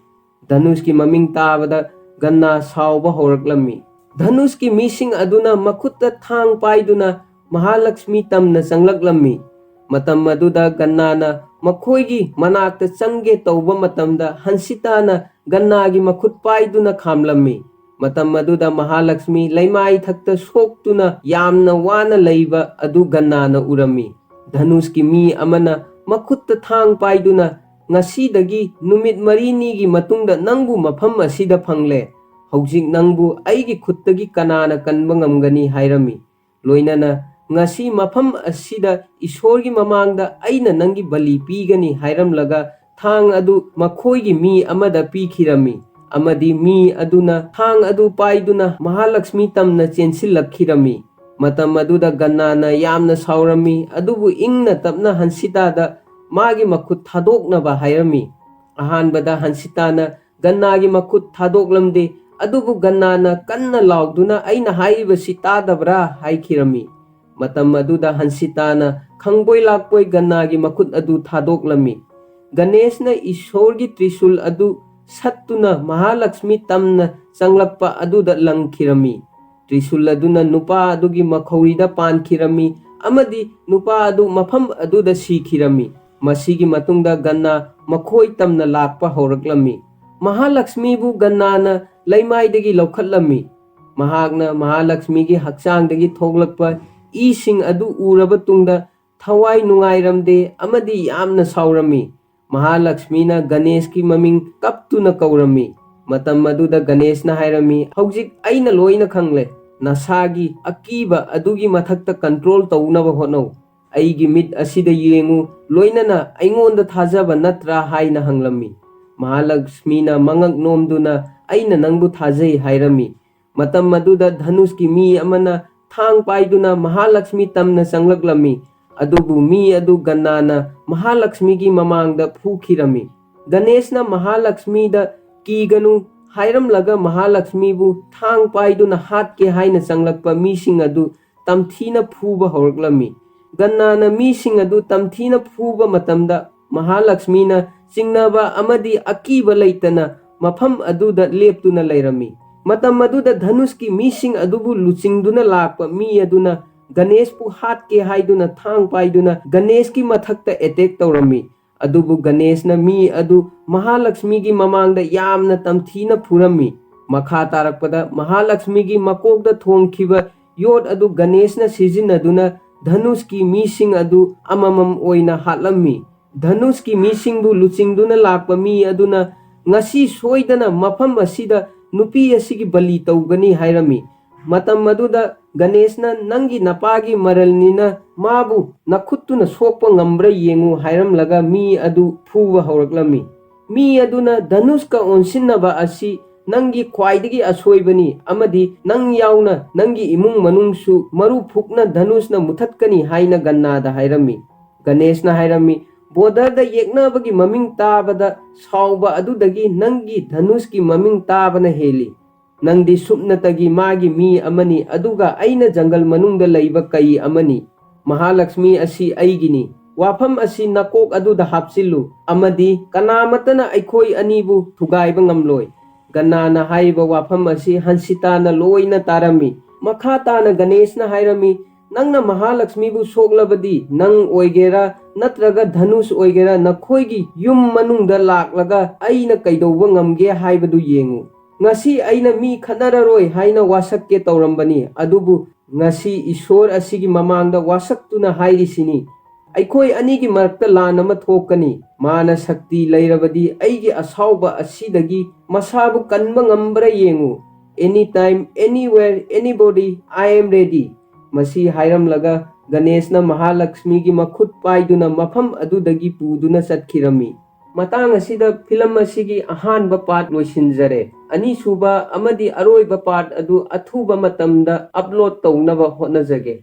ꯙꯅꯨꯁꯀꯤ ꯃꯃꯤꯡ ꯇꯥꯕꯗ ꯒꯟꯅꯥ ꯁꯥꯎꯕ ꯍꯧꯔꯛꯂꯝꯃꯤ꯫ ꯙꯅꯨꯁꯀꯤ ꯃꯤꯁꯤꯡ ꯑꯗꯨꯅ ꯃꯈꯨꯠꯇ ꯊꯥꯡ ꯄꯥꯏꯗꯨꯅ ꯃꯍꯥꯂꯛꯁꯃꯤ ꯇꯝꯅ ꯆꯪꯂꯛꯂꯝꯃꯤ꯫ ꯃꯇꯝ ꯑꯗꯨꯗ ꯒꯟꯅꯥꯅ ꯃꯈꯣꯏꯒꯤ ꯃꯅꯥꯛꯇ ꯆꯪꯒꯦ ꯇꯧꯕ ꯃꯇꯝꯗ ꯍꯟꯁꯤꯇꯥꯅ ꯒꯟꯅꯥꯒꯤ ꯃꯈꯨꯠ ꯄꯥꯏꯗꯨꯅ ꯈꯥꯝꯂꯝꯃꯤ꯫ ꯃꯇꯝ ꯑꯗꯨꯗ ꯃꯍꯥꯂꯛꯁꯃꯤ ꯂꯩꯃꯥꯏ ꯊꯛꯇ ꯁꯣꯛꯇꯨꯅ ꯌꯥꯝꯅ ꯋꯥꯅ ꯂꯩꯕ ꯑꯗꯨ ꯒꯟꯅꯥꯅ ꯎꯔꯝꯃꯤ꯫ ꯙꯅꯨꯁꯀꯤ ꯃꯤ ꯑꯃꯅ ꯃꯈꯨꯠꯇ ꯊꯥꯡ ꯄꯥꯏꯗꯨꯅ, "ꯉꯁꯤꯗꯒꯤ ꯅꯨꯃꯤꯠ ꯃꯔꯤꯅꯤꯒꯤ ꯃꯇꯨꯡꯗ ꯅꯪꯕꯨ ꯃꯐꯝ ꯑꯁꯤꯗ ꯐꯪꯂꯦ꯫ ꯍꯧꯖꯤꯛ ꯅꯪꯕꯨ ꯑꯩꯒꯤ ꯈꯨꯠꯇꯒꯤ ꯀꯅꯥꯅ ꯀꯟꯕ ꯉꯝꯒꯅꯤ?" ꯍꯥꯏꯔꯝꯃꯤ꯫ ꯂꯣꯏꯅꯅ, "ꯉꯁꯤ ꯃꯐꯝ ꯑꯁꯤꯗ ꯏꯁꯣꯔꯒꯤ ꯃꯃꯥꯡꯗ ꯑꯩꯅ ꯅꯪꯒꯤ ꯕꯂꯤ ꯄꯤꯒꯅꯤ" ꯍꯥꯏꯔꯝꯂꯒ ꯊꯥꯡ ꯑꯗꯨ ꯃꯈꯣꯏꯒꯤ ꯃꯤ ꯑꯃꯗ ꯄꯤꯈꯤꯔꯝꯃꯤ꯫ ꯑꯃꯗꯤ ꯃꯤ ꯑꯗꯨꯅ ꯊꯥꯡ ꯑꯗꯨ ꯄꯥꯏꯗꯨꯅ ꯃꯍꯥꯂꯛꯁꯃꯤ ꯇꯝꯅ ꯆꯦꯟꯁꯤꯜꯂꯛꯈꯤꯔꯝꯃꯤ꯫ ꯃꯇꯝ ꯑꯗꯨꯗ ꯒꯟꯅꯥꯅ ꯌꯥꯝꯅ ꯁꯥꯎꯔꯝꯃꯤ, ꯑꯗꯨꯕꯨ ꯏꯪꯅ ꯇꯞꯅ ꯍꯟꯁꯤꯇꯥꯗ ꯃꯥꯒꯤ ꯃꯈꯨꯠ ꯊꯥꯗꯣꯛꯅꯕ ꯍꯥꯏꯔꯝꯃꯤ꯫ ꯑꯍꯥꯟꯕꯗ ꯍꯟꯁꯤꯇꯥꯅ ꯒꯟꯅꯥꯒꯤ ꯃꯈꯨꯠ ꯊꯥꯗꯣꯛꯂꯝꯗꯦ, ꯑꯗꯨꯕꯨ ꯒꯟꯅꯥꯅ ꯀꯟꯅ ꯂꯥꯎꯗꯨꯅ, "ꯑꯩꯅ ꯍꯥꯏꯔꯤꯕꯁꯤ ꯇꯥꯗꯕ꯭ꯔꯥ?" ꯍꯥꯏꯈꯤꯔꯝꯃꯤ꯫ ꯃꯇꯝ ꯑꯗꯨꯗ ꯍꯟꯁꯤꯇꯥꯅ ꯈꯪꯕꯣꯏ ꯂꯥꯛꯄꯣꯏ ꯒꯟꯅꯥꯒꯤ ꯃꯈꯨꯠ ꯑꯗꯨ ꯊꯥꯗꯣꯛꯂꯝꯃꯤ꯫ ꯒꯅꯦꯁꯅ ꯏꯁꯣꯔꯒꯤ ꯇ꯭ꯔꯤꯁꯨꯜ ꯑꯗꯨ ꯁꯠꯇꯨꯅ ꯃꯍꯥꯂꯛꯁꯃꯤ ꯇꯝꯅ ꯆꯪꯂꯛꯄ ꯑꯗꯨꯗ ꯂꯪꯈꯤꯔꯝꯃꯤ꯫ ꯇ꯭ꯔꯤꯁꯨꯜ ꯑꯗꯨꯅ ꯅꯨꯄꯥ ꯑꯗꯨꯒꯤ ꯃꯈꯧꯔꯤꯗ ꯄꯥꯟꯈꯤꯔꯝꯃꯤ ꯑꯃꯗꯤ ꯅꯨꯄꯥ ꯑꯗꯨ ꯃꯐꯝ ꯑꯗꯨꯗ ꯁꯤꯈꯤꯔꯝꯃꯤ꯫ ꯃꯁꯤꯒꯤ ꯃꯇꯨꯡꯗ ꯒꯟꯅꯥ ꯃꯈꯣꯏ ꯇꯝꯅ ꯂꯥꯛꯄ ꯍꯧꯔꯛꯂꯝꯃꯤ꯫ ꯃꯍꯥꯂꯛꯁꯃꯤꯕꯨ ꯒꯟꯅꯥꯅ ꯂꯩꯃꯥꯏꯗꯒꯤ ꯂꯧꯈꯠꯂꯝꯃꯤ꯫ ꯃꯍꯥꯛꯅ ꯃꯍꯥꯂꯛꯁꯃꯤꯒꯤ ꯍꯛꯆꯥꯡꯗꯒꯤ ꯊꯣꯛꯂꯛꯄ ꯏꯁꯤꯡ ꯑꯗꯨ ꯎꯔꯕ ꯇꯨꯡꯗ ꯊꯋꯥꯏ ꯅꯨꯡꯉꯥꯏꯔꯝꯗꯦ ꯑꯃꯗꯤ ꯌꯥꯝꯅ ꯁꯥꯎꯔꯝꯃꯤ꯫ ꯃꯍꯥꯂꯛꯁꯃꯤꯅ ꯒꯅꯦꯁꯀꯤ ꯃꯃꯤꯡ ꯀꯞꯇꯨꯅ ꯀꯧꯔꯝꯃꯤ꯫ ꯃꯇꯝ ꯑꯗꯨꯗ ꯒꯅꯦꯁꯅ ꯍꯥꯏꯔꯝꯃꯤ, "ꯍꯧꯖꯤꯛ ꯑꯩꯅ ꯂꯣꯏꯅ ꯈꯪꯂꯦ꯫ ꯅꯁꯥꯒꯤ ꯑꯀꯤꯕ ꯑꯗꯨꯒꯤ ꯃꯊꯛꯇ ꯀꯟꯇ꯭ꯔꯣꯜ ꯇꯧꯅꯕ ꯍꯣꯠꯅꯧ꯫ ꯑꯩꯒꯤ ꯃꯤꯠ ꯑꯁꯤꯗ ꯌꯦꯡꯉꯨ, ꯂꯣꯏꯅꯅ ꯑꯩꯉꯣꯟꯗ ꯊꯥꯖꯕ ꯅꯠꯇ꯭ꯔꯥ?" ꯍꯥꯏꯅ ꯍꯪꯂꯝꯃꯤ꯫ ꯃꯍꯥꯂꯛꯁꯃꯤꯅ ꯃꯉꯛ ꯅꯣꯝꯗꯨꯅ, "ꯑꯩꯅ ꯅꯪꯕꯨ ꯊꯥꯖꯩ" ꯍꯥꯏꯔꯝꯃꯤ꯫ ꯃꯇꯝ ꯑꯗꯨꯗ ꯙꯅꯨꯁꯀꯤ ꯃꯤ ꯑꯃꯅ ꯊꯥꯡ ꯄꯥꯏꯗꯨꯅ ꯃꯍꯥꯂꯛꯁꯃꯤ ꯇꯝꯅ ꯆꯪꯂꯛꯂꯝꯃꯤ, ꯑꯗꯨꯕꯨ ꯃꯤ ꯑꯗꯨ ꯒꯟꯅꯥꯅ ꯃꯍꯥꯂꯛꯁꯃꯤꯒꯤ ꯃꯃꯥꯡꯗ ꯐꯨꯈꯤꯔꯝꯃꯤ꯫ ꯒꯅꯦꯁꯅ ꯃꯍꯥꯂꯛꯁꯃꯤꯗ, "ꯀꯤꯒꯅꯨ, ꯍꯥꯏꯔꯝꯂꯒ ꯃꯍꯥꯂꯛꯁꯃꯤꯕꯨ ꯊꯥꯡ ꯄꯥꯏꯗꯨꯅ ꯍꯥꯠꯀꯦ ꯍꯥꯏꯅ ꯆꯪꯂꯛꯄ ꯃꯤꯁꯤꯡ ꯑꯗꯨ ꯇꯝꯊꯤꯅ ꯐꯨꯕ ꯍꯧꯔꯛꯂꯝꯃꯤ꯫ ꯒꯟꯅꯥꯅ ꯃꯤꯁꯤꯡ ꯑꯗꯨ ꯇꯝꯊꯤꯅ ꯐꯨꯕ ꯃꯇꯝꯗ ꯃꯍꯥꯂꯛꯁꯃꯤꯅ ꯆꯤꯡꯅꯕ ꯑꯃꯗꯤ ꯑꯀꯤꯕ ꯂꯩꯇꯅ ꯃꯐꯝ ꯑꯗꯨꯗ ꯂꯦꯞꯇꯨꯅ ꯂꯩꯔꯝꯃꯤ꯫ ꯃꯇꯝ ꯑꯗꯨꯗ ꯙꯅꯨꯁꯀꯤ ꯃꯤꯁꯤꯡ ꯑꯗꯨꯕꯨ ꯂꯨꯆꯤꯡꯗꯨꯅ ꯂꯥꯛꯄ ꯃꯤ ꯑꯗꯨꯅ ꯒꯅꯦꯁꯄꯨ ꯍꯥꯠꯀꯦ ꯍꯥꯏꯗꯨꯅ ꯊꯥꯡ ꯄꯥꯏꯗꯨꯅ ꯒꯅꯦꯁꯀꯤ ꯃꯊꯛꯇ ꯑꯦꯇꯦꯛ ꯇꯧꯔꯝꯃꯤ꯫ ꯑꯗꯨꯕꯨ ꯒꯅꯦꯁꯅ ꯃꯤ ꯑꯗꯨ ꯃꯍꯥꯂꯛꯁꯃꯤꯒꯤ ꯃꯃꯥꯡꯗ ꯌꯥꯝꯅ ꯇꯝꯊꯤꯅ ꯐꯨꯔꯝꯃꯤ꯫ ꯃꯈꯥ ꯇꯥꯔꯛꯄꯗ ꯃꯍꯥꯂꯛꯁꯃꯤꯒꯤ ꯃꯀꯣꯛꯇ ꯊꯣꯡꯈꯤꯕ ꯌꯣꯠ ꯑꯗꯨ ꯒꯅꯦꯁꯅ ꯁꯤꯖꯤꯟꯅꯗꯨꯅ ꯙꯅꯨꯁꯀꯤ ꯃꯤꯁꯤꯡ ꯑꯗꯨ ꯑꯃꯃꯝ ꯑꯣꯏꯅ ꯍꯥꯠꯂꯝꯃꯤ꯫ ꯙꯅꯨꯁꯀꯤ ꯃꯤꯁꯤꯡꯕꯨ ꯂꯨꯆꯤꯡꯗꯨꯅ ꯂꯥꯛꯄ ꯃꯤ ꯑꯗꯨꯅ, "ꯉꯁꯤ ꯁꯣꯏꯗꯅ ꯃꯐꯝ ꯑꯁꯤꯗ ꯅꯨꯄꯤ ꯑꯁꯤꯒꯤ ꯕꯂꯤ ꯇꯧꯒꯅꯤ" ꯍꯥꯏꯔꯝꯃꯤ꯫ ꯃꯇꯝ ꯑꯗꯨꯗ ꯒꯅꯦꯁꯅ, "ꯅꯪꯒꯤ ꯅꯄꯥꯒꯤ ꯃꯔꯜꯅꯤꯅ ꯃꯥꯕꯨ ꯅꯈꯨꯠꯇꯨꯅ ꯁꯣꯛꯄ ꯉꯝꯕ꯭ꯔꯥ ꯌꯦꯡꯉꯨ" ꯍꯥꯏꯔꯝꯂꯒ ꯃꯤ ꯑꯗꯨ ꯐꯨꯕ ꯍꯧꯔꯛꯂꯝꯃꯤ꯫ ꯃꯤ ꯑꯗꯨꯅ ꯙꯅꯨꯁꯀ ꯑꯣꯟꯁꯤꯟꯅꯕ ꯑꯁꯤ ꯅꯪꯒꯤ ꯈ꯭ꯋꯥꯏꯗꯒꯤ ꯑꯁꯣꯏꯕꯅꯤ ꯑꯃꯗꯤ ꯅꯪ ꯌꯥꯎꯅ ꯅꯪꯒꯤ ꯏꯃꯨꯡ ꯃꯅꯨꯡꯁꯨ ꯃꯔꯨ ꯐꯨꯛꯅ ꯙꯅꯨꯁꯅ ꯃꯨꯊꯠꯀꯅꯤ ꯍꯥꯏꯅ ꯒꯟꯅꯥꯗ ꯍꯥꯏꯔꯝꯃꯤ꯫ ꯒꯅꯦꯁꯅ ꯍꯥꯏꯔꯝꯃꯤ, "ꯕꯣꯔꯗꯔꯗ ꯌꯦꯛꯅꯕꯒꯤ ꯃꯃꯤꯡ ꯇꯥꯕꯗ ꯁꯥꯎꯕ ꯑꯗꯨꯗꯒꯤ ꯅꯪꯒꯤ ꯙꯅꯨꯁꯀꯤ ꯃꯃꯤꯡ ꯇꯥꯕꯅ ꯍꯦꯜꯂꯤ꯫ ꯅꯪꯗꯤ ꯁꯨꯞꯅꯇꯒꯤ ꯃꯥꯒꯤ ꯃꯤ ꯑꯃꯅꯤ, ꯑꯗꯨꯒ ꯑꯩꯅ ꯖꯪꯒꯜ ꯃꯅꯨꯡꯗ ꯂꯩꯕ ꯀꯩ ꯑꯃꯅꯤ꯫ ꯃꯍꯥꯂꯛꯁꯃꯤ ꯑꯁꯤ ꯑꯩꯒꯤꯅꯤ꯫ ꯋꯥꯐꯝ ꯑꯁꯤ ꯅꯀꯣꯛ ꯑꯗꯨꯗ ꯍꯥꯞꯆꯤꯜꯂꯨ, ꯑꯃꯗꯤ ꯀꯅꯥꯃꯠꯇꯅ ꯑꯩꯈꯣꯏ ꯑꯅꯤꯕꯨ ꯊꯨꯒꯥꯏꯕ ꯉꯝꯂꯣꯏ"꯫ ꯒꯟꯅꯥꯅ ꯍꯥꯏꯔꯤꯕ ꯋꯥꯐꯝ ꯑꯁꯤ ꯍꯟꯁꯤꯇꯥꯅ ꯂꯣꯏꯅ ꯇꯥꯔꯝꯃꯤ꯫ ꯃꯈꯥ ꯇꯥꯅ ꯒꯅꯦꯁꯅ ꯍꯥꯏꯔꯝꯃꯤ, "ꯅꯪꯅ ꯃꯍꯥꯂꯛꯁꯃꯤꯕꯨ ꯁꯣꯛꯂꯕꯗꯤ ꯅꯪ ꯑꯣꯏꯒꯦꯔꯥ ꯅꯠꯇ꯭ꯔꯒ ꯙꯅꯨꯁ ꯑꯣꯏꯒꯦꯔꯥ ꯅꯈꯣꯏꯒꯤ ꯌꯨꯝ ꯃꯅꯨꯡꯗ ꯂꯥꯛꯂꯒ ꯑꯩꯅ ꯀꯩꯗꯧꯕ ꯉꯝꯒꯦ ꯍꯥꯏꯕꯗꯨ ꯌꯦꯡꯉꯨ꯫ ꯉꯁꯤ ꯑꯩꯅ ꯃꯤ ꯈꯠꯅꯔꯔꯣꯏ ꯍꯥꯏꯅ ꯋꯥꯁꯛꯀꯦ ꯇꯧꯔꯝꯕꯅꯤ, ꯑꯗꯨꯕꯨ ꯉꯁꯤ ꯏꯁꯣꯔ ꯑꯁꯤꯒꯤ ꯃꯃꯥꯡꯗ ꯋꯥꯁꯛꯇꯨꯅ ꯍꯥꯏꯔꯤꯁꯤꯅꯤ, ꯑꯩꯈꯣꯏ ꯑꯅꯤꯒꯤ ꯃꯔꯛꯇ ꯂꯥꯟ ꯑꯃ ꯊꯣꯛꯀꯅꯤ꯫ ꯃꯥꯅ ꯁꯛꯇꯤ ꯂꯩꯔꯕꯗꯤ ꯑꯩꯒꯤ ꯑꯁꯥꯎꯕ ꯑꯁꯤꯗꯒꯤ ꯃꯁꯥꯕꯨ ꯀꯟꯕ ꯉꯝꯕ꯭ꯔꯥ ꯌꯦꯡꯉꯨ꯫ Anytime, anywhere, anybody, I am ready." ꯃꯁꯤ ꯍꯥꯏꯔꯝꯂꯒ ꯒꯅꯦꯁꯅ ꯃꯍꯥꯂꯛꯁꯃꯤꯒꯤ ꯃꯈꯨꯠ ꯄꯥꯏꯗꯨꯅ ꯃꯐꯝ ꯑꯗꯨꯗꯒꯤ ꯄꯨꯗꯨꯅ ꯆꯠꯈꯤꯔꯝꯃꯤ꯫ ꯃꯇꯥꯡ ꯑꯁꯤꯗ ꯐꯤꯂꯝ ꯑꯁꯤꯒꯤ ꯑꯍꯥꯟꯕ ꯄꯥꯔꯠ ꯂꯣꯏꯁꯤꯟꯖꯔꯦ꯫ ꯑꯅꯤꯁꯨꯕ ꯑꯃꯗꯤ ꯑꯔꯣꯏꯕ ꯄꯥꯔꯠ ꯑꯗꯨ ꯑꯊꯨꯕ ꯃꯇꯝꯗ ꯑꯞꯂꯣꯗ ꯇꯧꯅꯕ ꯍꯣꯠꯅꯖꯒꯦ꯫